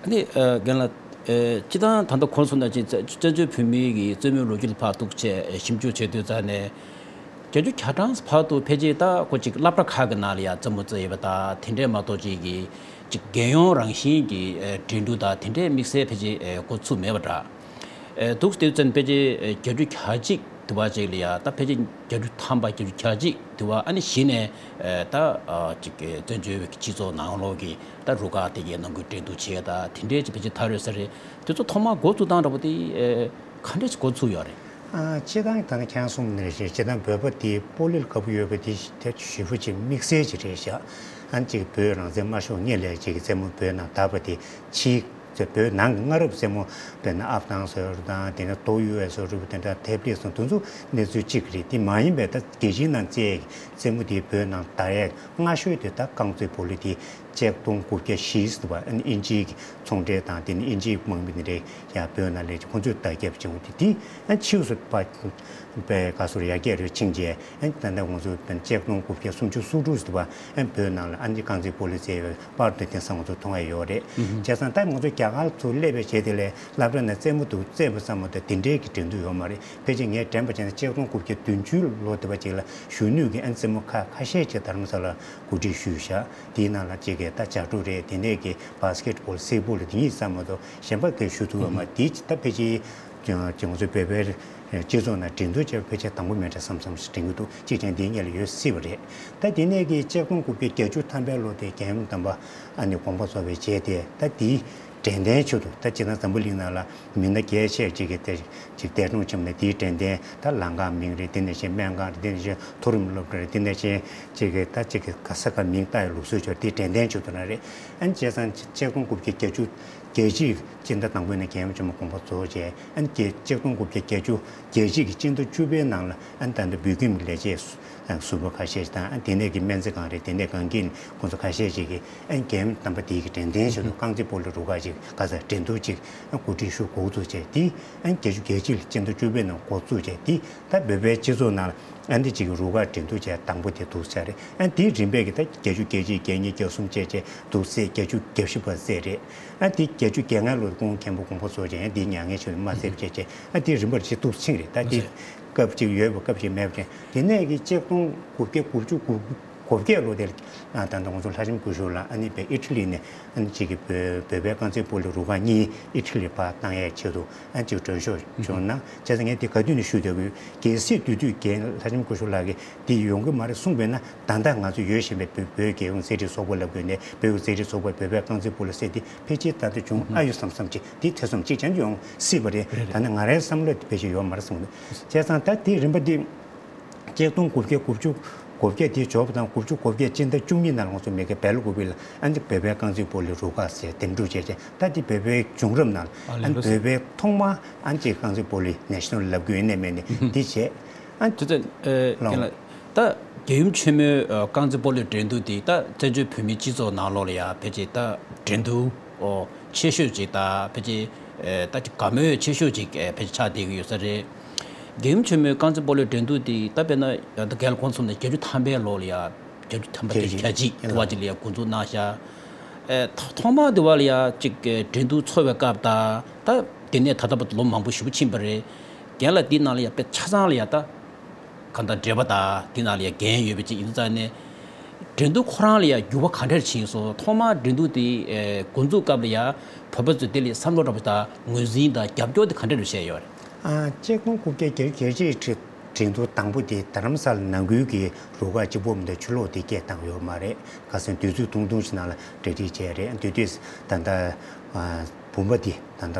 ཨ་ནི་ཨ་རྒན་ལགས། ཨ་སྤྱིར་བཏང་ད་ལྟ་གོང་སོང་ན་ཅིག་བཙན་བཙན་བྱོལ་བོད་མིའི་གི་རྩེད་མོའི་ལོ་རྒྱུས་ལ་ཕར་ཐུག་བྱས་ཞིབ་འཇུག་བྱེད་དུས་ཙང་ནས། བརྒྱད་ཅུ་གྱ་གྲངས་བར་དུ་ཕལ་ཆེར་ད་ཁོ་ཅིག་སློབ་གྲྭ་ཁག་གི་ནང་ལ་ཡང་རྩེད་མོ་རྩེ་ཡོད་པ་དང་དེ་འདྲས་མ་གཏོགས་ཅིག་གི་ཅིག་རྒྱལ་ཡོངས་རང་བཞིན་གྱི་ཨ་འགྲན་བསྡུར་དང་དེ་འདྲས་དམིགས་བསལ་ཕལ་ཆེར་ཨ་འགོ་ཚུགས་མེད་པ་འདྲ། ཨ་འདུག་སེ་བལྟས་ཙང་ཕལ་ཆེར་ཨ་བརྒྱད་ཅུ་གྱ་གཅིག་དུ་བ་ཅིག་ལ་ཡང་ད་ཕལ་ཆེར་བརྒྱད་ཅུ་ཐམ་པ་བརྒྱད་ཅུ་གྱ་གཅིག་དུ་བ་ཨ་ནི་གཞི་ནས་ཨ་ད་ཨ་ཅིག་གི་བཙན་བྱོལ་བའི་སྤྱི་ཚོགས་ནང་ལོགས་ཀྱི་ད་རུ་ཁག་དེ་གའི་ནང་ཁུལ་འགྲན་བསྡུར་བྱེད་ཡ་ད་དེ་འདྲས་ཅིག་ཕལ་ཆེར་དར་ཡོད་ས་རེད། དེ་ཚོ་ཐོག་མར་འགོ་བཙུགས་སྟངས་འདྲ་པོ་དེ་ཨ་ག་འདྲས་ཅིག་འགོ་ཚུགས་ཡོད་རེད། ཨ་སྤྱིར་བཏང་ད་ནི་ཁྱེད་རང་གསུངས་ནང་བཞིན་སྤྱིར་བཏང་བོད་པ་དེ་སྤོ་ལོ་ལ་དགའ་པོ་ཡོད་པ་དེ་དེ་ཞེ་པོ་ཅིག་དམིགས་བསལ་ཅིག་རེད་ཤག་ཨ་ནི་ཅིག་བོད་རང་བཙན་མ་ཤོར་སྔོན་ལ་ཅིག་རྩེད་མོ་བོད་ནང་དར་བ་དེ་ཕྱིའི་བོད་ནང་གི་སྔ་རབས་རྩེད་མོ་དཔེར་ན་ཨབ་ཐང་ཟེར་བ་དང་དེ་ནས་ཏོག་ཡུ་ཨེ་ཟེར་བ་དེ་འདྲ་ཐེབ་ལེ་སོང་དེ་ཚོ་གནས་ཚུལ་གཅིག་རེད། དེ་མ་ཡིན་པའི་ད་རྒྱལ་སྤྱིའི་ནང་རྩེད་ཡས་རྩེད་མོ་དེ་བོད་ནང་དར་ཡས་སྔ་ཤོས་དེ་ད་རྐང་རྩེད་སྤོ་ལོ་དེ། ཆིག་སྟོང་དགུ་བརྒྱ་བཞི་ཟེར་བ་ཨ་ནི་དབྱིན་ཇིའི་གི་ཚོང་འབྲེལ་དང་དེ་ནི་དབྱིན་ཇིའི་དམག་མི་དེ་འདྲའི་ཡང་བོད་ནང་ལ་ཁོང་ཚོས་དར་ཁྱབ་བྱུང་སྟེ་དེ་ཨ་ཕྱིས་སུ་པ་པའི་ག་སོར་ཡར་རྒྱས་རུ་ཕྱིན་རྗེས་ཨ་ནི་ད་ལྟ་ང་ཚོ་ཆིག་སྟོང་དགུ་བརྒྱ་སུམ་ཅུ་སོ་དྲུག་ཟེར་བ་ཨ་ནི་བོད་ནང་ལ་ཨ་ནི་རྐང་རྩེད་སྤོ་ལོ་རྩེ་བའི་པར་དུ་དེང་སང་ང་ཚོ་མཐོང་ཡ་ཡོད་རེད། བྱས་ཙང་ད་ང་ཚོ་རྒྱ་གར་ཚུར་སླེབས་པའི་རྗེས་དེ་ལས་སློབ་གྲྭ་ནང་རྩེད་མོ་དུ་རྩེད་པ་ཙམ་མ་གཏོགས་དེ་འདྲའི་གི་འགྲན་བསྡུར་ཡོད་མ་རེད། ཕལ་ཆེར་ངས་དྲན་པ་བྱས་ན་ཆིག་སྟོང་དགུ་བརྒྱ་བདུན་ཅུ་ལོ་དེ་བ་ཅིག་ལ་གཞོན་ནུ་གི་ཨ་ནི་རྩེད་མོ་ཁག་ཁ་ཤས་ཅིག་རྡ་རམ་ས་ལར་གོ་སྒྲིག་ཞུས་བཞག་དེའི་ནང་ལ་གཅིག་གིས་ད་ཇ་ཕྲུག་རེད། དེ་ནས་ཀྱི་བྷ་སི་ཀེ་ཊི་བྷོལ་སེ་བྷོལ་དེ་གཉིས་ཙམ་མ་གཏོགས་གཞན་པ་གའི་ཞུ་ཐུབ་ཡོད་མ་རེད། དེ་ད་ཕལ་ཆེར་ང་ཚོའི་བོད་པའི་སྤྱི་ཚོགས་ནང་འགྲན་བསྡུར་བྱས་པ་ཕལ་ཆེར་དང་པོ་མིན་འདྲ་བསམ་བསམ་ཞིག་དྲན་གྱི་འདུག་གཅིག་ཀྱང་འདིའི་སྔོན་ལ་ཡོད་སྲིད་པ་རེད། ད་དེ་ནས་ཀྱི་ཆིག་སྟོང་དགུ་བརྒྱ་བརྒྱད་ཅུ་ཐམ་པའི་ལོ་དེ་རྒྱལ་ཡུམ་དམ་པ་ཨ་ནི་དགོངས་པ་རྫོགས་པའི་རྗེས་དེ་ད་དེའི་དྲན་རྟེན་ཆེད་དུ་ད་སྤྱིར་བཏང་འཛམ་བུ་གླིང་ནང་ལ་མི་སྣ་རྒྱས་ཆེ་ཅིག་གིས་དེ་ཅིག་འདས་གྲོངས་ཕྱིན་ནས་དེའི་དྲན་རྟེན་ད་ལང་ཀ་མིང་རེད། དེ་ནས་ཅིག་སྨན་ཁང་རེད། དེ་ནས་ཅིག་མཐོ་རིམ་སློབ་གྲྭ་རེད། དེ་ནས་ཅིག་ཅིག་གི་ད་ཅིག་གི་ག་ས་ག་མིང་བཏགས་ཡ་ལུགས་སྲོལ་ཅིག་ཡོད་རེད། དེའི་དྲན་རྟེན་ཆེད་དུ་ན་རེད། ཨ་ནི་བྱས་ཙང་ཆིག་སྟོང་དགུ་བརྒྱ་བརྒྱད་ཅུ་གྱ་གཅིག་སྤྱི་ཟླ་དང་པོའི་ནང་རྒྱལ་ཡུམ་ཆེན་མོ་དགོངས་པ་རྫོགས་རྗེས་ཨ་ནི་ཆིག་སྟོང་དགུ་བརྒྱ་བརྒྱད་ཅུ་གྱ་གཅིག་གི་སྤྱི་ཟླ་བཅུ་པའི་ནང་ལ་ཨ་ནི་ད་ལྟ་བོད་ཁྱིམ་གྱི་ལས་བྱེད་ཟུར་པ་ཁ་ཤས་ཤིག་དང་ཨ་ནི་དེ་ནས་ཀྱི་སྨན་རྩིས་ཁང་རེད། དེ་ནས་གངས་སྐྱིད་ཁོང་ཚོ་ཁ་ཤས་ཤིག་གིས་ཨ་ནི་རྒྱལ་ཡུམ་དམ་པ་དེའི་གི་དྲན་རྟེན་ཆེད་དུ་རྐང་རྩེད་སྤོ་ལོ་རུ་ཁག་ཅིག་ག་ས་འགྲན་བསྡུར་ཅིག་ཨ་གོ་སྒྲིག་ཞུ་འགོ་བཙུགས་བྱས་དེ་ཨ་ནི་བརྒྱད་ཅུ་གྱ་གཅིག་ལ་སྤྱི་ཟླ་བཅུ་པའི་ནང་འགོ་བཙུགས་བྱས་དེ་ད་བོད་པའི་སྤྱི་ཚོགས་ནང་ལ་ཨ་ནི་ཅིག་གི་རུ་ཁག་འགྲན་བསྡུར་བྱས་དང་པོ་དེ་འདུག་ས་རེད། ཨ་ནི་དེའི་རིམ་པས་ཀྱི་ད་བརྒྱད་ཅུ་གྱ་གཅིག་གྱ་གཉིས་གྱ་གསུམ་བཅས་བྱས་འདུག་སེ་བརྒྱད་ཅུ་གྱ་བཞི་བར་ཚད་རེད། ཨ་དེ་བརྒྱད་ཅུ་གྱ་ལྔ་ལོ་སྐུ་ངོ་མཁན་པོ་དགོངས་པ་རྫོགས་རྗེས་ཨ་དེ་མྱ་ངན་ཆེ་བའི་དམར་བརྩེགས་བྱས་རྗེས་ཨ་དེ་རིམ་པར་ཅིག་འདུག་ཕྱིན་རེད། ད་དེ་སྐབས་ཅིག་ཡོད་པ་སྐབས་ཅིག་མེད་པ་ཅིག་དེ་ནས་ཀྱི་ཆིག་སྟོང་དགུ་བརྒྱ་དགུ་བཅུ་གོ་བརྒྱད་ལོ་དེར་ད་ལྟ་ང་ཚོ་ལྷ་ལྕམ་སྐུ་ཞབས་ལགས་ཨ་ནི་བའི་ཨི་ཊ་ལི་ནས་ཨ་ནི་ཅིག་གི་བོད་བོད་པའི་རྐང་རྩེད་སྤོ་ལོ་རུ་ཁག་གཉིས་ཨི་ཊ་ལི་ཕར་བཏང་ཡས་ཆེད་དུ་ཨ་ནི་ཅིག་མགྲོན་ཤོག་བྱུང་ན་བྱས་ཙང་ངས་དེ་ག་དུས་ནས་ཞུ་འདོད་ཀྱི་ཡོད། གལ་སྲིད་དེ་དུས་རྒན་ལྷ་ལྕམ་སྐུ་ཞབས་ལགས་ཀྱིས་འདི་ཡོང་གི་མ་རེད་གསུངས་པས་ན། ད་ལྟ་ང་ཚོ་ཡོད་བཞིན་པའི་བོད་བོད་རྒྱལ་ཡོངས་རྩེད་རིགས་ཚོགས་པ་ལབ་དགོས་ནས་བོད་ཀྱི་རྩེད་རིགས་ཚོགས་པ་བོད་པའི་རྐང་རྩེད་སྤོ་ལོ་ཟེར་དེ་ཕལ་ཆེར་ད་ལྟ་བྱུང་ཨ་ཡོད་བསམ་བསམ་ཅིག་དེ་ཐེ་ཚོམ་གཅིག་ཀྱང་ཡོང་སྲིད་པ་རེད། རེད་རེད། ད་ནི་ང་རའི་བསམ་བློ་དེ་ཕལ་ཆེར་ཡོད་མ་རེད་གསུངས་འདུག་བྱས་ཙང་ད་དེ་རིམ་པ་འདི་ཆིག་སྟོང་དགུ་བརྒྱ་དགུ་བཅུ་ དགུ་བརྒྱ་དེ་འབྱོར་བ་དང་དགུ་བཅུ་གོ་བརྒྱད་སྤྱི་ཟླ་བཅུ་གཉིས་ནང་ལ་ང་ཚོ་མི་གེ་བེ་ལ་ཀུ་པི་ལ་ཨ་ནི་བོད་པའི་རྐང་རྩེད་སྤོ་ལོའི་རུ་ཁག་ཟེར་འདེམས་སྒྲུག་བྱས་རྗེས་ད་དེ་བོད་པའི་བྱུང་རབས་ནང་ལ་ཨ་ནི་བོད་པའི་ཐོག་མ་ཨ་ནི་ཅིག་རྐང་རྩེད་སྤོ་ལོའི་ནེ་ཤ་ནལ་ལབ་དགོས་ཡིན་ནའི་མེད་ནའི་དེ་བྱས་ཨ་ནི་དེ་ཚོ་ཨེ་ལོང་། རྒན་ལགས། ད་རྒྱལ་ཡུམ་ཆེན་མོའི་ཨ་རྐང་རྩེད་སྤོ་ལོའི་འགྲན་བསྡུར་དེ་ད་བཙན་བྱོལ་བོད་མིའི་སྤྱི་ཚོགས་ནང་ལོགས་ལ་ཡ་ཕལ་ཆེར་ད་འགྲན་བསྡུར་ཨོ་ཆེ་ཤོས་ཅིག་ད་ཕལ་ཆེར་ཨེ་ད་ཅིག་དགའ་མོས་ཆེ་ཤོས་ཅིག་ཨེ་ཕལ་ཆེར་ཆགས་བསྡད་ཀྱི་ཡོད་ས་རེད། རྒྱལ་ཡུམ་ཆེན་མོའི་རྐང་རྩེད་སྤོ་ལོའི་འགྲན་བསྡུར་དེ་ད་དཔེར་ན་ད་རྒན་ལགས་གོང་གསུངས་ནས་བརྒྱད་ཅུ་ཐམ་པའི་ལོ་ལ་ཡ་བརྒྱད་ཅུ་ཐམ་པ་དེ་བརྒྱད་ཅུ་གྱ་གཅིག་དུ་བ་ཅིག་ལ་ཡ་འགོ་འཛུགས་གནང་ཤག་ཨེ་ཐོག་ཐོག་མ་དུ་བ་ལ་ཡ་ཅིག་འགྲན་བསྡུར་ཚོགས་པའི་སྐབས་དང་ད་དེ་ནས་ད་ལྟ་བར་དུ་ལོ་མང་པོ་ཞེ་པོ་ཕྱིན་པ་རེད། རྒན་ལགས་འདི་ནང་ལ་ཡ་དཔེ་ཆ་ཚང་ལ་ཡ་ད་གང་ལྟར་འགྲེལ་པ་དང་འདི་ནང་ལ་ཡ་འགན་ཡོད་པ་ཅིག་ཡིན་ཙང་ནས་འགྲན་བསྡུར་ཁོ་རང་ལ་ཡ་འགྱུར་བ་ག་འདྲར་ཕྱིན་སོང་། ཐོག་མར་འགྲན་བསྡུར་དེ་འགོ་འཛུགས་སྐབས་ལ་ཡ་བོད་པ་ཚོས་དེ་ལ་བསམ་བློ་འདྲ་པོ་དང་ངོས་འཛིན་དང་རྒྱབ་སྐྱོར་དེ་ག་འདྲ་རུ་བྱས་ཡོད་རེད། ཨ་ཆིག་སྟོང་དགུ་བརྒྱ་བརྒྱད་ཅུ་གྱ་གཅིག་འགྲན་བསྡུར་དང་པོ་དེ་རྡ་རམ་ས་ལ་ནང་ཁུལ་གྱི་རུ་ཁག་གཅིག་པོ་མི་འདུག་ཕྱི་ལོགས་དེ་སྐད་བཏང་ཡོད་མ་རེད། ཁ་སང་དུས་ཚོད་ཐུང་ཐུང་ཞིག་ནང་ལ་གྲ་སྒྲིག་བྱས་རེད། དུས་དུས་ད་ལྟ་བུམ་པ་དེ་ད་ལྟ་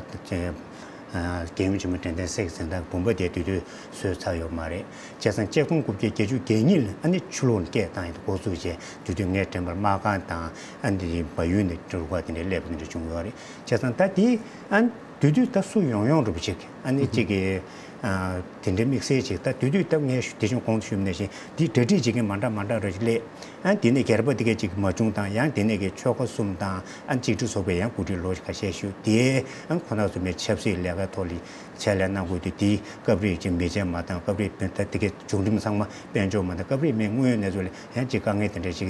རྒྱལ་ཡུམ་ཆེན་མོའི་དྲན་རྟེན་གསེར་གྱི་གཟེངས་རྟགས་བུམ་པ་དེ་དུས་དུས་བཟོས་ཚར་ཡོད་མ་རེད། བྱས་ཙང་ཆིག་སྟོང་དགུ་བརྒྱ་བརྒྱད་ཅུ་གྱ་གཉིས་ལ་ཨ་ནི་ཕྱི་ལོགས་ནས་སྐད་བཏང་ཡོད་འགོ་ཚུགས་བྱས་དུས་དུས་ངས་དྲན་པར་སྨར་ཁམས་དང་ཨ་ནི་བལ་ཡུལ་ནས་རུ་ཁག་དེ་འདྲ་སླེབས་པ་དེ་འདྲ་བྱུང་ཡོད་རེད། བྱས་ཙང་ད་དེ་ཨ་ནི་དུས་དུས་ད་སུ་ཡོང་ཡོང་འདྲ་པོ་ཅིག་ཨ་ནི་གཅིག་གི་དེ་འདྲའི་དམིགས་བསལ་ཅིག་ད་དུས་དུས་ད་ངས་དེ་བཞིན་གོང་དུ་ཞུས་པ་ནང་བཞིན་དེ་གྲ་སྒྲིག་བྱེད་མཁན་མ་འདྲ་མ་འདྲ་རེ་ཞིག་སླེབས། ཨ་དེ་ནས་སྒེར་པ་དེ་གས་ཅིག་མ་བྱུང་དང་ཡང་དེ་ནས་གི་ཆོལ་ཁ་གསུམ་དང་ཨ་གཅིག་སྒྲིལ་ཚོགས་པའི་ཡང་གོ་སྒྲིག་ལོ་ཁ་ཤས་ཞུས་དེ་ཨ་ཁོ་ན་ཚོ་མའི་ཆབ་སྲིད་ལས་ཀའི་ཐོག་ལ་ཆེད་ལས་གནང་དགོས་དུས་དེའི་སྐབས་རེ་ཅིག་མི་ཆེན་མ་བཏང་། སྐབས་རེ་ད་དེ་གས་བྱུང་རིམ་ཚང་མ་དཔལ་འབྱོར་མ་བཏང་། སྐབས་རེ་མའི་དངོས་ཡོད་གནས་ཚུལ་ལ་ཡང་ཅིག་དཀའ་ངལ་དེ་འདྲ་ཅིག་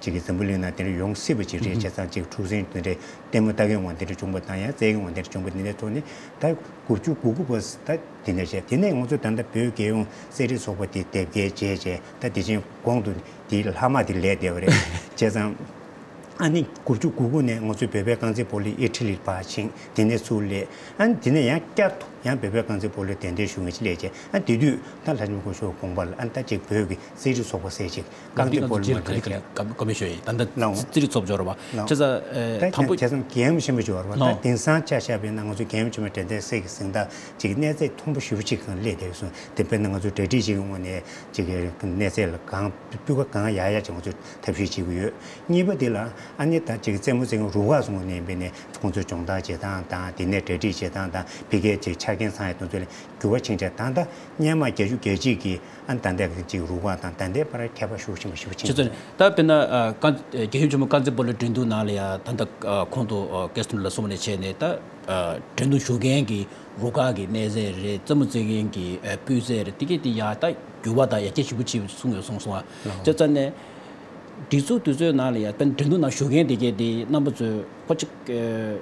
ཅིག་གི་འཛམ་བུ་གླིང་ནང་དེ་འདྲ་ཡོང་སྲིད་པ་ཅིག་རེད། བྱས་ཙང་ཅིག་འཁྲུག་ཟིང་དེ་འདྲ་ལྟད་མོ་ལྟ་མཁན་དབང་དེ་འདྲ་བྱུང་པ་དང་ཡང་བཙལ་མཁན་དབང་དེ་འདྲ་བྱུང་པ་དེ་འདྲའི་ཐོག་ནས་ད་དགུ་བཅུ་གོ་དགུ་བར་ད་དེ་འདྲ་བྱས། དེ་ནས་ང་ཚོ་ད་ལྟ་བོད་རྒྱལ་ཡོངས་རྩེད་རིགས་ཚོགས་པ་དེ་དེབ་སྐྱེལ་བྱས་བྱས་ད་དེ་བཞིན་གོང་དུ་དེའི་ལྷག་མ་དེ་ལས་བསྡད་པ་རེད། བྱས་ཙང་ཨ་ནི་དགུ་བཅུ་གོ་དགུ་ནས་ང་ཚོའི་བོད་པའི་རྐང་རྩེད་སྤོ་ལོ་ཨི་ཊ་ལིར་ཕར་ཕྱིན། དེ་ནས་ཚུར་སླེབས། ཨ་ནི་དེ་ནས་ཡང་བསྐྱར་དུ་ཡང་བོད་པའི་རྐང་རྩེད་སྤོ་ལོའི་གདན་འདྲེན་ཞུ་མཁན་ཅིག་སླེབས་བྱས། ཨ་དེ་དུས་ད་ལྷ་ལྕམ་སྐུ་ཞབས་དགོངས་པ་ལ་ཨ་ནི་ད་ཅིག་བོད་ཀྱི་རྩེད་རིགས་ཚོགས་པ་ཟེར་ཅིག་རྐང་རྩེད་སྤོ་ལོ་མ་འདྲ་ཅིག་བཀའ་མོལ་ཞུ་ཡིན། ད་ལྟ་ལའོ། རྩེད་རིགས་ཚོགས་འབྱོར་བ་བྱས་ཙང་ཨེ་ད་དང་པོ་བྱས་ཙང་རྒྱལ་ཡུམ་ཆེན་མོ་འབྱོར་བ་ད་ལའོ། དེང་སང་ཆ་བཞག་པ་ཡིན་ན་ང་ཚོ་རྒྱལ་ཡུམ་ཆེན་མོའི་དྲན་རྟེན་གསེར་གྱི་གཟེངས་རྟགས་ཅིག་གནས་ཚད་མཐོན་པོ་ཞེ་པོ་ཅིག་གང་སླེབས་བསྡད་སོང་། དེ་དཔེར་ན་ང་ཚོ་གྲ་སྒྲིག་བྱེད་ཀྱི་ངོས་ནས་ཅིག་གི་གནས་ཚད་ལ་གང་སྤུས་ཀ་གང་ཡག་ཡག་ཅིག་ང་ཚོས་ཐབས་ཤེས་བྱེད་ཀྱི་ཡོད། གཉིས་པ་དེ་ལ་ཨ་ནི་ད་ཅིག་རྩེད་མོ་རྩེ་མཁན་རུ་ཁག་སོང་ནས་ཡིན་པས་ནས་ཁོང་ཚོའི་སྦྱོང་བརྡར་བྱེད་སྟངས་དང་དེ་ནས་གྲ་སྒྲིག་བྱེད་སྟངས་དང་ཕ་གིའི་ཅིག་ཆ་རྐྱེན་ཚང་ཡག་དེ་ཚོ་ལ་འགྱུར་བ་ཕྱིན་བྱས་ད་ལྟ་སྔོན་མ་བརྒྱད་ཅུ་གྱ་གཅིག་གི་ཨ་ནི་ད་ལྟའི་ཅིག་རུ་ཁག་དང་ད་ལྟའི་བར་ཁྱད་པར་ཤུགས་ཆེན་པོ་ཞེ་པོ་ཕྱིན་ཅི་ཙམ་ད་དཔེར་ན་ཨ་རྐང་རྒྱལ་ཡུམ་ཆེན་མོ་རྐང་རྩེད་སྤོ་ལོའི་འགྲན་བསྡུར་ནང་ལ་ཡང་ད་ལྟ་ཨ་གོང་དུ་ཨ་སྐལ་བཟང་ལགས་གསུངས་པ་ནང་བཞིན་ནས་ད་ཨ་འགྲན་བསྡུར་ཞུགས་མཁན་གྱི་རུ་ཁག་གི་གནས་ཚད་རེད། རྩེད་མོ་རྩེ་མཁན་གྱི་ཨ་སྤུས་ཚད་རེད། དེ་གས་དེ་ཡང་ད་འགྱུར་བ་དང་ཡར་རྒྱས་ཞེ་པོ་ཕྱིན་གསུངས་ཡོད་གསུངས་སོང་ཨ། ལགས། བྱས་ཙང་ནས་སྒྲིག་འཛུགས་དུས་ཚོད་ནང་ལ་ཡང་དཔེར་ན་འགྲན་བསྡུར་ནང་ཞུགས་མཁན་དེ་གས་དེ་རྣམ་པ་ཚོས་ཁོ་ཅིག་ཨ།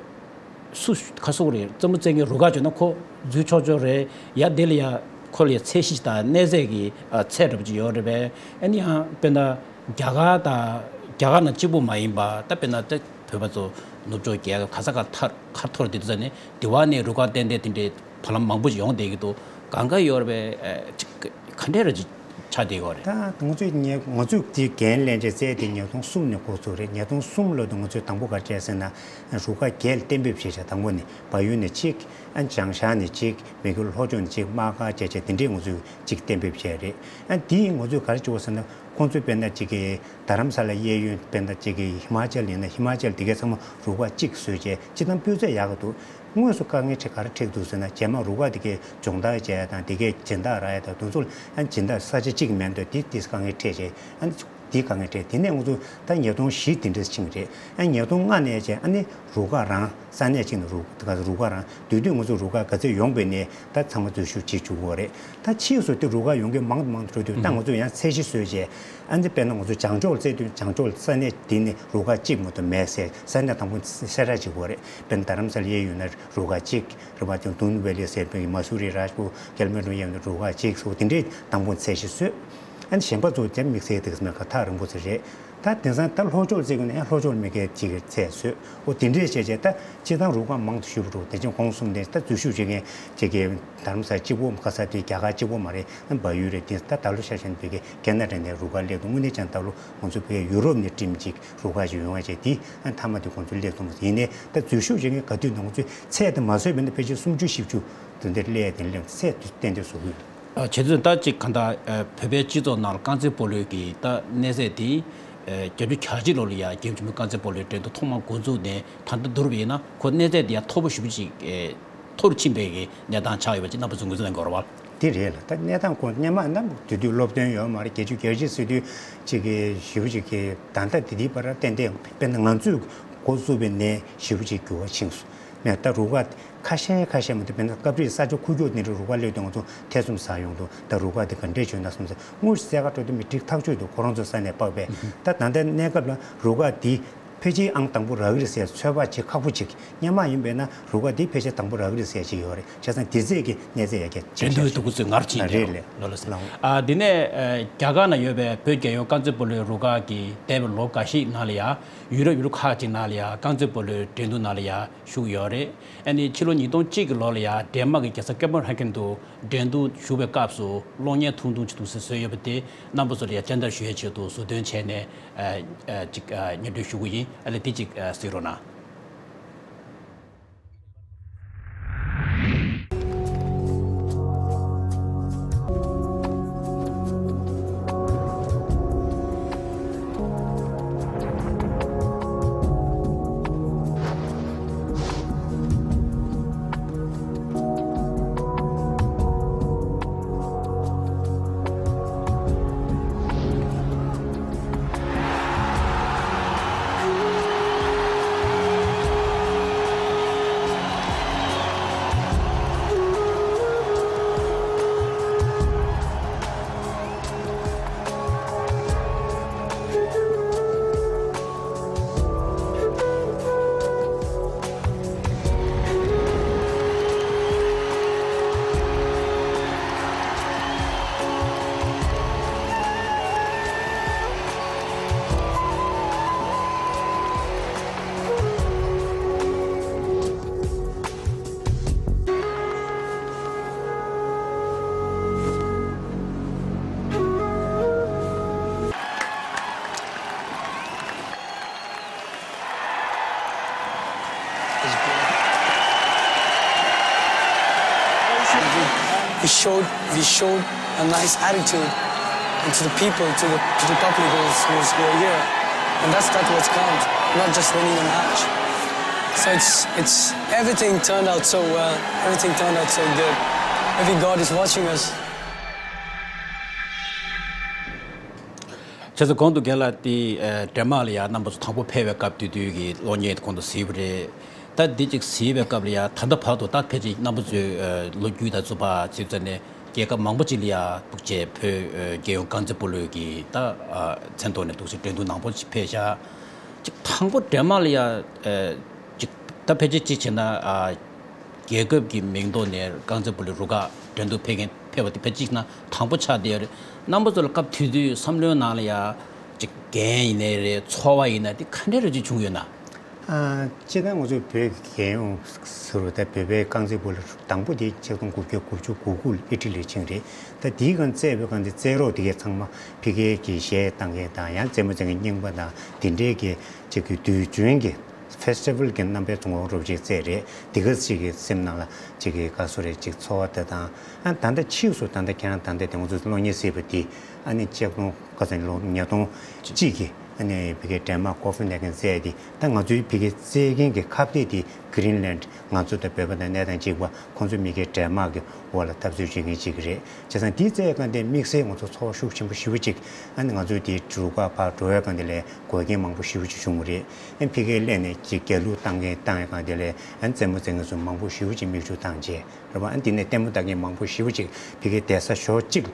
སུ་ཁ་སོག་རེད། རྩེད་མོ་རྩེ་མཁན་རུ་ཁག་བྱོས་ན་ཁོ་འཛུལ་ཆོག་ཆོག་རེད། ཡ་དེ་ལ་ཡ་ཁོ་ལ་ཡ་ཚད་གཞི་དང་གནས་ཚད་ཀྱི་ཨ་ཚད་འདྲ་པོ་ཅིག་ཡོད་རེད་པས། ཨ་ནི་ཡང་དཔེར་ན་རྒྱ་གར་དང་རྒྱ་གར་ནང་གཅིག་པོ་མ་ཡིན་པ་ད་དཔེར་ན་ད་བོད་པ་ཚོ་ནུབ་ཕྱོགས་རྒྱལ་ཁབ་ག་ས་ག་ཐར་ཁ་ཐོར་དེ་ཚོ་ནས་དེ་བ་ནས་རུ་ཁག་ཏན་ཏན་དེ་འདྲའི་བར་ལམ་མང་པོ་ཅིག་ཡོང་བསྡད་ཀྱི་འདུག་གང་ག་ཡོད་རེད་པས། ཨ་ཅིག་ག་འདྲས་ར་ཅིག་ཆགས་བསྡད་ཡོད་རེད། ད་ང་ཚོས་ཉེ་ང་ཚོས་དེ་འགན་ལེན་བྱས་རྩལ་དེ་ཉིས་སྟོང་གསུམ་ནས་འགོ་བཙུགས་རེད། ཉིས་སྟོང་གསུམ་ལོ་དུ་ང་ཚོས་དང་པོ་ག་རེ་བྱས་ཟེར་ན་རུ་ཁག་བརྒྱད་ལ་གཏན་འབེབས་བྱས་བྱས། དང་པོ་ནས་བལ་ཡུལ་ནས་གཅིག་ཨ་ནི་བྱང་ཤར་ནས་གཅིག་མི་གུ་ལྷོ་ཕྱོགས་ནས་གཅིག་དམག་སྒར་བྱས་བྱས་དེ་འདྲས་ང་ཚོས་གཅིག་གཏན་འབེབས་བྱས་རེད། ཨ་ནི་དེ་ང་ཚོས་ག་རེ་བྱས་ཟེར་ན་ཁོང་ཚོས་དཔེར་ན་གཅིག་གི་རྡ་རམ་ས་ལ་གཡས་གཡོན་དཔེར་ན་གཅིག་གི་ཧི་མ་ཅལ་ཡིན་ན་ཧི་མ་ཅལ་དེ་གའི་ཚང་མ་རུ་ཁག་གཅིག་བཟོས་བྱས་སྤྱིར་བཏང་སྤུས་ཚད་ཡག་གི་འདུག་དངོས་སུ་དཀའ་ངལ་འཕྲད་ག་རེ་འཕྲད་འདུག་ཟེར་ན་རྗེས་མ་རུ་ཁག་དེ་གའི་སྦྱོང་བརྡར་བྱས་དང་དེ་གའི་སྦྱིན་བདག་རག་ཡ་དང་དེ་ཚོ་ལ་ཨ་སྦྱིན་བདག་ས་ཆ་གཅིག་མེད་འདུག་དེ་དེ་དཀའ་ངལ་འཕྲད་བྱས་ཨ་ནི་དེ་དཀའ་ངལ་འཕྲད། དེ་ནས་ང་ཚོ་ད་ཉིས་སྟོང་བཞི་དེ་འདྲས་ཕྱིན་རེད། ཨ་ཉིས་སྟོང་ལྔ་ནས་བྱས་ཨ་ནི་རུ་ཁག་རང་ས་གནས་གཅིག་ནས་རུ་དེ་ག་རུ་ཁག་རང་དུས་དུས་ང་ཚོ་རུ་ཁག་ག་ཚོད་ཡོང་པའི་ནས་ད་ཚང་མ་འཛུལ་ཞུགས་བྱེད་བཅུག་གི་རེད། ད་ཕྱིས་སུ་དེ་རུ་ཁག་ཡོང་གི་མང་དུ་མང་དུ་འགྲོ་དུས་ད་ང་ཚོ་ཡང་ཚད་གཞི་བཟོས་བྱས། ཨ་ནི་དཔེར་ན་ང་ཚོ་བྱང་ཕྱོགས་ལ་བརྩེ་དུས་བྱང་ཕྱོགས་ལ་ས་གནས་འདི་ནི་རུ་ཁག་གཅིག་མ་གཏོགས་མེད་ཟེར། ས་གནས་དང་པོ་གསལ་བསྒྲགས་བྱེད་དགོས་རེད། དཔེར་ན་རྡ་རམ་ས་ལ་གཡས་གཡོན་ན་རུ་ཁག་གཅིག་རེད་པ། དེ་ཌུན་ཝེ་ལི་ཟེར་བའི་མ་སུ་རི་རཱཇ་པུར་ཀེལ་མེ་ཌོན་གཡས་གཡོན་ན་རུ་ཁག་གཅིག་སོགས་དེ་འདྲའི་དང་པོ་ཚད་གཞི་བཟོས། ཨ་ནི་གཞན་པ་ཚོ་དེ་དམིགས་བསལ་དེ་ག་ཐག་རིང་པོ་ཚོ་རེད། ད་དེང་སང་ད་ལྷོ་ཕྱོགས་ལ་བརྩེ་དགོས་ན་ཡང་ལྷོ་ཕྱོགས་ལ་མི་སྒེར་གཅིག་གི་ཚད་བཟོས། འོ་དེ་འདྲའི་བྱས་བྱས་ད་སྤྱིར་བཏང་རུ་ཁག་མང་དུ་ཞུགས་པ་འགྲོ། དེ་ཕྱིན་གོང་གསུམ་དེ་ད་འཛུལ་ཞུགས་བྱེད་མཁན་གཅིག་གི་རྡ་རམ་ས་ལ་གཅིག་པོ་ག་ས་དེ་རྒྱ་གར་གཅིག་པོ་མ་རེད། ཨ་བལ་ཡུལ་རེད། དེ་ད་ད་ལོ་ཤ་ཤ་ནས་བོད་ཀྱི་ཁེ་ན་ཌ་ནས་རུ་ཁག་སླེབས་འདུག་དངོས་གནས་ཀྱང་ད་ལོ་ང་ཚོ་བོད་ཡུ་རོབ་ནས་ཊིམ་གཅིག་རུ་ཁག་ཅིག་ཡོང་བ་བྱས་དེ་ཨ་མཐའ་མ་དེ་ཁོང་ཚོ་སླེབས་སོང་། ཡིན་ནའི་ད་འཛུལ་ཞུགས་བྱེད་མཁན་ག་དུས་ནང་ཚོས་ཚད་དེ་མ་བཟོས་པ་ཡིན་ན་ཕལ་ཆེར་སུམ་ཅུ་བཞི་བཅུ་དེ་འདྲ་སླེབས་དེ་སླེབས་ཚད་དེ་ཏན་ཏན་བཟོ་གི་ཡོད། བྱས་ཙང་ད་ཅིག་གང་ལྟར་བོད་པའི་སྤྱི་ཚོགས་ནང་ལ་རྐང་རྩེད་སྤོ་ལོའི་གི་ད་གནས་ཚད་དེ། བརྒྱད་ཅུ་གྱ་གཅིག་ལོ་ལ་ཡ་རྒྱལ་ཡུམ་ཆེན་མོའི་རྐང་རྩེད་སྤོ་ལོའི་འགྲན་བསྡུར་ཐོག་མར་འགོ་འཛུགས་ནས་ད་ལྟ་བསྡུར་བ་ཡིན་ན་ཁོ་གནས་ཚད་དེ་ཡ་མཐོ་པོ་ཞེ་པོ་ཅིག་མཐོ་རུ་ཕྱིན་པའི་གི་གནས་སྟངས་ཆགས་ཡོད་པ་ཅིག་རྣམ་པ་ཚོས་ངོས་འཛིན་གནང་གི་ཡོད་རེད་བ། དེ་རེད་ལ། ད་གནས་སྟངས་ཁོ་སྔོན་མ་ན་དེ་དུས་སློབ་སྟོན་ཡོད་མ་རེད། བརྒྱད་ཅུ་གྱ་གཅིག་ཟེར་དུས་ཅིག་གི་ཞེ་པོ་ཅིག་གི་ད་ལྟ་དེ་དུས་བར་ཏན་ཏན་དཔེར་ན་ང་ཚོས་འགོ་བཙུགས་པའི་ནས་ཞེ་པོ་ཅིག་འགྱུར་བ་ཕྱིན་སོང་། མེད་ད་རུ་ཁག་ཁ་ཤས་ཁ་ཤས་མ་གཏོགས། དཔེར་ན་སྐབས་རེ་ས་ཆ་ཁུག་ཀྱོག་དེ་འདྲ་རུ་ཁག་སླེབས་དུས་ང་ཚོ་ཐེ་ཚོམ་ཟ་ཡོང་དུས། ད་རུ་ཁག་དེ་ག་འདྲས་བྱུང་ན་བསམ་ཚེ་དངོས་སུ་གསལ་ཁ་འགྲོ་དུས་མི་འགྲིག་ཐག་ཆོད་འདུག་ཁོ་རང་ཚོ་ས་ནས་དཔག་པས། ད་ད་ལྟའི་གནས་སྐབས་ལ་རུ་ཁག་དེ་ཕལ་ཆེར་ཨང་དང་པོ་རག་གི་རེད་ཟེར་ཚོད་དཔག་བྱེད་ཁག་པོ་ཅིག་སྔོན་མ་ཡིན་པས་ན་རུ་ཁག་དེ་ཕལ་ཆེར་དང་པོ་རག་གི་རེད་ཟེར་ཅིག་ཡོད་རེད། བྱས་ཙང་དེ་ཚད་ཀྱི་གནས་ཚད་ཡར་རྒྱས་ཕྱིན་འགྲན་བསྡུར་ཤག་འདུ་འགོད་ཚོས་ངར་ཕྱིན་རེད་རེད། ལགས་ལགས་ལགས། ཨ་འདི་ནས་ཨ་རྒྱ་གར་ན་ཡོད་པའི་བོད་རྒྱལ་ཡོངས་རྐང་རྩེད་སྤོ་ལོའི་རུ་ཁག་གིས་འདས་པའི་ལོ་འགའ་ཤས་ནང་ལ་ཡ་ཡུ་རོབ་ཡུལ་གྲུ་ཁག་ཅིག་ནང་ལ་ཡ་རྐང་རྩེད་སྤོ་ལོའི་འགྲན་བསྡུར་ནང་ལ་ཡ་ཞུགས་ཡོད་རེད། ཨ་ནི་ཕྱི་ལོ་ཉིས་སྟོང་གཅིག་གི་ལོ་ལ་ཡ་ཌེན་མཱག་གི་རྒྱལ་ས་ཀོ་པན་ཧ་གྷན་དུ་འགྲན་བསྡུར་ཞུགས་པའི་སྐབས་སུ་གློག་བརྙན་ཐུང་ཐུང་ཅིག་འདུག་སེ་བཟོས་ཡོད་པ་དེ་རྣམ་པ་ཚོ་ལ་ཡ་སྤྱན་བསྟར་ཞུ་ཡའི་ཆེད་དུ་ཟུར་འདོན་བྱས་ནས་ཨ་ཨ་ཅིག་ཨ་སྙན་སྒྲོན་ཞུ་གི་ཡིན། ཨ་ལས་དེ་ཅིག་ཨ་གཟིགས་རོགས་གནང་། We showed, we showed a nice attitude, and to the people, to the, to the public who's, who's, who are here, and that's, that's what's count, not just winning a match. So it's, it's, everything turned out so well. Everything turned out so good. Maybe God is watching us. བྱས་ཙང་གོང་དུ་རྒན་ལགས་དེ་ཨ་ཌེན་མཱག་ལ་ཡ་རྣམ་པ་ཚོ་དང་པོ་ཕེབས་པའི་སྐབས་དེ་དུས་ཀྱི་གློག་བརྙན་དེ་གོང་དུ་གཟིགས་པ་རེད། ད་འདི་ཅིག་གཟིགས་པའི་སྐབས་ལ་ཡ་ད་ལྟ་བར་དུ་ད་ཕལ་ཆེར་རྣམ་པ་ཚོས་ཨ་ལོ་རྒྱུས་དང་རྩོམ་པ་ཚིག་ཙམ་ནས་རྒྱལ་ཁབ་མང་པོ་ཅིག་ལ་ཡ་འདུག་བྱས་བོད་ཨ་རྒྱལ་ཡོངས་རྐང་རྩེད་སྤོ་ལོའི་གི་ད་ཨ་མཚན་ཐོག་ནས་འདུག་སེ་འགྲན་བསྡུར་མང་པོ་ཅིག་ཕེབས་ཤག་ཅིག་དང་པོ་ཌེན་མཱག་ལ་ཡ་ཨ་ཅིག་ད་ཕལ་ཆེར་ཅིག་བྱས་ན་ཨ་རྒྱལ་ཁབ་ཀྱི་མིང་ཐོག་ནས་རྐང་རྩེད་སྤོ་ལོའི་རུ་ཁག་འགྲན་བསྡུར་ཕེབས་མཁན་ཕེབས་པ་དེ་ཕལ་ཆེར་ན་དང་པོ་ཆགས་བསྡད་ཡོད་རེད། རྣམ་པ་ཚོ་ལ་སྐབས་དེ་དུས་བསམ་བློའི་ནང་ལ་ཡ་ཅིག་འགན་ཡིན་ནའི་རེད། ཚོར་བ་ཡིན་ན་དེ་ག་འདྲ་རེ་ཅིག་བྱུང་ཡོད་ན། ཨ་སྤྱིར་བཏང་ང་ཚོ་བོད་ཀྱི་རྒྱལ་ཡོངས་ཟེར་བ་དང་བོད་པའི་རྐང་རྩེད་སྤོ་ལོ་དང་པོ་དེ་ཆིག་སྟོང་དགུ་བརྒྱ་དགུ་བཅུ་གོ་དགུ་ལ་ཨི་ཊ་ལིར་ཕྱིན་རེད། ད་དེའི་སྒང་རྩེད་པའི་སྒང་དེ་རྩེད་རོགས་དེ་གའི་ཚང་མ་ཕ་གིའི་གི་གཞས་བཏང་མཁན་དང་ཡང་རྩེད་མོ་རྩེ་མཁན་རྙིང་པ་དང་དེ་འདྲའི་གི་ཅིག་གི་དུས་རྒྱུན་གྱི་ཕེ་སི་ཊི་ཝལ་གྱི་རྣམ་པའི་ཚོང་བ་རོབ་ཅིག་རྩེད་རེད། དེ་ག་ཅིག་གི་སེམས་ནང་ལ་ཅིག་གི་ག་སོ་རེད་ཅིག་ཚོར་བ་དེ་དང་། ཨ་ད་ལྟ་ཕྱིས་སུ་ད་ལྟ་ཁྱེད་རང་ད་ལྟ་དེ་ང་ཚོ་གློག་བརྙན་གཟིགས་པ་དེ་ཨ་ནི་ཆིག་སྟོང་ག་ཚོད་ལོ་ཉིས་སྟོང་གཅིག་གི་ཨ་ནི་ཕ་གིའི་ཌེན་མཱག་ཀོ་པེན་ཧེ་གྷན་རྩེད་དེ། ད་ང་ཚོའི་ཕ་གིའི་རྩེད་མཁན་གྱི་ཁ་གཏད་དེ་གྷི་རིན་ལན་ང་ཚོ་དང་བོད་པ་དང་གནས་སྟངས་གཅིག་པ། ཁོང་ཚོ་མ་གིའི་ཌེན་མཱག་གི་འོག་ལ་འཐབ་རྩོད་བྱེད་མཁན་གཅིག་རེད། བྱས་ཙང་དེའི་རྩེད་སྒང་དེ་དམིགས་བསལ་ང་ཚོ་ཚོར་བ་ཤུགས་ཆེན་པོ་ཞེ་པོ་ཅིག་ཨ་ནི་ང་ཚོའི་དེའི་རུ་ཁག་ཕར་འགྲོ་བའི་སྒང་དེ་ལ་འགོག་རྐྱེན་མང་པོ་ཞེ་པོ་ཅིག་བྱུང་བ་རེད། ཨ་ནི་ཕ་གིའི་ལས་ནས་ཅིག་རྒྱལ་གླུ་བཏང་མཁན་བཏང་བའི་སྒང་དེ་ལ་ཨ་ནི་རྩེད་མོ་རྩེ་མཁན་ཚོ་མང་པོ་ཞེ་པོ་ཅིག་མིག་ཆུ་བཏང་བྱས་རེད་པ། ཨ་ནི་དེ་ནས་ལྟད་མོ་ལྟ་མཁན་མང་པོ་ཞེ་པོ་ཅིག་ཕ་གིའི་བསྡད་ས་ཕྱོགས་གཅིག་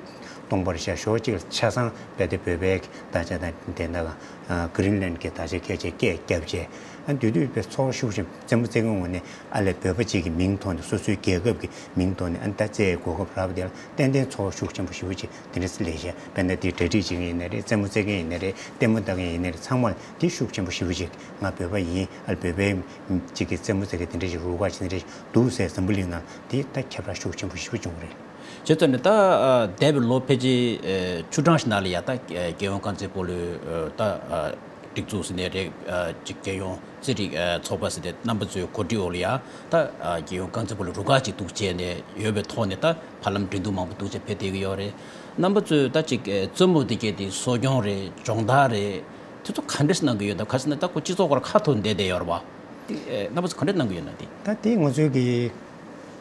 སྟོང་པར་བཞག་ཕྱོགས་གཅིག་ལ་ཆ་ཚང་རྦད་དེ་བོད་པའི་དར་ཆ་དང་དེ་འདྲ་ག་གྷི་རིན་ལན་གྱི་དར་ཆ་ཁྱེར་བྱས་སྐད་བརྒྱབ་བྱས། ཨ་ནི་དེ་དུས་དཔེ་ཚོར་བ་ཤུགས་ཆེན། རྩེད་མོ་རྩེ་མཁན་ངོས་ནས་ཨ་ལས་བོད་པ་གཅིག་གི་མིང་ཐོག་ནས་སོ་སོའི་རྒྱལ་ཁབ་ཀྱི་མིང་ཐོག་ནས་ཨ་ནི་ད་རྩེད་གོ་སྐབས་རག་པ་དེ་ལ་ཏན་ཏན་ཚོར་བ་ཤུགས་ཆེན་པོ་ཞེ་པོ་ཅིག་དེ་འདྲ་སེ་སླེབས་བྱས། དཔེར་ན་དེ་གྲ་སྒྲིག་བྱེད་མཁན་ཡིན་ན་རེད། རྩེད་མོ་རྩེ་མཁན་ཡིན་ན་རེད། ལྟད་མོ་ལྟ་མཁན་ཡིན་ན་རེད། ཚང་མ་ལ་དེ་ཤུགས་ཆེན་པོ་ཞེ་པོ་ཅིག་ང་བོད་པ་ཡིན། ཨ་ལས་བོད་པའི་གཅིག་གི་རྩེད་མོ་རྩེ་མཁན་དེ་འདྲ་ཞིག་རུ་ཁག་ཅིག་དེ་འདྲ་ཞིག་འདུག་ཟེར་འཛམ་བུ་གླིང་ནང་དེ་ད་ཁྱབ་བསྒྲགས་ཤུགས་ཆེན་པོ་ཞེ་པོ་བྱུང་བ་རེད། བྱས་ཙང་ནི་ད་ཨ་འདས་པའི་ལོ་ཕལ་ཆེར་ཨ་བཅུ་གྲངས་ཤིག་ནང་ལ་ཡ་ད་ཨ་རྒྱལ་ཡོངས་རྐང་རྩེད་སྤོ་ལོའི་ཨ་ད་ཨ་ སྒྲིག་འཛུགས་ཟེར་ནས་རེད། ཨ་ཅིག་རྒྱལ་ཡོངས་རྩེད་རིགས་ཨ་ཚོགས་པ་ཟེར་ཏེ་རྣམ་པ་ཚོའི་གོ་སྒྲིག་འོག་ལ་ཡ་ད་ཨ་རྒྱལ་ཡོངས་རྐང་རྩེད་སྤོ་ལོ་རུ་ཁག་ཅིག་འདུག་བྱས་ནས་ཡོད་པའི་ཐོག་ནས་ད་བར་ལམ་འགྲན་བསྡུར་མང་པོ་འདུག་བྱས་ཕེབས་བསྡད་ཀྱི་ཡོད་རེད། རྣམ་པ་ཚོས་ད་ཅིག་ཨ་རྩེད་མོ་དེ་གས་དེ་གསོ་སྐྱོང་རེད། སྦྱོང་བརྡར་རེད། དེ་ཚོ་ག་འདྲས་གནང་གི་ཡོད་ན། ག་ཟེར་ན་ད་ཁོ་སྤྱི་ཚོགས་སྐོར་ཁ་ཐོར་བསྡད་བསྡད་ཡོད་རེད་བ། དེ་ཨ་རྣམ་པ་ཚོ་ག་འདྲས་གནང་གི་ཡོད་ན་དེ། ད་དེ་ང་ཚོའི་གི་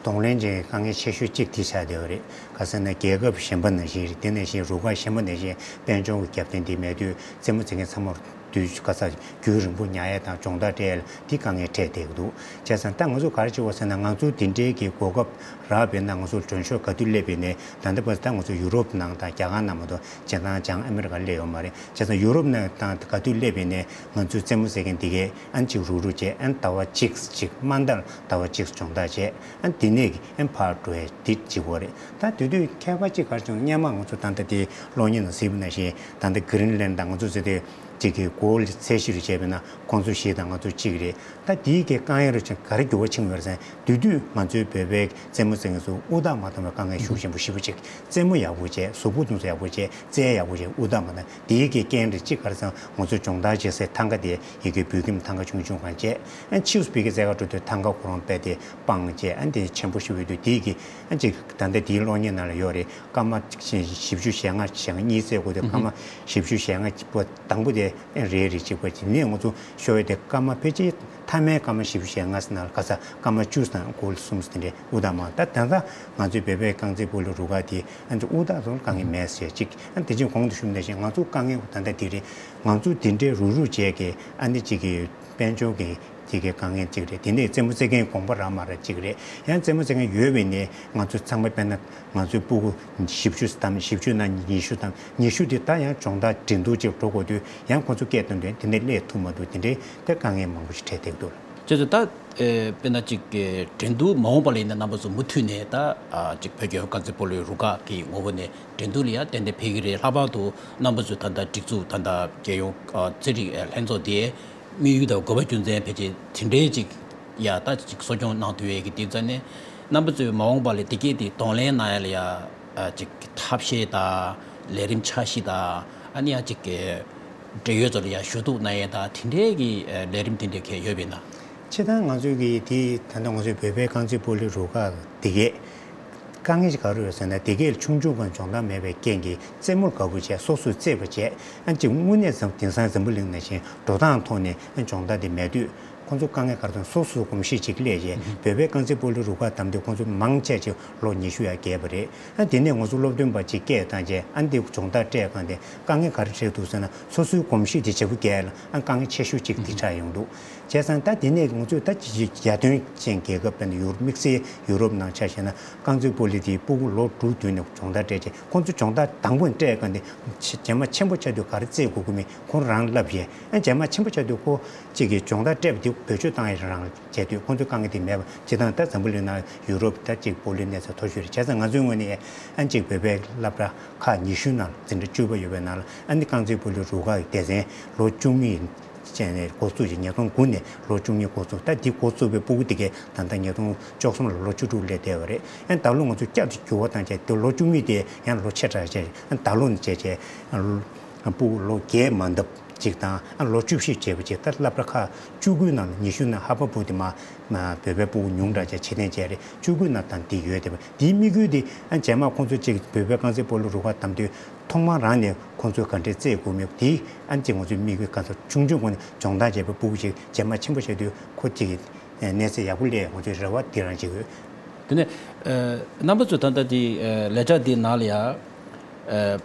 གདོང་ལེན་བྱེད་དཀའ་ངལ་ཆེ་ཤོས་གཅིག་དེ་ཆགས་བསྡད་ཡོད་རེད། ག་ཟེར་ན་རྒྱལ་ཁབ་གཞན་པ་ནང་བཞིན་རེད། དེ་ནང་བཞིན་རུ་ཁག་གཞན་པ་ནང་བཞིན་དཔལ་འབྱོར་གྱི་རྒྱབ་རྟེན་དེ་མེད་དུས་རྩེད་མོ་རྩེད་མཁན་ཚང་མར་དུས་ག་ས་རྒྱུན་རིང་པོ་ཉར་ཡས་དང་སྦྱོང་བརྡར་སྤྲད་ཡས་ལ་དེ་དཀའ་ངལ་འཕྲད་བསྡད་ཀྱི་འདུག་བྱས་ཙང་ད་ང་ཚོ་ག་རེ་བྱེད་དགོས་ཟེར་ན། ང་ཚོ་དེ་འདྲའི་གི་གོ་སྐབས་རག་པ་ཡིན་ན་ང་ཚོ་མགྲོན་ཤོག་ག་དུས་སླེབས་པ་ཡིན་ནའི་ད་ལྟ་བར་ད་ང་ཚོ་ཡུ་རོབ་ནང་དང་རྒྱ་གར་ནང་མ་གཏོགས་སྤྱིར་བཏང་བྱང་ཨ་མི་རི་ཀ་སླེབས་ཡོད་མ་རེད། བྱས་ཙང་ཡུ་རོབ་ནང་དང་ག་དུས་སླེབས་པ་ཡིན་ནའི་ང་ཚོའི་རྩེད་མོ་རྩེ་མཁན་འདི་གས་ཨ་ནི་གཅིག་རུག་རུག་བྱས། ཨ་ནི་ཟླ་བ་གཅིག་གཅིག་དམའ་མཐར་ཟླ་བ་གཅིག་སྦྱོང་བརྡར་བྱས། ཨ་ནི་དེ་ནས་ཨ་ནི་ཕར་འགྲོ་ཡས་འདི་བྱེད་དགོས་རེད། ད་དེ་དུས་ཁྱད་པར་གཅིག་ག་རེ་བྱུང་། སྔོན་མ་ང་ཚོ་ད་ལྟ་དེ་གློག་བརྙན་ནང་གཟིགས་པ་ནང་བཞིན་ད་ལྟ་གྷི་རིན་ལན་དང་ང་ཚོ་ཟེར་དུས་གཅིག་གི་གོ་ལ་ཚད་གཞི་རུ་བྱས་པ་ཡིན་ན་ཁོང་ཚོ་བཞི་དང་ང་ཚོ་གཅིག་རེད། ད་དེའི་གི་དཀའ་ངལ་རུ་ཆེན་ག་རེ་འགྱུར་བ་ཕྱིན་ཡོད་རེད་ཟེར་ན། དེ་དུས་ང་ཚོའི་བོད་པའི་རྩེད་མོ་རྩེ་མཁན་ཚོ་དབུགས་ཐག་མ་བཏང་བའི་དཀའ་ངལ་ཤུགས་ཆེན་པོ་ཞེ་པོ་ཅིག་རྩེད་མོ་ཡག་པོ་བྱས། གཟུགས་པོ་དེ་ཚོ་ཡག་པོ་བྱས། རྩལ་ཡག་པོ་བྱས། དབུགས་ཐག་མ་བཏང་། དེའི་གི་རྐྱེན་རེད། གཅིག་ག་རེ་ཟེར་ན་ང་ཚོ་སྦྱོང་བརྡར་བྱེད་སའི་ཐང་ག་དེ་ཡི་གེ་བོད་ཁྱིམ་ཐང་ག་ཆུང་ཆུང་གང་བྱས། ཨ་ནི་ཕྱིས་སུ་ཕ་གིར་རྩེད་གར་འགྲོ་དུས་ཐང་ག་ཁོ་རང་རྦད་དེ་སྤངས་བྱས། ཨ་ནི་དེ་ཆེན་པོ་ཞེ་པོ་འདུག་དེའི་གི་ཨ་ནི་གཅིག་ད་ལྟ་དེའི་གློག་བརྙན་ནང་ལ་ཡོད་རེད། སྐར་མ་བཞི་བཅུ་ཞེ་ལྔ་ཞེ་ལྔ་གཉིས་རྩེད་དགོས་དུས་སྐར་མ་བཞི་བཅུ་ཞེ་ལྔ་པོ་དང་པོ་དེ་ཨ་ནི་རེད་རེད་གཅིག་པ་དེ་ནས་ང་ཚོ་ཤོར་ཡས་དེ་སྐར་མ་ཕལ་ཆེར་མཐའ་མའི་སྐར་མ་བཞི་བཅུ་ཞེ་ལྔ་ཟེར་ན་ལ་ག་ས་སྐར་མ་བཅུ་དང་དགུ་གསུམ་ཟེར་དེ་འདྲའི་དབུགས་ཐག་མ། ད་ད་ལྟ་ང་ཚོའི་བོད་པའི་རྐང་རྩེད་སྤོ་ལོ་རུ་ཁག་དེ་ཨ་ནི་དབུགས་ཐག་ཚོ་དཀའ་ངལ་མེད་ཟེར་གཅིག་ཨ་ནི་དེ་བཞིན་གོང་དུ་ཞུས་ནང་བཞིན་ང་ཚོ་དཀའ་ངལ་ད་ལྟ་དེ་རེད། ང་ཚོ་དེ་འདྲའི་རུག་རུག་བྱས་ཀྱི་ཨ་ནི་གཅིག་གི་དཔལ་འབྱོར་གྱི་དེ་གའི་དཀའ་ངལ་གཅིག་རེད། དེ་ནས་རྩེད་མོ་རྩེ་མཁན་གོང་པོ་རག་མ་རག་གཅིག་རེད། ཡང་རྩེད་མོ་རྩེ་མཁན་ཡོད་པ་ཡིན་ནའི་ང་ཚོ་ཚང་མ་དཔེར་ན་ང་ཚོའི་སྤུ་གུ་བཞི་བཅུ་ཙམ། བཞི་བཅུ་ནང་ཉི་ཤུ་ཙམ། ཉི་ཤུ་དེ་ད་ཡང་སྦྱོང་བརྡར་འགྲན་བསྡུར་ཅིག་འགྲོ་དགོས་དུས་ཡང་ཁོ་ཚོ་སྐད་བཏང་དུས་དེ་འདྲའི་སླེབས་ཐུབ་མ་འདུག་དེ་འདྲའི་དེ་དཀའ་ངལ་མང་པོ་ཞིག་འཕྲད་བསྡད་འདུག་བྱས་ཙང་ད་ཨེ་དཔེར་ན་ཅིག་གི་འགྲན་བསྡུར་མ་འོངས་པ་ལ་ཡིན་ན་རྣམ་པ་ཚོ་མུ་མཐུད་ནས་ད་ཨ་ཅིག་བོད་ཀྱི་རྐང་རྩེད་སྤོ་ལོའི་རུ་ཁག་གི་ངོ་བོ་ནས་འགྲན་བསྡུར་ལ་ཡང་ཏན་ཏན་ཕེབས་ཀྱི་རེད། ལྷག་པར་དུ་རྣམ་པ་ཚོས་ད་ལྟ་སྒྲིག་འཛུགས་ད་ལྟ་རྒྱལ་ཡོངས་ཨ་རྩེད་རིགས་ཨ་ལྷན་ཚོགས་དེའི་དམིགས་ཡུལ་དང་དགོས་པ་རྒྱུ་མཚན་ཕལ་ཆེར་དེ་འདྲའི་ཅིག་ཡ་ད་ཅིག་གསོ་སྐྱོང་གནང་ཐུབ་ཡས་ཀྱི་དེ་རྩ་ནས་རྣམ་པ་ཚོས་མ་འོངས་པ་ལ་དེ་གས་དེ་གདོང་ལེན་གནང་ཡས་ལ་ཡ་ཨ་ཅིག་ཐབས་ཤེས་དང་ལས་རིམ་འཆར་གཞི་དང་ཨ་ནི་ཡང་ཅིག་གི་འབྲེལ་ཡོད་ཚོ་ལ་ཡང་ཞུ་གཏུག་གནང་ཡས་དང་དེ་འདྲའི་གི་ལས་རིམ་དེ་འདྲའི་གས་ཡོད་པས་ན། སྤྱིར་བཏང་ང་ཚོའི་གི་དེ་ད་ལྟ་ང་ཚོའི་བོད་པའི་རྐང་རྩེད་སྤོ་ལོའི་རུ་ཁག་དེ་གས་དཀའ་ངལ་ཅིག་ག་རེ་ཡོད་ཟེར་ན། དེ་གས་ཆུང་ཆུང་སྒང་སྦྱོང་བརྡར་མེད་པའི་རྐྱེན་གྱིས་རྩེད་མོར་དགའ་པོ་བྱས། སོ་སོས་རྩེད་པ་བྱས། ཨ་ཅིག་དངོས་གནས་ཙམ་དེང་སང་འཛམ་བུ་གླིང་ནང་བཞིན་འགྲོ་སྟངས་ཐོག་ནས་ཨ་སྦྱོང་བརྡར་དེ་མེད་དུས་ཁོང་ཚོ་དཀའ་ངལ་ག་རེ་མཐོང་། སོ་སོའི་གོམས་གཤིས་ཅིག་སླེབས་རྗེས་བོད་པའི་རྐང་རྩེད་སྤོ་ལོའི་རུ་ཁག་བདམས་དུས་ཁོང་ཚོ་མང་ཆེ་ཅིག་ལོ་ཉི་ཤུ་ཡར་བརྒལ་བ་རེད། ཨ་དེ་ནས་ང་ཚོ་སློབ་སྟོན་པ་ཅིག་སྐད་བཏང་རྗེས་ཨ་འདི་སྦྱོང་བརྡར་སྤྲད་གང་དེ་དཀའ་ངལ་ག་རེ་འཕྲད་འདུག་ཟེར་ན། སོ་སོའི་གོམས་གཤིས་དེ་བྱེད་པོ་བརྒལ་ལ་ཨ་དཀའ་ངལ་ཆེ་ཤོས་ཅིག་འདི་ཆགས་ཡོང་འདུག་བྱས་ཙང་ད་དེ་ནས་ང་ཚོས་ད་ཅི་ཅི་ཡར་ཐོན་ཅན་རྒྱལ་ཁབ་དཔེར་ན་ཡུ་རོབ། དམིགས་བསལ་ཡུ་རོབ་ནང་ཆ་བཞག་ན་རྐང་རྩེད་སྤོ་ལོ་དེ་སྤུ་གུ་ལོ་དྲུག་བདུན་ནས་སྦྱོང་བརྡར་སྤྲད་རྗེས་ཁོང་ཚོ་སྦྱོང་བརྡར་དང་པོ་སྤྲད་གང་དེ་རྗེས་མ་ཆེན་པོ་ཆགས་དུས་ག་རེ་རྩེད་དགོས་ཀྱི་མིན་ཁོང་རང་ལབ་རྗེས། ཨ་རྗེས་མ་ཆེན་པོ་ཆགས་དུས་ཁོ་གཅིག་གིས་སྦྱོང་བརྡར་སྤྲད་པ་དེ་བེད་སྤྱོད་བཏང་ཡས་རང་བྱས་དུས་ཁོང་ཚོའི་དཀའ་ངལ་དེ་མེད་པ། སྤྱིར་བཏང་ད་འཛམ་བུ་གླིང་ནང་ཡུ་རོབ་ད་གཅིག་སྤོ་ལོའི་གནས་ཚད་མཐོ་ཤོས་རེད། བྱས་ཙང་ང་ཚོའི་ངོས་ནས་ཨ་གཅིག་བོད་པའི་སློབ་གྲྭ་ཁག་ཉི་ཤུ་ནང་འཛིན་གྲྭ་བཅུ་པ་ཡོད་པའི་ནང་ལ་ཨ་ནི་རྐང་རྩེད་སྤོ་ལོའི་རུ་ཁག་གི་སྡེ་ཚན་ལོ་བཅུ་གཉིས་ཅན་ནས་འགོ་བཙུགས་ཀྱི། ཉིས་སྟོང་དགུ་ནས་ལོ་བཅུ་གཉིས་འགོ་བཙུགས། ད་འདི་འགོ་བཙུགས་པའི་སྤུ་གུ་དེ་གས་ད་ལྟ་ཉིས་སྟོང་བཅུ་གསུམ་ལ་ལོ་བཅུ་དྲུག་སླེབས་བསྡད་པ་རེད། ཨ་ནི་ད་ལོ་ང་ཚོས་བསྐྱར་དུ་འགྱུར་བ་བཏང་བྱས་དེ་ལོ་བཅུ་གཉིས་དེ་ཡང་ལོ་ཆེ་དྲགས་བྱས། ཨ་ནི་ད་ལོ་ནས་བྱས་བྱས་ཨ་སྤུ་གུ་ལོ་བརྒྱད་མ་འདབ་ཅིག་དང་ཨ་ལོ་བཅུ་བཞི་བྱས་པ་ཅིག་ད་སློབ་གྲྭ་ཁག་བཅུ་དགུའི་ནང་ལ་ཉི་ཤུ་ནང་ཧ་པ་བུ་དེ་མ་མ་བོད་པའི་སྤུ་གུ་ཉུང་དྲགས་བྱས་ཕྱིར་འཐེན་བྱས་རེད། བཅུ་དགུའི་ནང་དང་དེ་ཡོད་བསྡད་པ། དེའི་དམིགས་ཡུལ་དེ་ཨ་རྗེས་མ་ཁོང་ཚོ་གཅིག་བོད་པའི་རྐང་རྩེད་སྤོ་ལོ་རུ་ཁག་བདམས་དུས་ཐོག་མར་རང་ནས་ཁོང་ཚོས་ག་འདྲས་རྩེད་དགོས་མེད་དེ་ཨ་གཅིག་ང་ཚོའི་དམིགས་ཡུལ་ག་ཚོད་ཆུང་ཆུང་སྒང་ནས་སྦྱོང་བརྡར་བྱས་པའི་སྤུ་གུ་ཅིག་རྗེས་མ་ཆེན་པོ་བྱས་དུས་ཁོ་གཅིག་གནས་ཚད་ཡག་པོ་སླེབས་ཡས་ང་ཚོའི་རེ་བ་དེ་རང་བྱེད་དགོས། དེ་ནས་ཨ་རྣམ་པ་ཚོས་ད་ལྟ་དེ་ཨ་ལས་འཆར་འདིའི་ནང་ལ་ཡ་ཨ་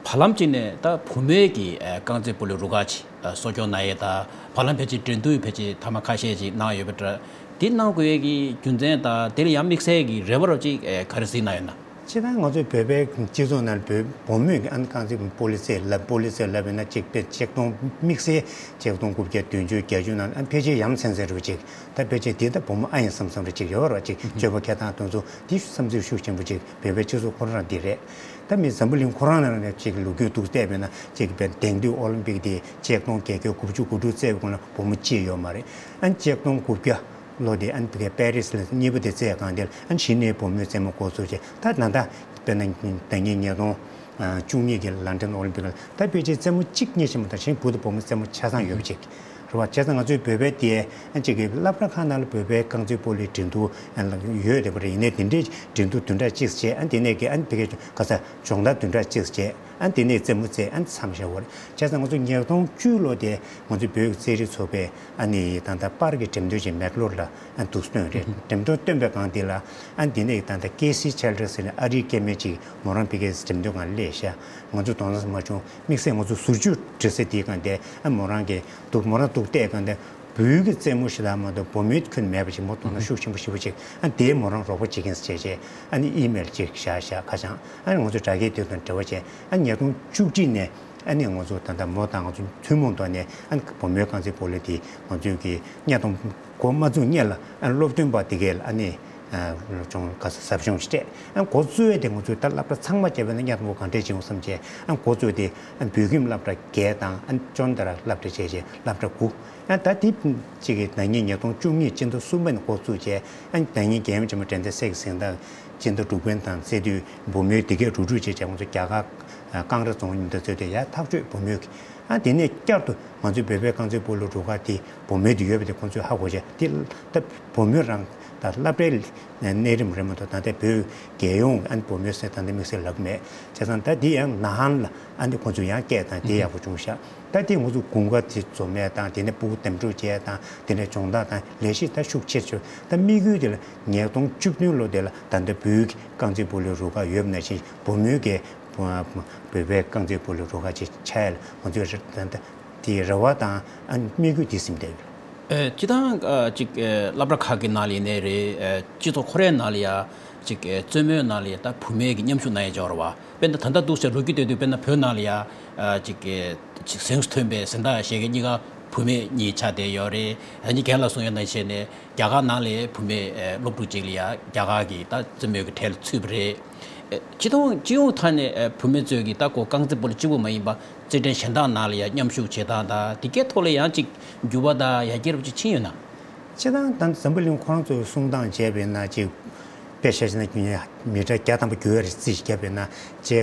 བར་ལམ་གཅིག་ནས་ད་བུ་མོའི་གི་ཨ་རྐང་རྩེད་སྤོ་ལོ་རུ་ཁག་ཅིག་ཨ་གསོ་སྐྱོང་གནང་ཡས་དང་བར་ལམ་ཕལ་ཆེར་འགྲན་བསྡུར་ཕལ་ཆེར་ཐེངས་མ་ཁ་ཤས་ཅིག་གནང་ཡོད་པ་འདྲ། དེ་གནང་དགོས་ཡས་ཀྱི་རྒྱུ་མཚན་དང་དེ་ལ་ཡང་དམིགས་བསལ་གྱི་རེ་བ་རོ་ཅིག་ཨ་ག་རེ་གཟིགས་གནང་ཡོད་ན། སྤྱིར་བཏང་ང་ཚོའི་བོད་པའི་སྤྱི་ཚོགས་ནང་བོད་བུ་མོས་ཨ་ནི་རྐང་རྩེད་སྤོ་ལོ་རྩེད་ལབ། སྤོ་ལོ་རྩེད་ལབ་ཡིན་ན་གཅིག་དཔེ་ཆིག་སྟོང་དམིགས་བསལ་ཆིག་སྟོང་དགུ་བརྒྱ་བདུན་ཅུ་བརྒྱད་ཅུ་ནང་ཨ་ཕལ་ཆེར་ཡ་མཚན་ཚན་རེ་བ་ཅིག་ད་ཕལ་ཆེར་འདི་ད་བུ་མོ་ཨ་ཡིན་བསམ་བསམ་རེ་ཅིག་ཡོད་རོགས་ཅིག་སྤྱོད་པ་འཁྱེར་སྟངས་དེ་ཚོ་འདི་བསམ་ཚུལ་ཤུགས་ཆེན་པོ་ཅིག་བོད་པའི་སྤྱི་ཚོགས་ཁོ་རང་འདི་རེད། ད་མི་འཛམ་བུ་གླིང་ཁོ་རང་ནང་ནས་ཅིག་ལོ་རྒྱུས་འདུག་བལྟས་པས་ན་ཅིག་དཔེ་དེང་དུས་ཨོ་ལིམ་པིག་དེ་ཆིག་སྟོང་བརྒྱད་བརྒྱ་དགུ་བཅུ་གོ་དྲུག་རྩེད་པའི་སྒང་ལ་བུ་མོ་གཅིག་ཡོད་མ་རེད། ཨ་ནི་ཆིག་སྟོང་དགུ་བརྒྱ་ལོ་དེ་ཨ་ནི་ཕ་གིའི་པེ་རིས་ལ་གཉིས་པ་དེ་རྩེད་སྒང་དེ་ལ་ཨ་ནི་གཞི་ནས་བུ་མོའི་རྩེད་མོ་འགོ་ཚུགས་བྱས། ད་ད་ལྟ་དཔེར་ན་ཟླ་ཉིན་ཉིས་སྟོང་ བཅུ་གཉིས་ཀྱི་ལན་ཊན་ཨོ་ལིམ་པིག་ལ་ད་ཕལ་ཆེར་རྩེད་མོ་གཅིག་གཉིས་ཕྱིན་པ་དང་གཞན་བུ་དང་བུ་མོ་རྩེད་མོ་ཆ་ཚང་ཡོད་པ་ཅིག་རེད་བ། བྱས་ཙང་ང་ཚོའི་བོད་པའི་དེ་ཨ་ཅིག་གི་སློབ་གྲྭ་ཁག་ནང་ལ་བོད་པའི་རྐང་རྩེད་སྤོ་ལོའི་འགྲན་བསྡུར་ཡོད་རེད་པ། རེད། ཡིན་ནའི་དེ་འདྲའི་འགྲན་བསྡུར་བདུན་ཕྲག་གཅིག་བྱས། ཨ་དེ་ནས་ཀྱི་ཨ་ཕ་གི་ག་ས་སྦྱོང་བརྡར་བདུན་ཕྲག་གཅིག་བྱས། ཨ་དེ་ནས་རྩེད་མོ་རྩེ། ཨ་མཚམས་བཞག་པ་རེད། བྱས་ཙང་ང་ཚོ་ཉིས་སྟོང་བཅུ་ལོ་དེ་ང་ཚོའི་བོད་ཀྱི་རྩེད་རིགས་ཚོགས་པས་ཨ་ནི་ད་ལྟ་པར་གྱི་འགྲེམས་སྟོན་ཅིག་མེག་ལོར་ལ་ཨ་འདུག་སྟོན་རེད། འགྲེམས་སྟོན་སྟོན་པའི་སྒང་དེ་ལ་ཨ་འདི་ནས་ད་ལྟ་ཀེ་སི་ཆལ་ཌར་ཟེར་ནས་ཨ་རིའི་སྐྱེ་དམན་ཅིག་མོ་རང་ཕ་གིའི་འགྲེམས་སྟོན་སྒང་སླེབས་ཤག་ང་ཚོ་དོ་སྣང་མ་བྱུང་། དམིགས་བསལ་ང་ཚོ་ཟུར་ཆུ་འདྲ་ས་དེའི་སྒང་དེ་ཨ་མོ་རང་གིས་འདུག་མོ་རང་འདུག་བལྟས་སྒང་དེ་བོད་ཀྱི་རྩེད་མོ་ཞིག་ལ་མ་གཏོགས་བུ་མོའི་ཁྱོན་མེད་པ་ཞིག་མོ་དོ་སྣང་ཤུགས་ཆེན་པོ་ཞེ་པོ་ཅིག་ཨ་དེའི་མོ་རང་རོགས་པ་བྱེད་མཁན་བྱས་བྱས་ཨ་ནི་ཨི་མེལ་ཅིག་བཞག་བཞག་ཁ་བྱང་ཨ་ནི་ང་ཚོ་དྲ་རྒྱའི་དེ་དང་འབྲེལ་བ་བྱས། ཨ་ཉིས་སྟོང་བཅུ་གཅིག་ནས་ཨ་ནི་ང་ཚོ་ད་ལྟ་མོ་དང་ང་ཚོ་ཐུན་མོང་ཐོག་ནས་ཨ་ནི་བུ་མོའི་རྐང་རྩེད་སྤོ་ལོ་དེ་ང་ཚོའི་གི་ཉིས་སྟོང་འགོ་མ་བཙུགས་སྔོན་ལ་ཨ་ནི་སློབ་སྟོན་པ་དེ་གས་ལ་ཨ་ནི་ཨ་སྦྱོང་ག་ས་ཟབ་སྦྱོང་ཞིག་སྤྲད། ཨ་འགོ་བཙུགས་ཡས་དེ་ང་ཚོའི་ད་སློབ་གྲྭ་ཚང་མ་བྱས་པ་ན་ཉིས་སྟོང་འགོ་གང་འདྲས་བྱེད་ཡོང་བསམ་བྱས། ཨ་འགོ་བཙུགས་དེ་ཨ་བོད་ཁྱིམ་སློབ་གྲྭ་བརྒྱད་དང་ཨ་ཅོན་ཏ་ར་སློབ་གྲྭ་བྱས་བྱས་སློབ་གྲྭ་དགུ། ཨ་ད་དེ་གཅིག་གི་ན་ནིང་ཉིས་སྟོང་བཅུ་གཉིས་སྤྱི་ཟླ་གསུམ་པ་ནས་འགོ་བཙུགས་བྱས། ཨ་ན་ནིང་རྒྱལ་ཡུམ་ཆེན་མོ་དྲན་རྟེན་གསེར་གྱི་གཟེངས་རྟགས་སྤྱི་ཟླ་དྲུག་པའི་ནང་བསྩལ་དུས་བུ་མོའི་དེ་གས་རུག་རུག་བྱས་བྱས་ང་ཚོ་རྒྱ་གར་ཀང་ར་རྫོང་ཉིན་ཐོ་རྩེ་དུས་ཡ་ཐག་ཆོད་བུ་མོའི་གི། ཨ་དེ་ནས་བསྐྱར་དུ་ང་ཚོའི་བོད་པའི་རྐང་རྩེད་སྤོ་ལོ་རུ་ཁག་དེ་བུ་མོའི་དེ་ཡོད་པ་དེ་ཁོང་ཚོས་ཧ་གོ་བྱས། དེ་ད་བུ་མོ་རང་ད་སློབ་གྲྭའི་གནས་རིམ་རེད་མ་གཏོགས་ད་ལྟ་བོད་རྒྱལ་ཡོངས་ཨ་ནི་བུ་མོའི་སྲིད་ད་ལྟ་དམིགས་བསལ་ལབ་མེད། བྱས་ཙང་ད་འདི་ཡང་ནང་ལ་ཨ་ནི་ཁོང་ཚོས་ཡང་སྐད་བཏང་། དེ་ཡག་པོ་བྱུང་ཤག་ད་དེ་ང་ཚོ་དགུན་ཁ་དེ་འཛོམས་ཡས་དང་། དེ་ནས་ཕྲུ་གུ་འདེམས་སྒྲུག་བྱས་དང་། དེ་ནས་སྦྱོང་བརྡར་དང་ལས་གཞི་ད་ཤུགས་ཆེར་བྱུང་། ད་དམིགས་ཡུལ་དེ་ལ་ཉིས་སྟོང་བཅུ་བདུན་ལོ་དེ་ལ་ད་ལྟ་བོད་ཀྱི་རྐང་རྩེད་སྤོ་ལོའི་རུ་ཁག་ཡོད་པ་ནང་བཞིན་བུ་མོའི་གི་བོད་པའི་རྐང་རྩེད་སྤོ་ལོའི་རུ་ཁག་ཅིག་ཆགས་ཡས་ལ་ང་ཚོས་ད་ལྟ་དེའི་རེ་བ་དང་ཨ་དམིགས་ཡུལ་དེ་ཟིན་བསྡད་ཡོད། ཨེ་སྤྱིར་བཏང་ཨ་ཅིག་ཨེ་སློབ་གྲྭ་ཁག་གི་ནང་ལ་ཡིན་ནའི་རེད། ཨེ་སྤྱི་ཚོགས་ཁོ་རའི་ནང་ལ་ཡ་ཅིག་ཨེ་རྩེད་མོའི་ནང་ལ་ཡ་ད་བུད་མེད་ཀྱི་མཉམ་ཞུགས་གནང་ཡ་ཅིག་ཡོད་རེད་བ། དཔེར་ན་ད་ལྟ་འདུག་སེ་ལོ་རྒྱུས་བལྟས་དུས་དཔེར་ན་བོད་ནང་ལ་ཡ་ཨ་ཅིག་ཨེ་ཅིག་གཟེངས་སུ་ཐོན་པའི་གཟེངས་རྟགས་བཞེས་མཁན་གཉིས་ཀ་བུད་མེད་གཉིས་ཆགས་བསྡད་ཡོད་རེད། ཨ་ནི་རྒན་ལགས་གསུང་ཡ་ནང་བཞིན་ནས་རྒྱ་གར་ནང་ལ་བུད་མེད་ཨེ་སློབ་ཕྲུག་ཅིག་ལ་ཡ་རྒྱ་གར་གྱི་ད་རྩེད་མོའི་གི་གྲལ་ལ་ཚུད་པ་རེད། ཨེ་སྤྱི་ཡོངས་སྤྱི་ཡོངས་ཐོག་ནས་ཨེ་བུད་མེད་ཚོས་ཀྱི་ད་ཁོ་རྐང་རྩེད་སྤོ་ལོ་གཅིག་པུ་མ་ཡིན་པ་རྩེད་འགྲན་གཞན་དག་ནང་ལ་ཡང་མཉམ་ཞུགས་བྱེད་སྟངས་དང་དེ་གའི་ཐོག་ལ་ཡང་ཅིག་འགྱུར་བ་དང་ཡར་རྒྱས་རབ་ཅིག་ཕྱིན་ཡོད་ན། སྤྱིར་བཏང་ད་འཛམ་བུ་གླིང་ཁོ་རང་ཚོའི་གསུང་སྟངས་བྱས་པས་ན་ཅིག་དཔེ་བཞག་ན་མི་གྲངས་བརྒྱ་ཐམ་པ་རྒྱུ་བའི་རྩིས་ཤིག་བརྒྱབ་པས་ན་ཆེ་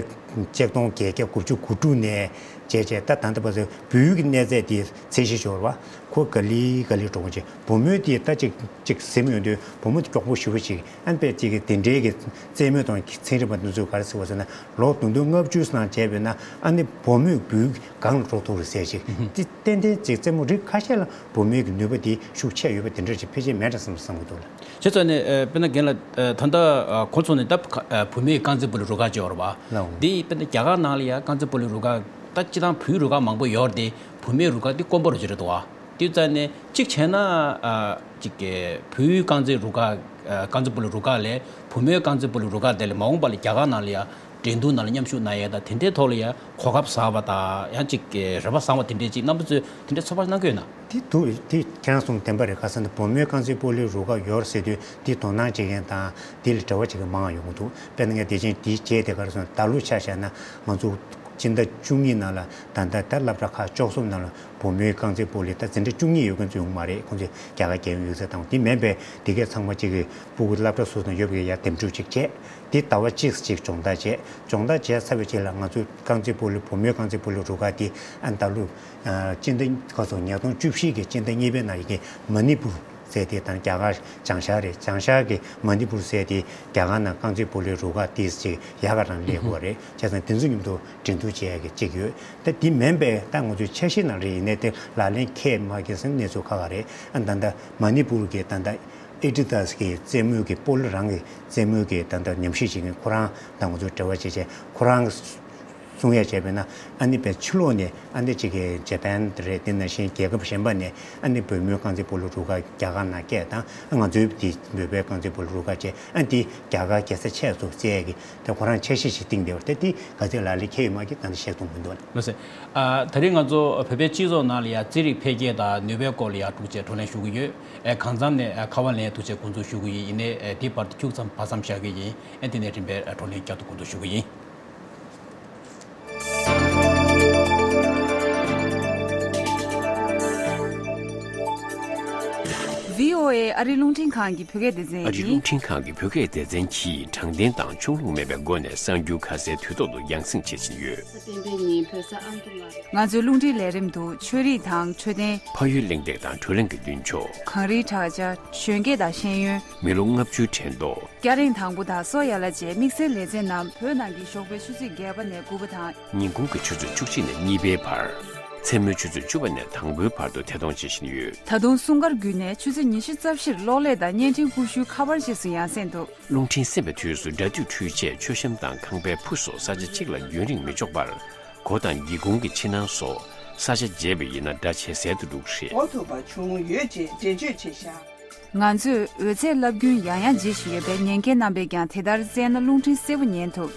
ཆེ་སྟོང་བརྒྱད་བརྒྱ་དགུ་བཅུ་གོ་དྲུག་ནས་བྱས་བྱས་ད་ད་ལྟ་བར་དུ་བོད་ཀྱི་གནས་ཚད་དེ་ཚད་གཞི་ཤོར་བ། ཁོ་ག་ལེ་ག་ལེ་འགྲོ་གི་བྱས། བུ་མོའི་དེ་ད་ཅིག་ཅིག་ཟིན་ཡོང་དུས་བུ་མོ་དེ་མགྱོགས་པོ་ཞེ་པོ་ཅིག་ཨ་ནི་དཔེ་ཅིག་གི་དེ་འདྲའི་གི་རྩེད་མོ་དང་ཚན་རིག་པ་འདི་ཚོས་ག་རེ་ཟེར་བ་ཟེར་ན། ལོ་བདུན་ཅུ་ལྔ་བཅུ་ཙམ་བྱས་པས་ན་ཨ་ནི་བུ་མོས་བོད་སྒང་ལ་འགྲོ་ཐུབ་རེད་ཟེར་ཅིག་དེ་ཏན་ཏན་ཅིག་རྩེད་མོ་རིགས་ཁ་ཤས་ལ་བུ་མོའི་གི་ནུས་པ་དེ་ཤུགས་ཆེ་ཡོད་པ་དེ་འདྲ་ཅིག་ཕལ་ཆེར་མེད་འདྲ་བསམ་བསམ་གི་འདུག་ལ། བྱས་ཙང་ནས་ཨ་དཔེར་ན་རྒན་ལགས་ཨ་ད་ལྟ་ཨ་ཁོང་ཚོ་ནས་ད་ཨ་བུད་མེད་རྐང་རྩེད་སྤོ་ལོ་རུ་ཁག་ཅིག་ཡོད་རེད་བ། ལའོ། འདི་དཔེར་ན་རྒྱ་གར་ནང་ལ་ཡ་རྐང་རྩེད་སྤོ་ལོ་རུ་ཁག་ད་སྤྱིར་བཏང་བོད་རུ་ཁག་མང་པོ་ཡོད་རེད་དེ། བུད་མེད་རུ་ཁག་འདི་དཀོན་པོ་རུ་ཅིག་རེད་འདུག་བ། དེ་ཙང་ནས་གཅིག་བྱས་ན་ཨ་ཅིག་གི་བོད་རྐང་རྩེད་རུ་ཁག་ཨ་རྐང་རྩེད་སྤོ་ལོ་རུ་ཁག་ལས་བུད་མེད་རྐང་རྩེད་སྤོ་ལོ་རུ་ཁག་དེ་ལས་མ་འོངས་པ་ལ་རྒྱ་གར་ནང་ལ་ཡ་འགྲན་བསྡུར་ནང་ལ་མཉམ་ཞུགས་གནང་ཡས་དང་དེ་འདྲའི་ཐོག་ལ་ཡ་གོ་སྐབས་བཟང་བ་དང་ཡང་ཅིག་གི་རེ་བ་བཟང་བ་དེ་འདྲའི་ཅིག་རྣམ་པ་ཚོས་དེ་འདྲའི་ཚོད་དཔག་གནང་གི་ཡོད་ན། དེ་འདུག་དེ་ཁྱེད་རང་གསུངས་བདེན་པ་རེད། ག་ཟེར་ན་བུད་མེད་རྐང་རྩེད་སྤོ་ལོའི་རུ་ཁག་ཡོད་ཟེར་དུས་དེ་དོ་སྣང་བྱེད་མཁན་དང་དེ་ལ་འབྲེལ་བ་བྱེད་མཁན་མང་བ་ཡོང་གི་འདུག་དཔེར་ན་ངས་དེ་བཞིན་དེའི་རྗེས་དེ་ག་རེ་སོང་ད་ལོ་ཆ་བཞག་ན་ང་ཚོ་སྤྱི་ཟླ་བཅུ་གཉིས་ནང་ལ་ད་ལྟ་ད་སློབ་གྲྭ་ཁག་བཅུ་གསུམ་ནང་ལ་བུད་མེད་རྐང་རྩེད་སྤོ་ལོའི་ད་འཛིན་གྲྭ་བཅུ་གཉིས་ཡོད་མཁན་ཚོ་ཡོང་མ་རེད། ཁོང་ཚོས་རྒྱ་གར་རྒྱལ་ཡོངས་ཡིག་ཚད་བཏང་བ་དེ་མིན་པའི་དེ་གའི་ཚང་མ་གཅིག་གི་ཕྲུ་གུ་སློབ་གྲྭ་སོ་སོ་ནང་ཡོད་པའི་ཡར་འདེམས་སྒྲུག་ཅིག་བྱས། དེ་ཟླ་བ་གཅིག་ཅིག་སྦྱོང་བརྡར་བྱས། སྦྱོང་བརྡར་བྱས་ཚར་བའི་རྗེས་ལ་ང་ཚོས་རྐང་རྩེད་སྤོ་ལོ་བུད་མེད་རྐང་རྩེད་སྤོ་ལོ་རུ་ཁག་དེ་ཨ་ད་ལོ་ཨ་སྤྱི་ཟླ་ཁ་སང་ཉིས་སྟོང་བཅུ་བཞི་གི་སྤྱི་ཟླ་གཉིས་པའི་ནང་ཡི་གེ་མ་ནི་པུར་ཟེར་དེ་དང་རྒྱ་གར་བྱང་ཤར་རེད། བྱང་ཤར་གྱི་མ་ནི་པུར་ཟེར་དེ་རྒྱ་གར་ནང་རྐང་རྩེད་སྤོ་ལོའི་རུ་ཁག་དེ་ཅིག་ཡག་ག་རང་སླེབས་ཡོད་རེད། བྱས་ཙང་དེ་ཚོ་མཉམ་དུ་འགྲན་བསྡུར་བྱེད་ཡག་གི་ཅིག་ཡོད། ད་དེ་མིན་པའི་ད་ང་ཚོའི་འཆར་གཞི་ནང་རེད། ཡིན་ནའི་དེ་ལག་ལེན་འཁེལ་མ་འཁེལ་ཟེར་གནས་ཚུལ་ཁག་ཁག་རེད། ཨ་ད་ལྟ་མ་ནི་པུར་གྱི་ད་ལྟ་ཨེ་ཌི་དཱས་ཀྱི་རྩེད་མོའི་གི་སྤོ་ལོ་རང་གི་རྩེད་མོའི་གི་ད་ལྟ་ཉམས་ཞིབ་བྱེད་མཁན་ཁོ་རང་དང་ང་ཚོ་འབྲེལ་བ་བྱེད་བྱས་ཁོ་རང་གསུང་ཡ་བྱས་པས་ན་ཨ་ནི་པའི་ཕྱི་ལོགས་ནས་ཨ་ནི་གཅིག་གི་ཇ་པན་རེད། དེ་ནང་བཞིན་རྒྱལ་ཁབ་གཞན་པ་ནས་ཨ་ནི་བུད་མེད་རྐང་རྩེད་སྤོ་ལོ་རུ་ཁག་རྒྱ་གར་ནང་སྐད་དང་ང་ཚོའི་དེ་བོད་པའི་རྐང་རྩེད་སྤོ་ལོ་རུ་ཁག་བཅས་ཨ་ནི་དེ་རྒྱ་གར་རྒྱལ་ས་ཆེད་དུ་བཙལ་གི་ད་ཁོ་རང་འཆར་གཞི་ཞིག་བཏིང་བསྡད་པ་དེ་དེ་ག་ཚོད་ལག་ལེན་འཁེལ་ཡོད་མ་འཁེལ་ད་ནི་བཤད་ཐུབ་མི་འདུག་ལགས་སོ། ཨ་ད་རེས་ང་ཚོ་བོད་པའི་སྤྱི་ཚོགས་ནང་ལ་ཡང་རྩེད་རིགས་འཕེལ་རྒྱས་དང་ནུས་པའི་སྐོར་ལ་ཡང་འཁྲུག་ཆས་བགྲོ་གླེང་ཞུ་གི་ཡོད། ཨེ་གང་འཚམ་ནས་ཨ་ཁ་པར་ལེན་ཐུགས་རྗེ་དགོངས་རྫོགས་ཞུ་གི་ཡིན། ཡིན་ནའི་ཨེ་དེའི་བར་དུ་ཁྱུག་ཙམ་བར་མཚམས་བཞག་གི་ཡིན། ཨེ་དེ་ནས་རིམ་པས་ཨ་བགྲོ་གླེང་བསྐྱར་དུ་དགོངས་རྫོགས་ཞུ་གི་ཡིན། ཨོ་ཨེ་ཨ་རིའི་རླུང་འཕྲིན་ཁང་གི་བོད་སྐད་སྡེ་ཚན་ཨ་རིའི་ཡིན། རླུང་འཕྲིན་ཁང་གི་བོད་སྐད་སྡེ་ཚན་གྱིས་དྲང་བདེན་དང་ཕྱོགས་ལྷུང་མེད་པའི་སྒོ་ནས་གསར་འགྱུར་ཁ་གསལ་དུས་ཐོག་ཏུ་རྒྱང་སྲིང་བྱེད་བཞིན་ཡོད། གཟའ་སྤེན་པའི་ཉིན་བོད་ས་ཨ་མདོ་ལ། ང་ཚོའི་རླུང་འཕྲིན་ལས་རིམ་དུ་ཆོས་རིག་དང་འཕྲོད་བསྟེན། ཕ་ཡུལ་གླེང་སྟེགས་དང་བགྲོ་གླེང་གི་མདུན་ཅོག་གངས་རིའི་བྲག་ཅ། གཞོན་སྐྱེས་དང་ཤེས་ཡོན། མི་ལོ་ལྔ་བཅུའི་དྲན་ཐོ། སྐྱ་རེངས་དང་པོ་དང་སོ་ཡ་ལ་བཅས་དམིགས་བསལ་ལེ་ཚན་རྣམས་བོད་ནང་གི་ཞོགས་པའི་ཆུ་ཚོད་བརྒྱད་པ་ནས་དགུ་པ་དང་། ཉིན་གུང་གི་ཆུ་ཚོད་བཅུ་གཅིག་ནས་གཉིས་པའི་བར། མཚན་མོའི་ཆུ་ཚོད་བཅུ་པ་ནས་དང་པོའི་བར་དུ་ཐད་གཏོང་བྱེད་བཞིན་ཡོད། ད་དུང་སྲུང་སྐར་བརྒྱུད་ནས་ཆུ་ཚོད་ཉི་ཤུ་རྩ་བཞིར་གློག་ཀླད་དང་བརྙན་འཕྲིན་ཀུ་ཤུའི་ཁ་པར་རྗེས་སུ་ཡང་སེ་འདུག་རླུང་འཕྲིན་གསན་པའི་དུས་སུ་སྒྲ་སྡུད་འཕྲུལ་ཆས་མཆོད་བཤམས་དང་ཁང་པའི་ཕུ་སོགས་ས་ཆ་གཅིག་ལ་རྒྱུན་རིང་མི་འཇོག་པར། སྒོ་དང་སྒེའུ་ཁུང་གི་ཕྱི་ནང་སོགས་ས་ཆ་བརྗེས་པ་ཡིན་ན་སྒྲ་ཇེ་གསལ་དུ་འགྲོ་གི་རེད། འགོ་ཐུག་པ་བྱུང་ཡོད་ཅེས་འགྲེལ་བརྗོད་བྱས་ཤག་ང་ཚོས་འོད་ཚད་བསླབ་རྒྱུན་ཡང་ཡང་བརྗེ་བཞིན་ཡོད་པས་ཉན་མཁན་རྣམ་པས་ཀྱང་དེ་ལྟར་གསན་ན་རླུང་འཕྲིན་གསལ་པོ་ཉན་ཐུབ།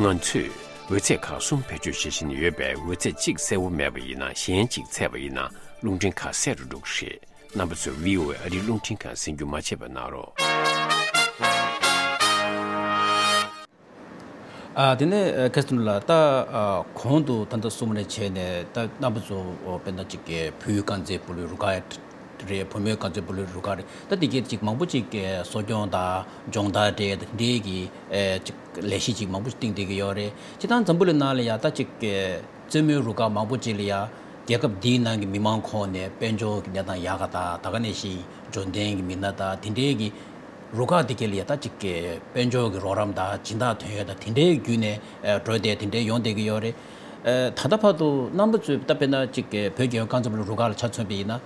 ང་ཚོས་འོད་ཚད་ཁག་གསུམ་བེད་སྤྱོད་བྱེད་བཞིན་ཡོད་པས་འོད་ཚད་གཅིག་གསལ་པོ་མེད་པ་ཡིན་ན་གཞན་གཅིག་ཚད་པ་ཡིན་ན་རླུང་འཕྲིན་ཁ་གསལ་རུ་འགྲོ་གི་རེད། རྣམ་པ་ཚོས་བྷི་ཨོ་ཨེ་ཨ་རིའི་རླུང་འཕྲིན་ཁང་གསན་རྒྱུ་མ་བརྗེད་པ་གནང་རོགས། ཨ། དེ་ནས་ཨ་ཁེ་སི་ལ་ད་ཨ་གོང་དུ་ད་ལྟ་གསུངས་པ་ནས་བྱས་ནས་ད་རྣམ་པ་ཚོ་དཔེར་ན་ཅིག་བུའི་དཀར་མཛེས་སྤོ་ལོའི་རུ་ཁག་རེད། བུ་མོའི་དཀར་མཛེས་སྤོ་ལོའི་རུ་ཁག་རེད། ད་དེ་གའི་ཅིག་མང་པོ་ཅིག་གསོ་སྐྱོང་དང་སྦྱོང་བརྡར་སྤྲད་དེ་འདྲའི་གི་ཨ་ཅིག་ལས་གཞི་ཅིག་མང་པོ་ཞིག་བཏིང་བསྡད་ཀྱི་ཡོད་རེད། སྤྱིར་བཏང་འཛམ་བུ་གླིང་ནང་ལ་ཡ་ད་ཅིག་གི་རྩེད་མོའི་རུ་ཁག་མང་པོ་ཅིག་ལ་ཡ་རྒྱལ་ཁབ་འདིའི་ནང་གི་མི་མང་ཁོངས་ནས་དཔལ་འབྱོར་གྱི་གནས་སྟངས་ཡག་ག་དང་ད་ག་ནང་བཞིན་འབྱོར་ལྡན་གྱི་མི་སྣ་དང་དེ་འདྲའི་གི་རུ་ཁག་དེ་ག་ལ་ཡ་ད་ཅིག་གི་དཔལ་འབྱོར་གྱི་རོགས་རམ་དང་སྦྱིན་བདག་དོན་ཡོད་དང་དེ་འདྲའི་བརྒྱུད་ནས་ཨ་འགྲོ་བསྡད་དེ་འདྲའི་ཡོང་བསྡད་ཀྱི་ཡོད་རེད། ཨ་ད་ལྟ་བར་དུ་རྣམ་པ་ཚོས་ད་དཔེར་ན་ཅིག་གི་བོད་རྒྱལ་ཡོངས་རྐང་འཛིན་སྤོ་ལོ་རུ་ཁག་ལ་ཆ་མཚོན་པ་ཡིན་ན།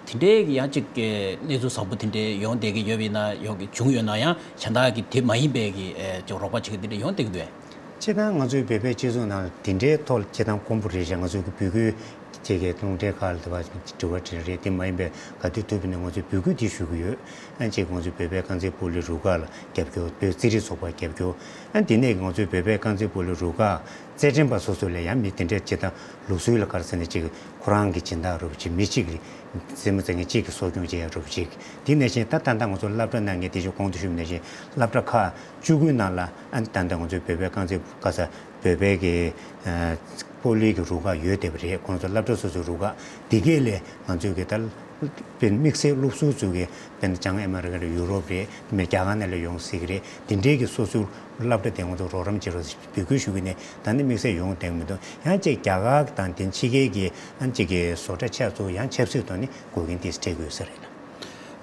དེ་འདྲའི་གི་ཡང་ཅིག་གི་གནས་ཚུལ་བཟང་པོ་དེ་འདྲའི་ཡོང་བསྡད་ཀྱི་ཡོད་པ་ཡིན་ན་ཡོང་གི་བྱུང་ཡོད་ན་ཡང་གཞན་དག་གི་དེ་མ་ཡིན་པའི་གི་ཨེ་ཅིག་རོགས་པ་བྱེད་ཀྱི་དེ་འདྲ་ཡོང་བསྡད་ཀྱི་འདུག་གས། སྤྱིར་བཏང་ང་ཚོའི་བོད་པའི་སྤྱི་ཚོགས་ནང་ལ་དེ་འདྲའི་ཐོག་ལ་སྤྱིར་བཏང་དཀོན་པོ་རེད་ཤག་ང་ཚོའི་གི་འབོད་སྐུལ་བྱེད་མཁན་རླུང་འཕྲིན་ཁག་ལ་དེ་བ་དྲི་བ་དྲིས་རེད། དེ་མ་ཡིན་པའི་ག་དུས་ཐུབ་པ་ནས་ང་ཚོས་འབོད་སྐུལ་དེ་ཞུ་གི་ཡོད། ཨ་ཅིག་ང་ཚོའི་བོད་པའི་རྐང་རྩེད་སྤོ་ལོའི་རུ་ཁག་ལ་རྒྱབ་སྐྱོར། བོད་རྩེད་རིགས་ཚོགས་པར་རྒྱབ་སྐྱོར། ཨ་དེ་ནས་ང་ཚོའི་བོད་པའི་རྐང་རྩེད་སྤོ་ལོའི་རུ་ཁག་རྩེད་འགྲན་པ་སོ་སོ་ལ་ཡང་མི་དེ་འདྲའི་སྤྱིར་བཏང་ལུགས་སྲོལ་ལ་ག་རེ་ཟེར་ན་ཅིག་ཁོ་རང་གི་སྦྱིན་བདག་རོབ་ཅིག་མི་གཅིག་གི་རྩེད་མོ་རྩེད་མཁན་གཅིག་གི་གསོ་སྐྱོང་བྱེད་ཡག་རོབ་ཅིག་དེ་ནང་བཞིན་ད་ད་ལྟ་ང་ཚོ་སློབ་གྲྭ་ནང་གི་དེ་ཆུ་གོང་དུ་ཞུས་པ་ནང་བཞིན་སློབ་གྲྭ་ཁག་བཅུ་དགུའི་ནང་ལ་ཨ་ནི་ད་ལྟ་ང་ཚོའི་བོད་པའི་རྐང་རྩེད་ཁ་ས་བོད་པའི་གི་ཨ་སྤོ་ལོའི་གི་རུ་ཁག་ཡོད་བསྡད་པ་རེད། ཁོང་ཚོ་སློབ་གྲྭ་སོ་སོའི་རུ་ཁག་དེ་གས་ལས་ང་ཚོའི་གི་ད་དཔེར་དམིགས་བསལ་སློབ་ཟུར་ཚོའི་གི་དཔེར་ན་བྱང་ཨ་མེ་རི་ཀ་རེད། ཡུ་རོབ་རེད། མི་རྒྱ་གར་ནང་ལ་ཡོང་སྲིད་གི་རེད། དེ་འདྲའི་གི་སོ་སོའི་སློབ་གྲྭ་དེ་ང་ཚོ་རོགས་རམ་བྱེད་རོགས་འབོད་སྐུལ་ཞུ་གི་ནས་ད་ནི་དམིགས་བསལ་ཡོང་བསྡད་མི་འདུག་ཡང་ཅིག་རྒྱ་གར་དང་དེ་ཕྱི་རྒྱལ་གྱི་ཨ་ཅིག་གི་བཟོ་གྲྭ་ཆ་ཚོ་ཡང་ཆབ་སྲིད་ཐོག་ནས་འགོད་མཁན་དེ་སྤྲད་དགོས་ས་རེད་ལ།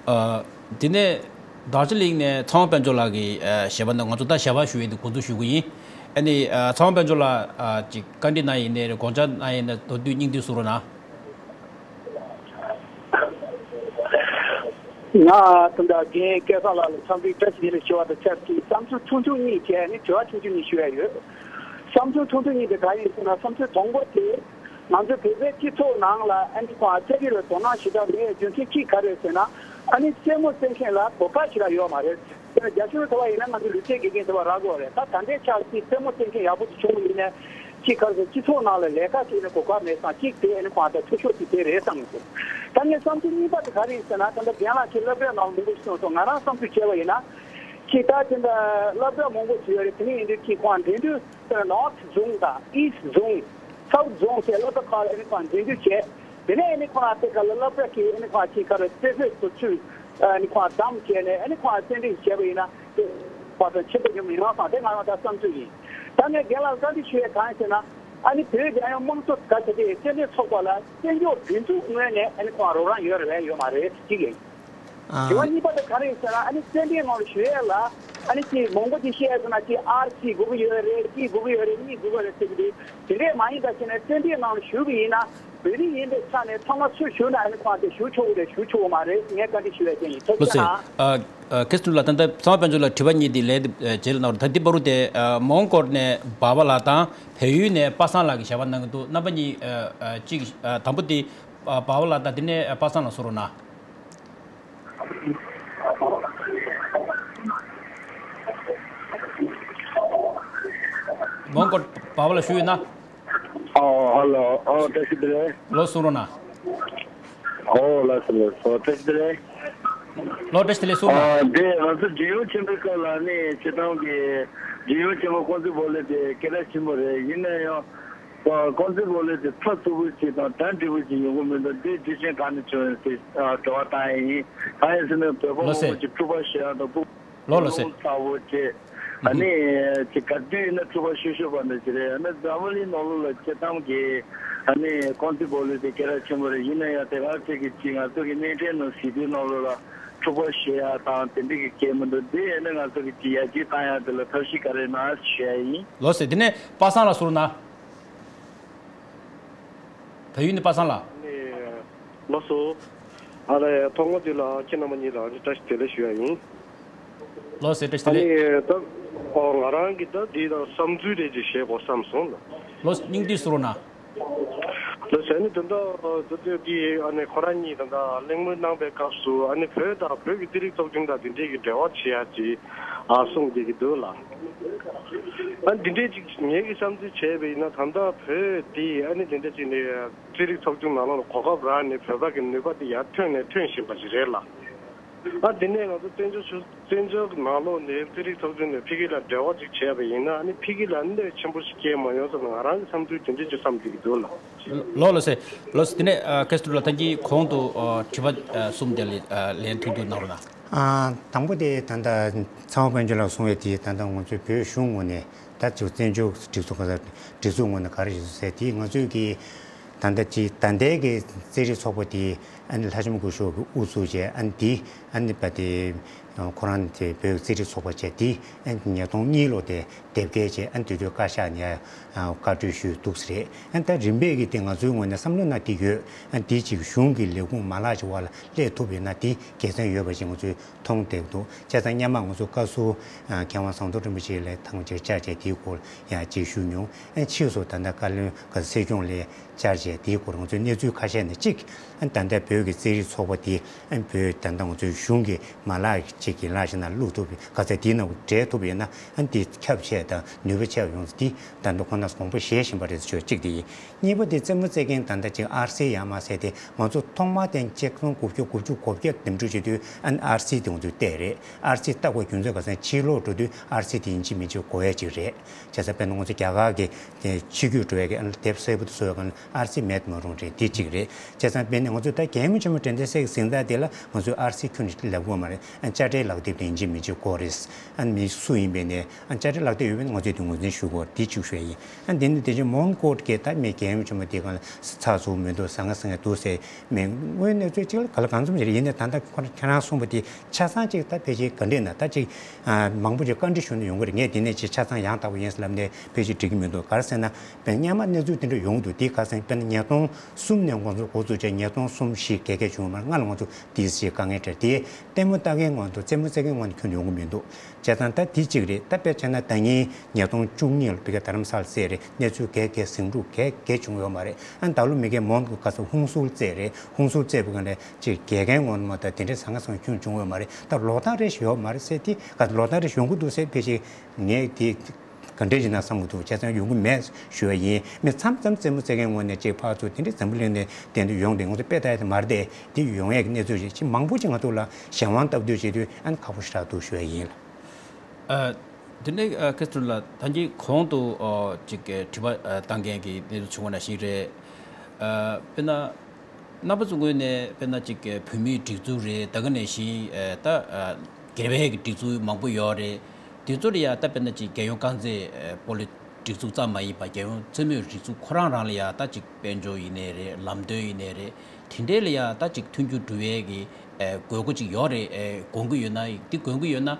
ཨ། དེ་ནས་དར་ཇི་ལིང་ནས་ཚངས་པ་དཔལ་འབྱོར་ལགས་ཀྱིས་ཨ་ཞལ་པར་གནང་། ང་ཚོ་ད་ཞལ་པར་ཞུ་ཡས་འདི་འགོ་འཛུགས་ཞུ་གི་ཡིན། ཨ་ནི་ཨ་ཚངས་པ་དཔལ་འབྱོར་ལགས་ཨ་ཅིག་བཀའ་འདྲི་གནང་ཡིན་ནའི་རེད། དགོངས་འཆར་གནང་ཡིན་ནའི་མདོར་བསྡུས་སྙིང་བསྡུས་གསུང་རོགས་གནང་། ང་ད་ལྟ་རྒན་སྐལ་བཟང་ལགས་ལ་འཚམས་འདྲི་བཀྲ་ཤིས་བདེ་ལེགས་ཞུ་བ་དང་ཆབས་ཅིག་བསམ་ཚུལ་ཆུང་ཆུང་གཉིས་བྱས་ནས་དྲི་བ་ཆུང་ཆུང་གཉིས་ཞུ་ཡ་ཡོད། བསམ་ཚུལ་ཆུང་ཆུང་གཉིས་དེ་ག་ཡིན་ཟེར་ན་བསམ་ཚུལ་དང་པོ་དེ་ང་ཚོ་བོད་པའི་སྤྱི་ཚོགས་ནང་ལ་ཨ་ནི་ཁོང་རྩེད་རིགས་ལ་དོ་སྣང་ཞེ་དྲག་མེད་རྒྱུ་མཚན་གཅིག་ག་རེ་ཟེར་ན་ཨ་ནི་རྩེད་མོ་རྩེད་མཁན་ལ་གོ་སྐབས་ཞེ་དྲག་ཡོད་མ་རེད། དཔེར་ན་རྒྱ་གཞུང་ལ་ཐོབ་པ་ཡིན་ན་ང་ཚོ་ལུས་རྩལ་དགེ་རྒན་ཟེར་བ་རག་གི་ཡོད་རེད། ད་ད་ལྟའི་ཆར་གྱི་རྩེད་མོ་རྩེད་མཁན་ཡག་པོ་ཅིག་བྱུང་བ་ཡིན་ན་ཅིག་ག་རེ་ཟེར་སྤྱི་ཚོགས་ནང་ལ་ལས་ཀ་བྱེད་ན་གོ་སྐབས་མེད་ཙང་གཅིག་དེ་ཨ་ནི་ཁོང་ད་ཐུ་ཤོག་ཅིག་དེ་རེད་བསམ་གྱི་འདུག་ད་ངའི་བསམ་ཚུལ་གཉིས་པ་དེ་ག་རེ་ཡིན་ཟེར་ན་ད་ལྟ་རྒན་ལགས་ཀྱིས་སློབ་གྲྭ་ནང་མང་པོ་གསུངས་སོང་། ང་རང་བསམ་ཚུལ་བྱས་པ་ཡིན་ན་ཅིག་ད་དེ་འདྲ་སློབ་གྲྭ་མང་པོ་ཅིག་ཡོད་རེད། དེ་ནས་ཡིན་དུས་ཅིག་ཁོང་འགྲན་བསྡུར་North Zone དང་East Zone South Zone ཟེར་སློབ་གྲྭ་ཁག་ལ་ཨ་ནི་ཁོང་འགྲན་བསྡུར་བྱས། དེ་ནས་ཨ་ནི་ཁོང་ལ་དེ་ག་ལ་སློབ་གྲྭ་གི་ཨ་ནི་ཁོང་ཅིག་ག་རེ་རྩེད་དཔོན་དེ་ཚོས་ཨ་ནི་ཁོང་བདམས་བྱས་ནས་ཨ་ནི་ཁོང་རྩེད་འགྲན་བྱས་པ་ཡིན་ན་དེ་ཁོང་ཚོ་ཆེ་བ་ཉུང་མི་ཡོང་སོང་། དེ་ང་རང་ད་བསམ་ཚུལ་ཡིན། ད་ངས་རྒན་ལགས་བཀའ་འདྲི་ཞུ་ཡས་གང་ཡིན་ཟེར་ན་ཨ་ནི་བོད་རྒྱལ་ཡོངས་དམངས་གཙོ་ག་ཟེར་དེ་རྩེད་འགྲན་ཚོགས་པ་ལ་རྩེད་འཇོ་སྒྲིག་འཛུགས་ངོས་ནས་ཨ་ནི་ཁོང་རོགས་རམ་ཡོད་རེད་ཡོད་མ་རེད་གཅིག་ཡིན། དྲི་བ་གཉིས་པ་དེ་ག་རེ་ཡིན་ཟེར་ན་ཨ་ནི་རྩེད་འགྲན་ནང་ལ་ཞུགས་ཡས་ལ་ཨ་ནི་ཅིག་མང་པོ་ཅིག་བཤད་ཡས་ཟེར་ན་ཅིག་ཨར་གཅིག་དགོས་ཀྱི་ཡོད་རེད། གཅིག་དགོས་ཀྱི་ཡོད་རེད། གཉིས་དགོས་ཀྱི་ཡོད་རེད་ཟེར་གྱི་འདུག་དེ་འདྲས་མ་ཡིན་པ་བྱས་ན་རྩེད་འགྲན་ནང་ལ་ཞུགས་པ་ཡིན་ན་བོད་རིགས་ཡིན་པའི་ཆ་ནས་ཚང་མ་སུ་ཞུགས་ན་ཨ་ནི་ཁོང་དེ་ཞུགས་ཆོག་གི་རེད་ཞུགས་ཆོག་གི་མ་རེད། ངས་བཀའ་འདྲི་ཞུ་ཡས་དེ་ཡིན། ཐུགས་རྗེ་ཆེ། ཨ་ཨ་ཁེ་སི་ལ་ད་ལྟ་ཚངས་པ་དཔལ་འབྱོར་ལ་དྲི་བ་གཉིས་དེ་ལན་དེ་བྱས་ལ་གནང་རོགས། ད་འདི་བར་དུ་དེ་ཨ་མོན་གྷོ་ནས་འབའ་བ་ལགས་དང་བལ་ཡུལ་ནས་པ་སངས་ལགས་ཀྱིས་ཞལ་པར་གནང་གི་འདུག་རྣམ་པ་གཉིས་ཨ་ཨ་གཅིག་ཨ་དང་པོ་དེ་འབའ་བ་ལགས་དང་དེ་ནས་པ་སངས་ལགས་གསུང་རོགས་གནང་། མོན་གྷོ་འབའ་བ་ལགས་ཞུ་ཡོད་ན། ཨོ་ཧ་ལོ། ཨོ་བཀྲ་ཤིས་བདེ་ལེགས། ལོ་གསུང་རོགས་གནང་། ཨོ་ལགས་སོ་ལགས་སོ། བཀྲ་ཤིས་བདེ་ལེགས། ལོ་བཀྲ་ཤིས་བདེ་ལེགས་གསུང་རོགས་གནང་། ཨ་འདི་ང་ཚོ་རྒྱལ་ཡུམ་ཆེན་པོའི་སྐབས་ལ་ནི་སྤྱིར་བཏང་གི་རྒྱལ་ཡུམ་ཆེན་པོ་རྐང་རྩེད་སྤོ་ལོ་དེ་སྐད་གྲགས་ཆེན་པོ་རེད། ཡིན་ན་ཡང་། རྐང་རྩེད་སྤོ་ལོ་དེ་ཚགས་ཚུད་པོ་ཞིག་དང་གྲ་འགྲིག་པོ་ཞིག་ཡོང་གི་མི་འདུག་འདི་དྲི་ཞིམ་གང་ནས་བྱུང་ཡོད་དེ་དྲི་བ་བཏང་ཡ་ཡིན། གང་ཡིན་ཟེར་ན་བོད་པ་མང་པོ་ཞིག་འཁྲུག་པ་ཞེ་དྲག་དང་ཕྲུ་གུ་ལོ་ལོ་སེ། རླུང་ཚ་བོ་བྱས། ཨ་ནི་ཅིག་ག་དུས་ཡིན་ན་འཁྲུག་པ་ཤོད་ཤོད་པ་འདྲ་ཅིག་རེད། ཨ་ནི་འཛམ་བུ་གླིང་ནང་ལོགས་ལ་སྤྱིར་བཏང་གི་ཨ་ནི་རྐང་རྩེད་སྤོ་ལོ་དེ་སྐད་གྲགས་ཆེན་པོ་རེད། ཡིན་ན་ཡང་དེ་ག་ཚོད་ཀྱི་ཅིག་ང་ཚོ་གི་གནས་འཕྲིན་ནང་གཟིགས་དུས་ནང་ལོགས་ལ་འཁྲུག་པ་ཤོད་ཡ་དང་དེ་འདྲ་གི་སྐད་མི་འདུག་འདི་ཡིན་ན་ང་ཚོ་གི་ཅིག་ཡར་རྒྱས་བཏང་ཡ་དེ་ལ་ཐབས་ཤེས་ག་རེ་གནང་ཞུ་ཡ་ཡིན། ལོ་སེ། དེ་ནས་པ་སངས་ལ་ཟུར་ན། བལ་ཡུལ་ནས་པ་སངས་ལགས། ནས་ལགས་སོ། ཨ་ལས་ཐོག་མ་དེ་ལ་ཁྱེད་རྣམ་པ་གཉིས་ལ་བཀྲ་ཤིས་བདེ་ལེགས་ཞུ་ཡ་ཡིན། ལགས་སོ། བཀྲ་ཤིས་བདེ་ལེགས། ཨ་ནི་ད་ཨོ་ང་རང་གི་ད་འདི་དང་བསམ་ཚུལ་རེ་ཅིག་བཤད་དགོས་བསམ་སོང་ལ། ལགས་སོ། སྙིང་བསྡུས་སུ་རོ་ན། ལགས་སོ། ཨ་ནི་ད་ད་ད་ད་འདི་ཨ་ནི་ཁོ་རང་གཉིས་ད་ད་གླེང་མོལ་གནང་པའི་སྐབས་སུ་ཨ་ནི་བོད་དང་བོད་ཀྱི་རྩེད་རིགས་ཚོགས་ཆུང་དང་འདི་འདྲས་ཀྱི་འབྲེལ་བ་བྱེད་ཡ་ཅིག་ཨ་གསུངས་བསྡད་ཀྱི་འདུག་ལ། ཨ་འདི་འདྲས་ཅིག་ངེད་ཀྱི་བསམ་ཚུལ་བྱས་པ་ཡིན་ན་ད་ལྟ་བོད་འདི་ཨ་ནི་འདི་འདྲ་ཅིག་ནས་རྩེད་རིགས་ཚོགས་ཆུང་ནང་ལོགས་ལ་གོ་སྐབས་རག་ནས་བོད་པ་གི་ནུས་པ་འདི་ཡར་ཐོན་ནས་ཐོན་བཞིན་པ་ཞིག་རེད་ལ། ཨ་འདི་ནས་ང་ཚོ་བཙན་བྱོལ་ཆུ་བཙན་བྱོལ་ནང་ལོགས་ནས་རྩེད་རིགས་ཚོགས་ཆུང་ནས་ཕ་གི་ལ་འབྲེལ་བ་ཅིག་བྱས་པ་ཡིན་ན་ཨ་ནི་ཕ་གི་ལ་གནོད་ཆེན་པོ་ཞིག་སྐྱེལ་མ་ཡོང་བསམ་ནས་ང་རང་གི་བསམ་ཚུལ་དེ་འདྲ་ཅིག་བསམ་བསྡད་ཀྱི་འདུག་ལ། ལོ་ལོ་སེ། ལོ་སེ། དེ་ནས་ཨ་ཁེ་སི་ཏུ་ལ་ད་གིན་གོང་དུ་ཨ་དྲི་བ་ཨ་གསུམ་དེ་ལ་ཨ་ལན་ཐུང་ཐུང་གནང་རོགས་གནང་། ཨ་དང་པོ་དེ་ད་ལྟ་ཚེ་དབང་དཔལ་འབྱོར་ལགས་གསུངས་པའི་དེ་ད་ལྟ་ང་ཚོའི་བོད་གཞུང་ངོས་ནས་ད་ཅིག་བཙན་བྱོལ་སྒྲིག་འཛུགས་ག་ས་སྒྲིག་འཛུགས་ངོས་ནས་ག་རེ་བྱེད་སོང་ཟེར་དེ་ང་ཚོའི་གི་ད་ལྟ་ཅིག་ད་ལྟའི་གི་རྩེད་རིགས་ཚོགས་པ་དེ་ཨ་ནི་ལྷ་ལྕམ་སྐུ་ཞབས་ཀྱི་དབུ་བཙུགས་བྱས་ཨ་ནི་དེ་ཨ་ནི་པ་དེ་ཁོ་རང་དེ་བོད་རྩེད་རིགས་ཚོགས་པ་བྱས་དེ་ཨ་ནི་ཉིས་སྟོང་གཉིས་ལོ་དེ་དེབ་སྐྱེལ་བྱས་ཨ་ནི་དེ་དུས་བཀའ་ཤག་ནས་བཀའ་འཁྲོལ་ཞུས་འདུག་ཟེར། ཨ་ནི་ད་རིམ་པས་ཀྱི་དེ་ང་ཚོའི་ངོས་ནས་བསམ་བློ་གནང་བསྡད་ཡོད། ཨ་ནི་དེ་ཅིག་གཞུང་གི་ལས་ཁུངས་མ་ལག་ཅིག་འོག་ལ་སླེབས་ཐུབ་ཡོད་ན་དེ་དགེ་མཚན་ཡོད་པ་ཞིག་ང་ཚོས་མཐོང་བསྡད་འདུག་བྱས་ཙང་སྔོན་མ་ང་ཚོ་བཀའ་ཟུར་མཁས་དབང་ཟམ་གདོང་རིན་པོ་ཆེ་ལ་ཐེངས་གཅིག་བཅར་བྱས་དེའི་སྐོར་ཡང་ཅིག་ཞུས་མྱོང་། ཨ་ནི་ཕྱིས་སུ་ད་ལྟ་བཀའ་བློན་ག་སྲིད་སྐྱོང་ལ་བཅར་བྱས་དེའི་སྐོར་ང་ཚོའི་གནས་ཚུལ་ཁ་ཤས་ནས་གཅིག་ཨ་ནི་ད་ལྟ་བོད་ཀྱི་རྩེད་རིགས་ཚོགས་པ་དེ་ཨ་ནི་བོད་ད་ལྟ་ང་ཚོའི་གཞུང་གི་མ་ལག་ཅིག་གི་ལག་ཤེས་ནང་བླུག་ཐུབ་པའི་ག་ཚད་དེའི་ནང་འདྲེས་ཐུབ་པ་ཡིན་ན་ཨ་ནི་དེ་ཁྱབ་ཆེ་དང་ནུས་པ་ཆེ་བ་ཡོང་ཚེ་དེ་ད་ལྟ་ཁོ་ན་དགོངས་པ་བཞེས་བཞིན་པ་རེད་ཟེར་ཆོས་གཅིག་དེ་ཡིན། གཉིས་པ་དེ་རྩེད་མོ་རྩེད་མཁན་ད་ལྟ་ཅིག་ཨར་སི་ཡར་མར་ཟེར་དེ་ང་ཚོ་ཐོག་མ་དེ་ཆིག་སྟོང་དགུ་བརྒྱ་དགུ་བཅུ་གོ་བརྒྱད་འདེམས་སྒྲུག་བྱེད་དུས་ཨ་ནི་ཨར་སི་དེ་ང་ཚོས་བལྟས་རེད། ཨར་སི་བལྟ་དགོས་རྒྱུ་མཚན་ག་ཚད་ཕྱི་ལོགས་འགྲོ་དུས་ཨར་སི་དེ་ཡིན་གཅིག་མིན་གཅིག་དགོས་ཡ་ཅིག་རེད། བྱས་ཙང་དཔེར་ན་ང་ཚོ་རྒྱ་གར་གྱི་དེ་ཕྱི་རྒྱུད་འགྲོ་ཡ་གི་ཨ་ནི་དེབ་གསལ་པོ་དེ་བཟོ་བའི་སྒང་ལ་ཨར་སི་མེད་མ་རུང་རེད། དེ་གཅིག་རེད། བྱས་ཙང་དཔེར་ན་ང་ཚོ་ད་རྒྱལ་ཡུམ་ཆེན་མོ་དྲན་རྟེན་གསེར་གྱི་གཟེངས་རྟགས་དེ་ལ་ང་ཚོས་ཨར་སི་ཁྱོན་ནས་ལབ་དགོས་མ་རེད། ཨ་ནི་དཔྱ་ཁྲལ་ལག་དེབ་དེ་ཡིན་གཅིག་མིན་གཅིག་དགོས་རེད། ཨ་ནི་མི་སུ་ཡིན་པའི་ནས་ཨ་ནི་དཔྱ་ཁྲལ་ལག་དེབ་ཡོད་པའི་ང་ཚོས་དེ་ངོས་འཛིན་ཞུ་དགོས་དེ་གཅིག་ཞུ་ཡ་ཡིན། ཨ་ནི་དེ་ནི་དེ་བཞིན་མོན་གྷོ་གི་ད་མི་རྒྱལ་ཡུམ་ཆེན་མོ་དེ་སྒང་ལ་ཚགས་ཚུད་མི་འདུག་ཟ་ང་ཟ་ང་འདུག་ཟེར་མི་དངོས་གནས་ཚུལ་གཅིག་ལ་ག་ལ་གང་འཚམ་ཞིག་རེད། ཡིན་ནའི་ད་ལྟ་ཁོ་ཁྱེད་རང་གསུངས་པ་དེ་ཆ་ཚང་གཅིག་ད་ཕལ་ཆེར་ག་འདྲས་ན་ད་གཅིག་ཨ་མང་པོ་ཅིག་བཀའ་འདྲི་ཞུ་ནས་ཡོང་གི་རེད། ངས་དེ་ནས་ཅིག་ཆ་ཚང་ཡང་དག་པོ་ཡིན་ཟེར་ལབ་ནས་ཕལ་ཆེར་འགྲིག་གི་མི་འདུག་ག་རེ་ཟེར་ན་དཔེར་སྔོན་མ་གནས་ཚུལ་དེ་འདྲ་ཡོང་གི་འདུག་དེ་ག་ཟེར་དཔེར་ན་ཉིས་སྟོང་གསུམ་ནས་ང་ཚོ་འགོ་བཙུགས་བྱས་ཉིས་སྟོང་གསུམ་བཞི་ག་ག་བྱུང་བ་མ་རེད། སྔ་ལ་ང་ཚོ་དེ་ཞིག་དཀའ་ངལ་འཕྲད་དེ་ལྟད་མོ་ལྟ་མཁན་ངོས་ནས་རྩེད་མོ་རྩེ་མཁན་ངོས་ནས་ཁྱོན་ནས་ཡོང་གི་མི་འདུག་བྱས་ཙང་ད་དེ་གཅིག་རེད། ད་དཔེ་བྱས་ན་ད་ངས་ཉིས་སྟོང་བཅུ་གཉིས་ལ་ཕ་གི་རྡ་རམ་ས་ལ་རྩེད་རེད། གནས་ཚུལ་ག་ག་ཟིང་འཁྲུག་ག་ག་བྱུང་ཡོད་མ་རེད། ཨ་ནི་ད་ལོ་མ་གི་མོན་གྷོ་ག་ས་ཧུན་སུར་རྩེད་རེད། ཧུན་སུར་རྩེད་པའི་སྒང་ལ་ཅིག་རྒྱལ་ཁའི་ངོ་མ་ད་དེ་འདྲའི་ཟ་ང་ཟ་ང་ཁྱོན་བྱུང་ཡོད་མ་རེད། ད་ལོ་ཐང་རེ་ཞིག་ཡོད་མ་རེད་ཟེར་དེ་ག་ལོ་ཐང་རེ་ཞིག་ཡོང་གི་འདུག་ཟེར་ཕལ་ཆེར་ངས་དེ་ག་འདྲས་ཡིན་ན་བསམ་གི་འདུག་བྱས་ཙང་ཡོང་གི་མེད་ཞུ་བ་ཡིན། མི་མཚམས་མཚམས་རྩེད་མོ་རྩེ་མཁན་ངོས་ནས་ཅིག་ཕར་ཚུར་དེ་འདྲས་འཛམ་བུ་གླིང་ནས་དེ་འདྲ་ཡོང་དེ་ང་ཚོ་དཔེ་ལྟ་ཡ་དེ་མ་རེད་དེ། དེ་ཡོང་ཡས་ཀྱི་གནས་ཚུལ་ཞིག་ཅིག་མང་པོ་ཅིག་ང་ཚོ་ལ་གཞན་དབང་སྟབས་བསྟུན་བྱེད་དུས་ཨ་ནི་ཁག་པོ་ཞེ་དྲག་འདུག་ཞུ་བ་ཡིན་ལ། ཨ། དེ་ནས་ཨ་ཁེ་སི་ཏུ་ལ་ད་གིན་གོང་དུ་ཨ་ཅིག་དྲི་བ་ཨ་བཏང་མཁན་གྱི་གནས་ཚུལ་བྱུང་བ་ནང་བཞིན་རེད། ཨ་དཔེར་ན། རྣམ་པ་ཚོ་ངོས་ནས་དཔེར་ན་ཅིག་བོད་མིའི་སྒྲིག་འཛུགས་རེད། ད་ག་ནང་བཞིན་ཨ་ད་ཨ་སྒེར་པའི་གི་སྒྲིག་འཛུགས་མང་པོ་ཡོད་རེད། དེ་ཚོ་ལ་ཡང་ད་དཔེར་ན་ཅིག་རྒྱལ་ཡོངས་རྐང་རྩེད་ཨ་སྤོ་ལོའི་སྒྲིག་འཛུགས་ཙམ་མ་ཡིན་པ་རྒྱལ་ཡོངས་རྩེད་མོའི་སྒྲིག་འཛུགས་ཁོ་རང་རང་ལ་ཡང་ད་ཅིག་དཔལ་འབྱོར་ཡིན་ནའི་རེད། ལམ་སྟོན་ཡིན་ནའི་རེད། དེ་འདྲའི་ལ་ཡང་ད་ཅིག་མཐུན་འགྱུར་འགྲོ་བའི་གི་ཨ་དགོས་མཁོ་ཅིག་ཡོད་རེད། ཨ་དགོངས་ཀྱི་ཡོད་ན་འདི་དགོངས་ཀྱི་ཡོད་ན་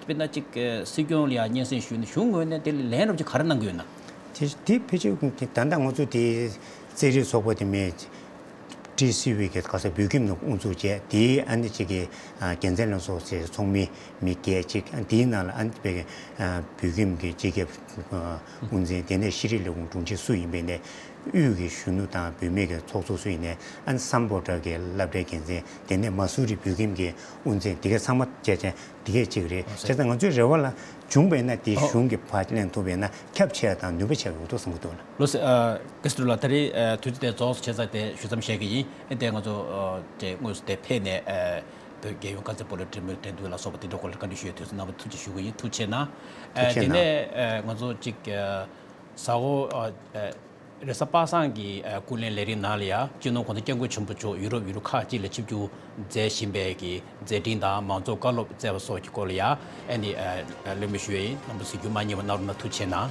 དཔེར་ན་ཅིག་ཨ་སྲིད་སྐྱོང་ལ་ཡང་སྙན་སེང་ཞུས་ན་གཞུང་ངོས་ནས་དེ་ལ་ལན་རོབ་ཅིག་ག་རེ་གནང་གི་ཡོད་ན། དེ་དེ་ཕལ་ཆེར་ད་ལྟ་ང་ཚོ་དེ་རྩེད་རིགས་ཚོགས་པ་དེ་མིན། ཀྲི་སི་ཝི་གི་ག་ས་བོད་ཁྱིམ་ནང་དབུ་འཛུགས་བྱས། དེའི་ཨ་ནི་གཅིག་གི་ཨ་དགེ་མཚན་ལ་སོགས་ཚེ་ཚོགས་མི་མི་བརྒྱད་ཅིག་ཨ་དེའི་ནང་ལ་ཨ་ནི་དཔེ་ཨ་བོད་ཁྱིམ་གྱི་སྤྱི་ཁྱབ་ཨ་དབུ་འཛིན། དེ་ནས་ཤེས་རིག་ལས་ཁུངས་དྲུང་ཆེ་སུ་ཡིན་པའི་ནས་དབུས་ཀྱི་གཞོན་ནུ་དང་བུད་མེད་ཀྱི་ཚོགས་གཙོ་སུ་ཡིན་ནས་ཨ་ནི་སམ་བྷོ་ཊ་གི་སློབ་གྲྭའི་འགན་འཛིན། དེ་ནས་མ་སུ་རི་བོད་ཁྱིམ་གྱི་དབུ་འཛིན། དེ་ག་ཚང་མ་བཅས་བྱས། དེ་གས་གཅིག་རེད། བྱས་ཙང་ང་ཚོའི་རེ་བ་ལ་བྱུང་བས་ན་དེ་ཨོ། གཞུང་གི་ཕར་ལེན་ཐུབ་པས་ན་ཁྱབ་ཆེ་བ་དང་ནུས་པ་ཆེ་བ་ཡོང་ཐུབ་བསམ་གྱི་འདུག་ལ། ལགས་སོ། ཨ་ཀེ་སི་ཏུ་ལགས། ད་རེས་ཨ་དུས་ཚོད་དེ་རྫོགས་སོང་། བྱས་ཙང་དེ་ཞུ་མཚམས་བཞག་གི་ཡིན། ཨེ་དེ་ང་ཚོ་ཨ་དེ་དངོས་སུ་དེ་ཕེབས་ནས་ཨ་བོད་རྒྱལ་ཡོངས་རྐང་རྩེད་སྤོ་ལོ་འགྲན་བསྡུར་འགྲན་བསྡུར་ལ་སོགས་པ་དེ་འདྲ་སྐོར་ལ་བཀའ་འདྲི་ཞུ་ཡའི་དུས་ཚོད་གནང་བར་ཐུགས་རྗེ་ཞུ་གི་ཡིན། ཐུགས་རྗེ་གནང་། ཨ་ཐུགས་རྗེ་དེ་གནང་། ནས་ཨ་ང་ཚོ་གཅིག་ཨ་ཟ་འོག་ཨ་ཨ་ རེས་གཟའ་པ་སངས་ཀྱི་ཨ་སྐུ་ལས་ལས་རིམ་ནང་ལ་ཡ་སྤྱི་ནོར་༸གོང་ས་༸སྐྱབས་མགོན་ཆེན་པོ་མཆོག་ཡུ་རོབ་ཡུལ་གྲུ་ཁག་ཅིག་ལ་ཆིབས་བསྒྱུར་མཛད་བཞིན་པའི་གི་མཛད་འཕྲིན་དང་མང་གཙོ་བཀའ་སློབ་སྩལ་བ་སོགས་ཀྱི་སྐོར་ལ་ཡ་ཨ་ནི་ཨ་གླེང་མོལ་ཞུ་ཡ་ཡིན། རྣམ་པ་གཟིགས་རྒྱུ་མ་བསྙེལ་བ་གནང་རོགས་གནང་། ཐུགས་རྗེ་གནང་།